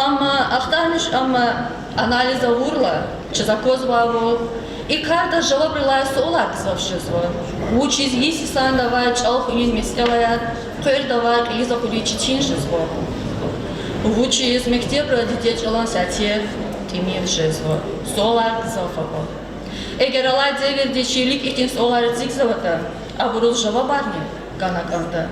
Амма ахтармиш, амма анализ авурла, чаз аквазвайвал, и кардиз жавабрилай суалар гзаф жезва. Вучиз йис йисандавай чӀал хуьнин месэлаяр къвердавай кьилиз акъудиз четин жезва? Вучиз мектебра дидед чӀалан сятер тӀимил жезва? Суалар гзаф ава. Эгер алай девирди чи вилик ихьтин суалар эцигзаватӀа, абуруз жавабарни гана кӀанда.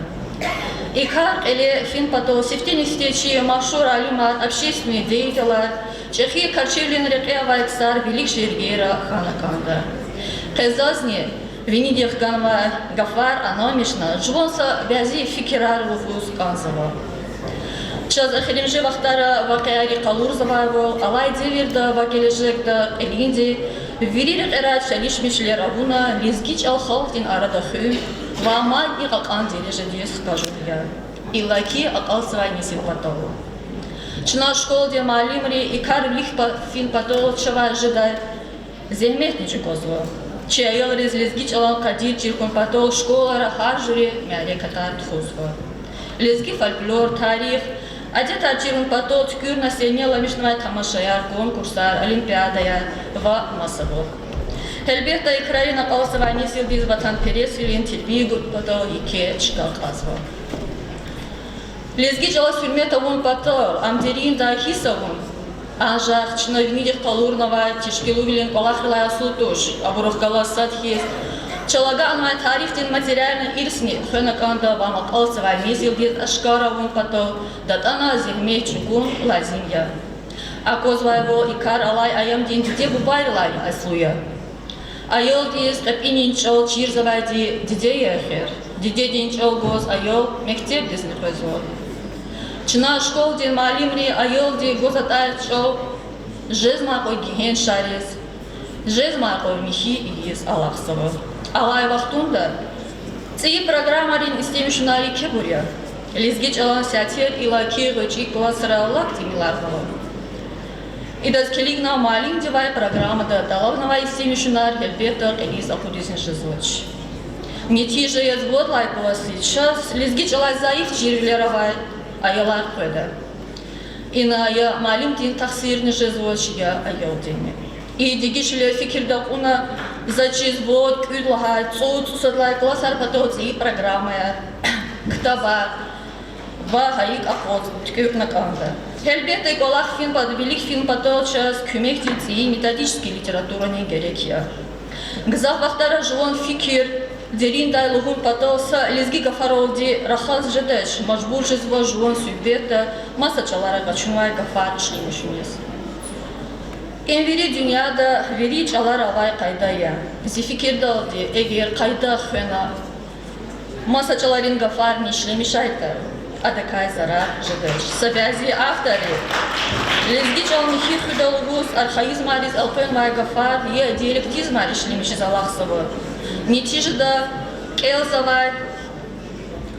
И кар кьиле фин патал сифтени-сифте чи машгьур алимар, общественный деятелар, чӀехи карчивилин рекье авай ксар вилик жергейра хьана кӀанда. Къе зазни винидихъ ганвай гафар анамишна, жуван са бязи фикирар лугьуз кӀанзава. Чаз эхиримжи вахтара вакъиайри къалурзавайвал, алай девирда ва гележегда кьилинди вири рекьерай чалишмишвилер авуна лезги чӀал халкьдин арада хуьн ва мадни кьакьан дережадиз хкажун я, иллаки акьалтзавай несил патал. Чна школадин муаллимри и кар вилик фин патал чавай жедай зегьметни чӀугвазва. Чи аялриз лезги чӀалан къадир чир хьун патал школара гьар жуьре мярекатар тухузва. Лезги фольклор, тарих, адетар чирун патал туькӀуьрна сенеламишнавай тамашаяр, конкурсар, олимпиадаяр ва масабур. Гьелбетда, и крарин акьалтзавай несилдиз ватанпересвилин тербия гун патал еке чка кьазва. Лезги чӀалаз гьуьрмет авун патал, ам дериндай гьисс авун, анжах чна винидихъ къалурнавай тешкилвилин кӀвалахрилай асул туш, абурухъ галаз сад хьиз, чал агакьнавай тарихдин материальный ирсни хвена кӀанда ва ам акьалтзавай несилдиз ашкара авун патал датӀана зегьмет чӀугун лазим я. Аквазвайвал, и кар алай аямдин диде-бубайрилай аслу я. Аялдиз кьепӀинин чӀал чирзавайди диде я эхир. Дидедин чӀал гваз аял мектебдизни къвезва. Чна, школадин муаллимри, аялди гваз атӀай чӀал жезмай кьван гегьеншариз, жезмай кьван михьи ийиз алахъзава. Алай вахтунда цӀийи программайрин истемишунар икебур я. Лезги чӀалан сятер иллаки гъвечӀи классра лап тӀимиларнава. Идаз килигна муаллимдивай программада тӀалабнавай истемишунар гьелбетда кьилиз акъудизни жезвач. Нетижа яз вад лагьай классдиз чаз лезги чӀалай зайиф чирвилер авай аялар къведа. Ина я муаллимдин тахсирни жезвач, я аялдинни. И дегишвилер фикирда кьуна, за чиз вад, кӀуьд лагьай, цӀуд, цӀусад лагьай классар патал цӀийи программаяр, ктабар ва гьа икӀ акъваз туькӀуьрна кӀанда. Гьелбетда, и кӀвалах фин пат-, вилик фин патал чаз куьмекдин цӀийи методический литературани герек я. Гзаф вахтара жуван фикир дериндай лугьун патал са лезги гафаралди рахаз жедач, мажбур жезва жуван суьгьбетда маса чӀалара къачунвай гафар ишлемишуниз. Им вири дуьньяда вири чӀалара авай къайда я. Зи фикирдалди, эгер къайда хвена, маса чӀаларин гафарни ишлемишайтӀа, адакай зарар жедач. Са бязи авторри лезги чӀал михьи хуьда лугьуз архаизмариз элкъвенвай гафар я диалектизмар ишлемишиз алахъзава. Нетижада кӀелзавай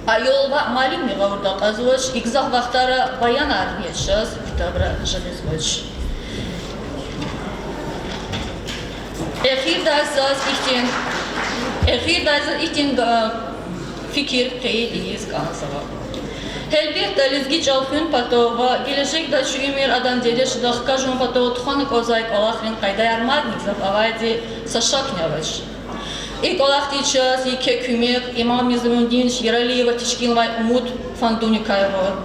аял ваъ, муаллимни гъавурда акьазвач, и гзаф вахтара баянарни чаз ктабра жагъизвач. Эхирдай заз ихьтин, эхирдай заз ихьтин, а, фикир къейд ийиз кӀанзава. Гьелбетда, лезги чӀал хуьн патал ва гележегда чи уьмуьр адан дережада хкажун патал тухвана кӀанзавай кӀвалахрин къайдаяр мадни гзаф авайди са шакни авач. И кӀвалахдин чаз еке куьмек Имам Низамудинович Яралиева тешкилнавай Умуд фондуникай ава.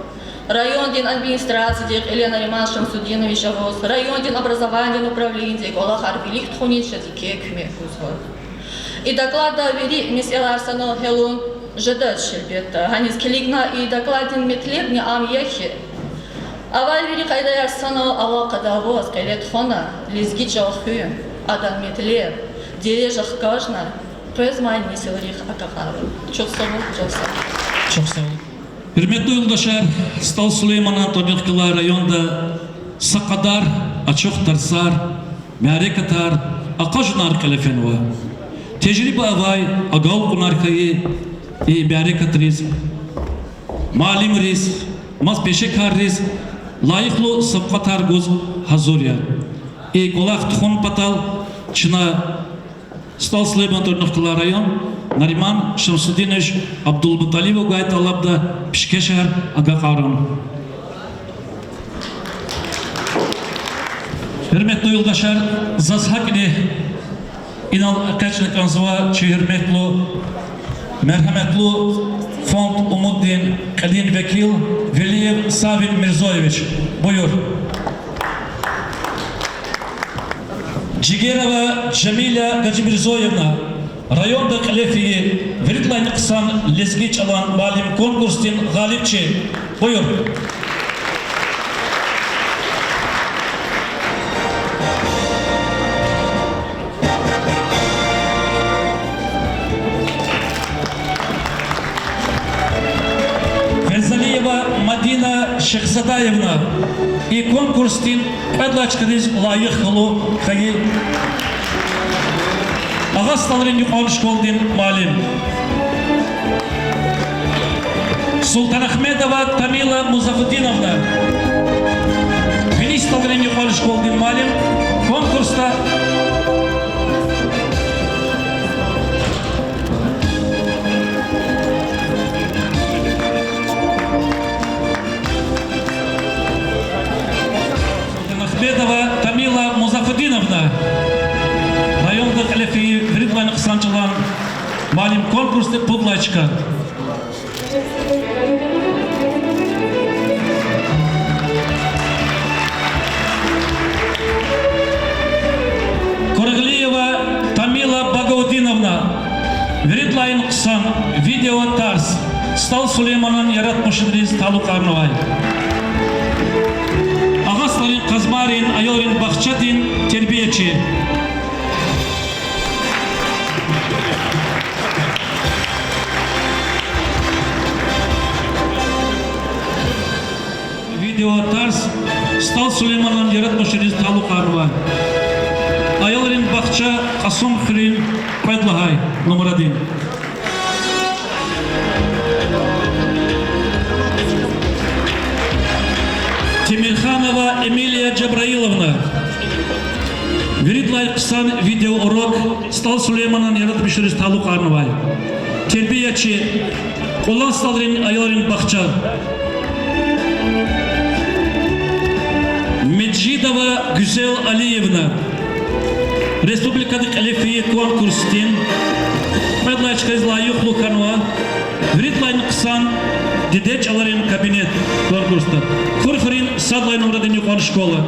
Райондин администрациядин кьиле Нариман Шамсудинович аваз, райондин образованидин управленидин кӀвалахар вилик тухунин чаз еке куьмек гузва. И докладда вири месэлаяр санал гьялун жедач, гьелбетда. Гьаниз килигна и докладдин метлебни ам я хьи, авай вири къайдаяр санал алакъада аваз кьиле тухвана, лезги чӀал хуьн, адан метлеб, дережа хкажна, къвезмай несилрихъ агакьарун. Чухсагъул, чухсагъул. Гьуьрметлу юлдашар, СтӀал Сулейманан тӀварунихъ галай районда са кьадар ачух тарсар, мярекатар, акъажунар кьиле фенва. Тежриба авай, агалкьунар хьайи и мярекатриз муаллимриз, мад пешекарриз лайихлу савкьватар гуз гьазур я. И кӀвалах тухун патал чна СтӀал Сулейманан тӀварунихъ галай район, Нариман Шамсудинович Абдулмуталибовагай тӀалабда пишкешар агакьарун. Гьуьрметлу юлдашар, заз гьакӀни инал экъечӀна кӀанзава чи гьуьрметлу, мергьяметлу фонд Умуддин кьилин векил Велиев Савин Мирзоевич. Буюр. Жигерова Жамиля Гаджимирзоевна, районда кьиле фейи виридалайни хъсан лезги чӀалан муаллим конкурсдин гъалибчи. Буюр. Ферзалиева Мадина Шехзадаевна, и конкурсдин кьвед лагьай чкадиз лайихлу хьайи Агъа СтӀалрин юкьван школадин муаллим. Султанахмедова Тамила Музафудиновна, Вини СтӀалрин юкьван школадин муаллим, конкурсда Махмедова Тамила Музафудиновна, районда кьиле фейи виридалайни хъсан чӀалан муаллим, конкурсда пуд лагьай чка. Курагълиева Тамила Багаудиновна, виридалайни хъсан видео тарс, СтӀал Сулейманан яратмишунриз талукьарнавай. Агъа СтӀалрин Къазмайрин аялрин бахчадин тербиячи. Видео тарс СтӀал Сулейманан яратмишунриз талукьарнавай. Аялрин бахча, Кьасумхуьруьн кьвед лагьай нумрадин. Темирханова Эмилия Джабраиловна. Виридалай хъсан видеоурок СтӀал Сулейманан яратмишунриз талукьарнавай. Тербиячи, Кьулан СтӀалрин аялрин бахча. Межидова Гуьзел Алиевна, республикада кьиле фейи конкурсдин кьвед лагьай чкадиз лайихлу хьанва, виридалайни хъсан дидед чӀаларин кабинет конкурсда, Хурхуьруьн сад лагьай нумрадин юкьван школа.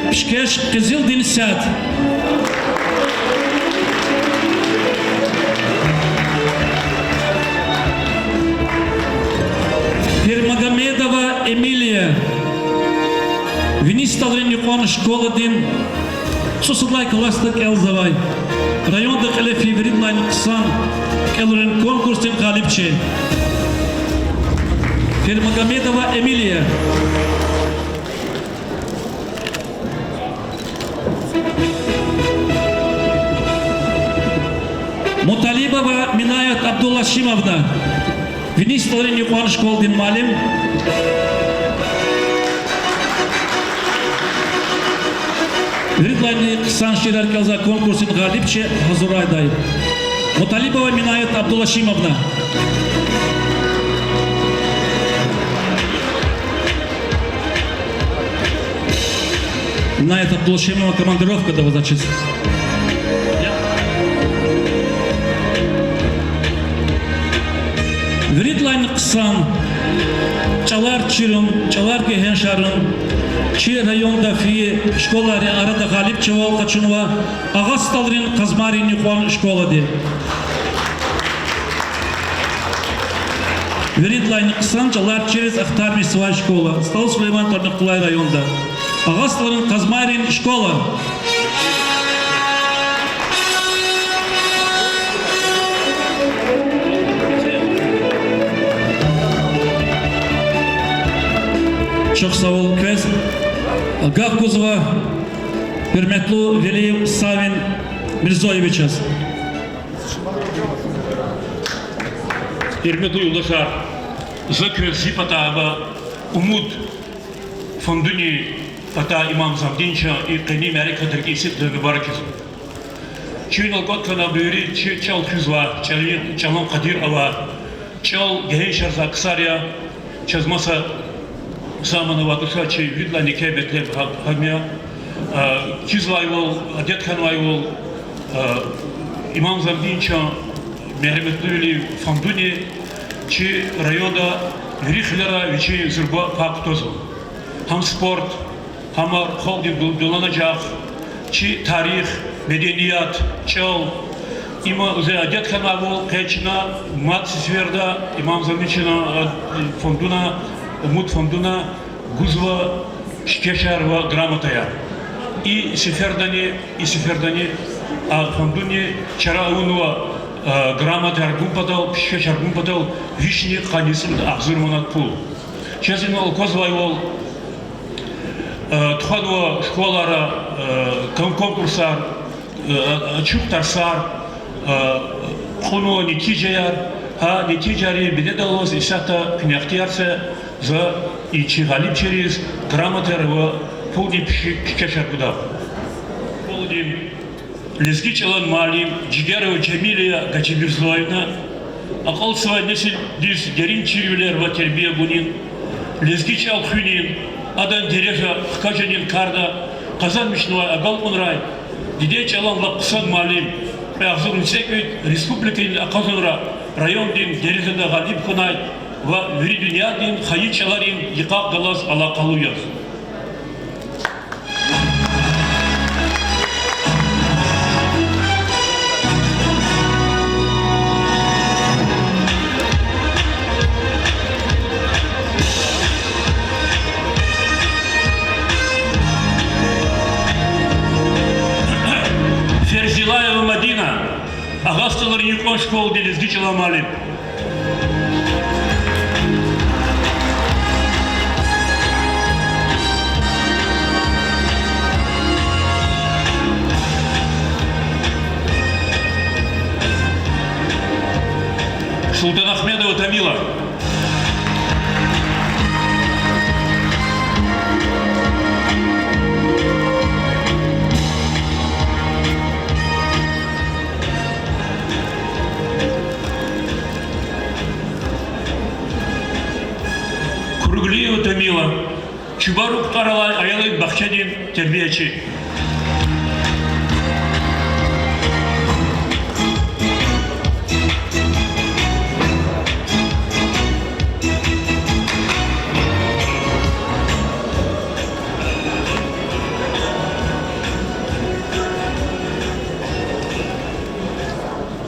Пишкеш: Къизилдин сят. Пирмагомедова Эмилия, Вини СтӀалрин юкьван школадин цӀусад лагьай классда кӀелзавай, районда кьиле фейи виридалайни хъсан кӀелунрин конкурсдин гъалибчи. Пирмагомедова Эмилия. Муталибова Минаят Абдулашимовна, Вини СтӀалрин юкьван школадин муаллим. Виридалайни хъсан шиирар кӀелзавай конкурсдин гъалибчи гьазурайдай Муталибова Минаят Абдулашимовна. Инаят Абдулашемова командировкада аваз ачиз. Виридалайни хъсан, чӀалар чирун, чӀалар гегьеншарун, чи районда фейи школайрин арада гъалибчивал къачунва Агъа СтӀалрин Къазмайрин юкьван школади. Виридалайни хъсан, чӀалар чириз ахтармишзавай школа, СтӀал Сулейман, Тарнакълай районда. Агъа СтӀалрин Къазмайрин школа. Чухсагъул квез. Гаф гузва гьуьрметлу Велиев Савин Мирзоевичаз. Гьуьрметлу юлдашар, за квез зи патай ва Умуд фондунин патай Имам Замдин чан и къенин мярекат рикӀин сидкьидай мубарак ийизва. Чун алкӀватӀ хьанвайбур вири чи чӀал хуьзвай, чӀалан, чӀалан къадир авай, чӀал гегьеншарзавай ксар я. Чаз маса заман авайд туш, чи виридалайни еке бетлер гьа-, гьам я. А, чизвайвал, адет хьанвайвал, а, Имам Замдин чан Мегьаметлувилин фондуни чи районда вири хилера вичин зурба пай кутазва. Гьам спорт, гьам халкьдин ду-, дуланажагъ, чи тарих, меденият, чӀал. Им за адет хьанвайвал, къе чна мад сеферда Имам Замдин чан, а, фондуна, Умуд фондуна гузва пишкешар ва грамотаяр. И сефердани, и сефердани а фондуни чара авунва, а, грамотаяр гун патал, пишкешар гун патал вишни къанни цӀуд агъзур манат пул. Чаз инал аквазвайвал, а, тухванва школайра, а, кон-, конкурсар, а, ачух тарсар, а, кьунва нетижаяр, гьа нетижайрин бинедаллаз исятда куьне ихтияр це за и чи гъалибчийриз грамотаяр ва пулдин пиши-, пишкешар гуда. Школадин лезги чӀалан муаллим Жигерова Жемилия Гаджимирзоевна акьалтзавай несилдиз дерин чирвилер ва тербия гунин, лезги чӀал хуьнин, адан дережа хкажунин карда къазанмишнавай агалкьунрай, дидед чӀалан лап хъсан муаллим, кьве агъзурни цӀекӀуьд республикадин акъазунра райондин дережада гъалиб хьунай ва вири дуьньядин хайи чӀаларин йикъахъ галаз алакъалу яз. Ферзилаева Мадина, Агъа СтӀалрин юкьван школадин лезги чӀалан муаллим. Султанагьмедова Тамила. Куруглиева Тамила, Чубарук тӀвар алай аялрин бахчадин тербиячи.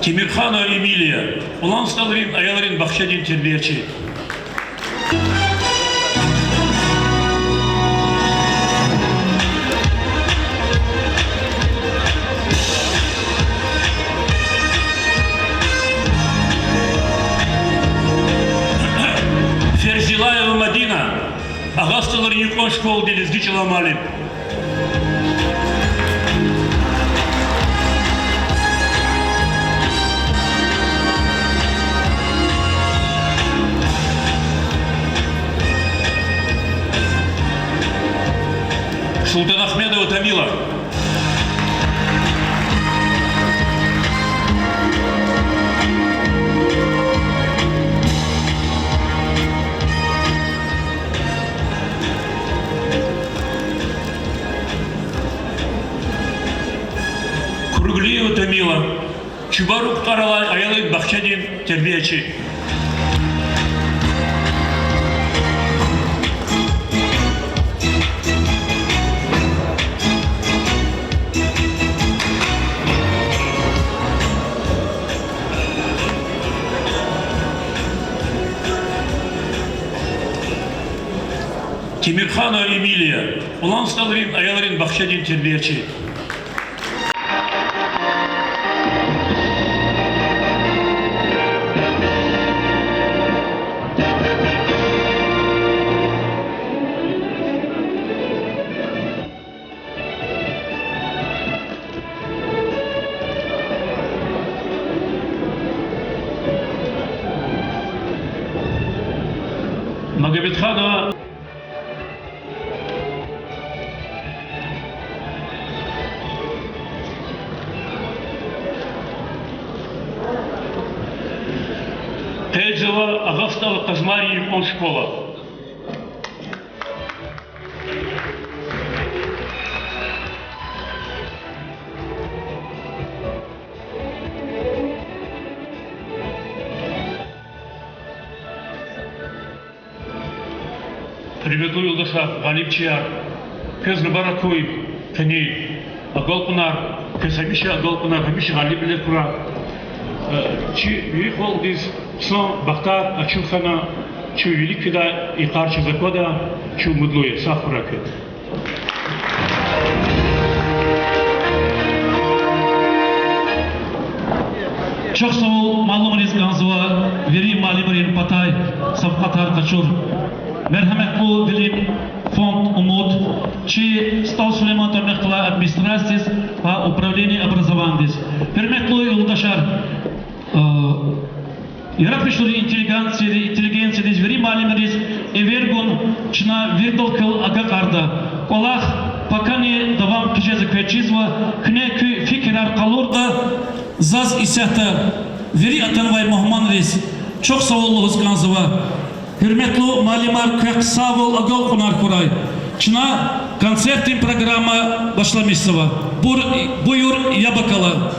Темирханова Эмилия, Улан СтӀалрин аялрин бахчадин тербиячи. Ферзилаева Мадина, Агъа СтӀалрин юкьван школадин лезги чӀалан муаллим. Султанагьмедова Тамила. Чубарук тӀвар алай аялрин бахчадин тербиячи. Темирханова Эмилия, Улан СтӀалрин аялрин бахчадин тербиячи. Магомедханова Къейдзова Агъа СтӀалрин Къазмайрин юкьван школа. Гьуьрметлу юлдашар, гъалибчияр, квез мубарак хьуй къенин агалкьунар, квез гьамиша агалкьунар, гьамиша гъалибвилер хьурай. Э, чи вири халкьдиз хъсан бахтар ачух хьана, чун вилик фидай йикъар чаз аквада, чун умудлу я, сагъ хьурай квез. Чухсагъул муаллимриз кӀанзава, вири муаллимрин патай савкьватар къачур. Мергьяметлувилин фонд Умуд, чи СтӀал Сулейман тӀварунихъ галай администрациядиз ва управление образованидиз. Гьуьрметлу юлдашар, э, Яратмишунрин интеллигенцияди-, интеллигенциядиз, вири муаллимриз эвер гун чна виридалай квел агакьарда. КӀвалах пакани давам хъижезва, квез чизва, куьне куь фикирар къалурда. Заз исятда вири атанвай мугьманриз чухсагъул лугьуз кӀанзава. Гьуьрметлу муаллимар, квехъ сагъвал, агалкьунар хьурай. Чна концертдин программа башламишзава. Бур-, буюр, яб акала.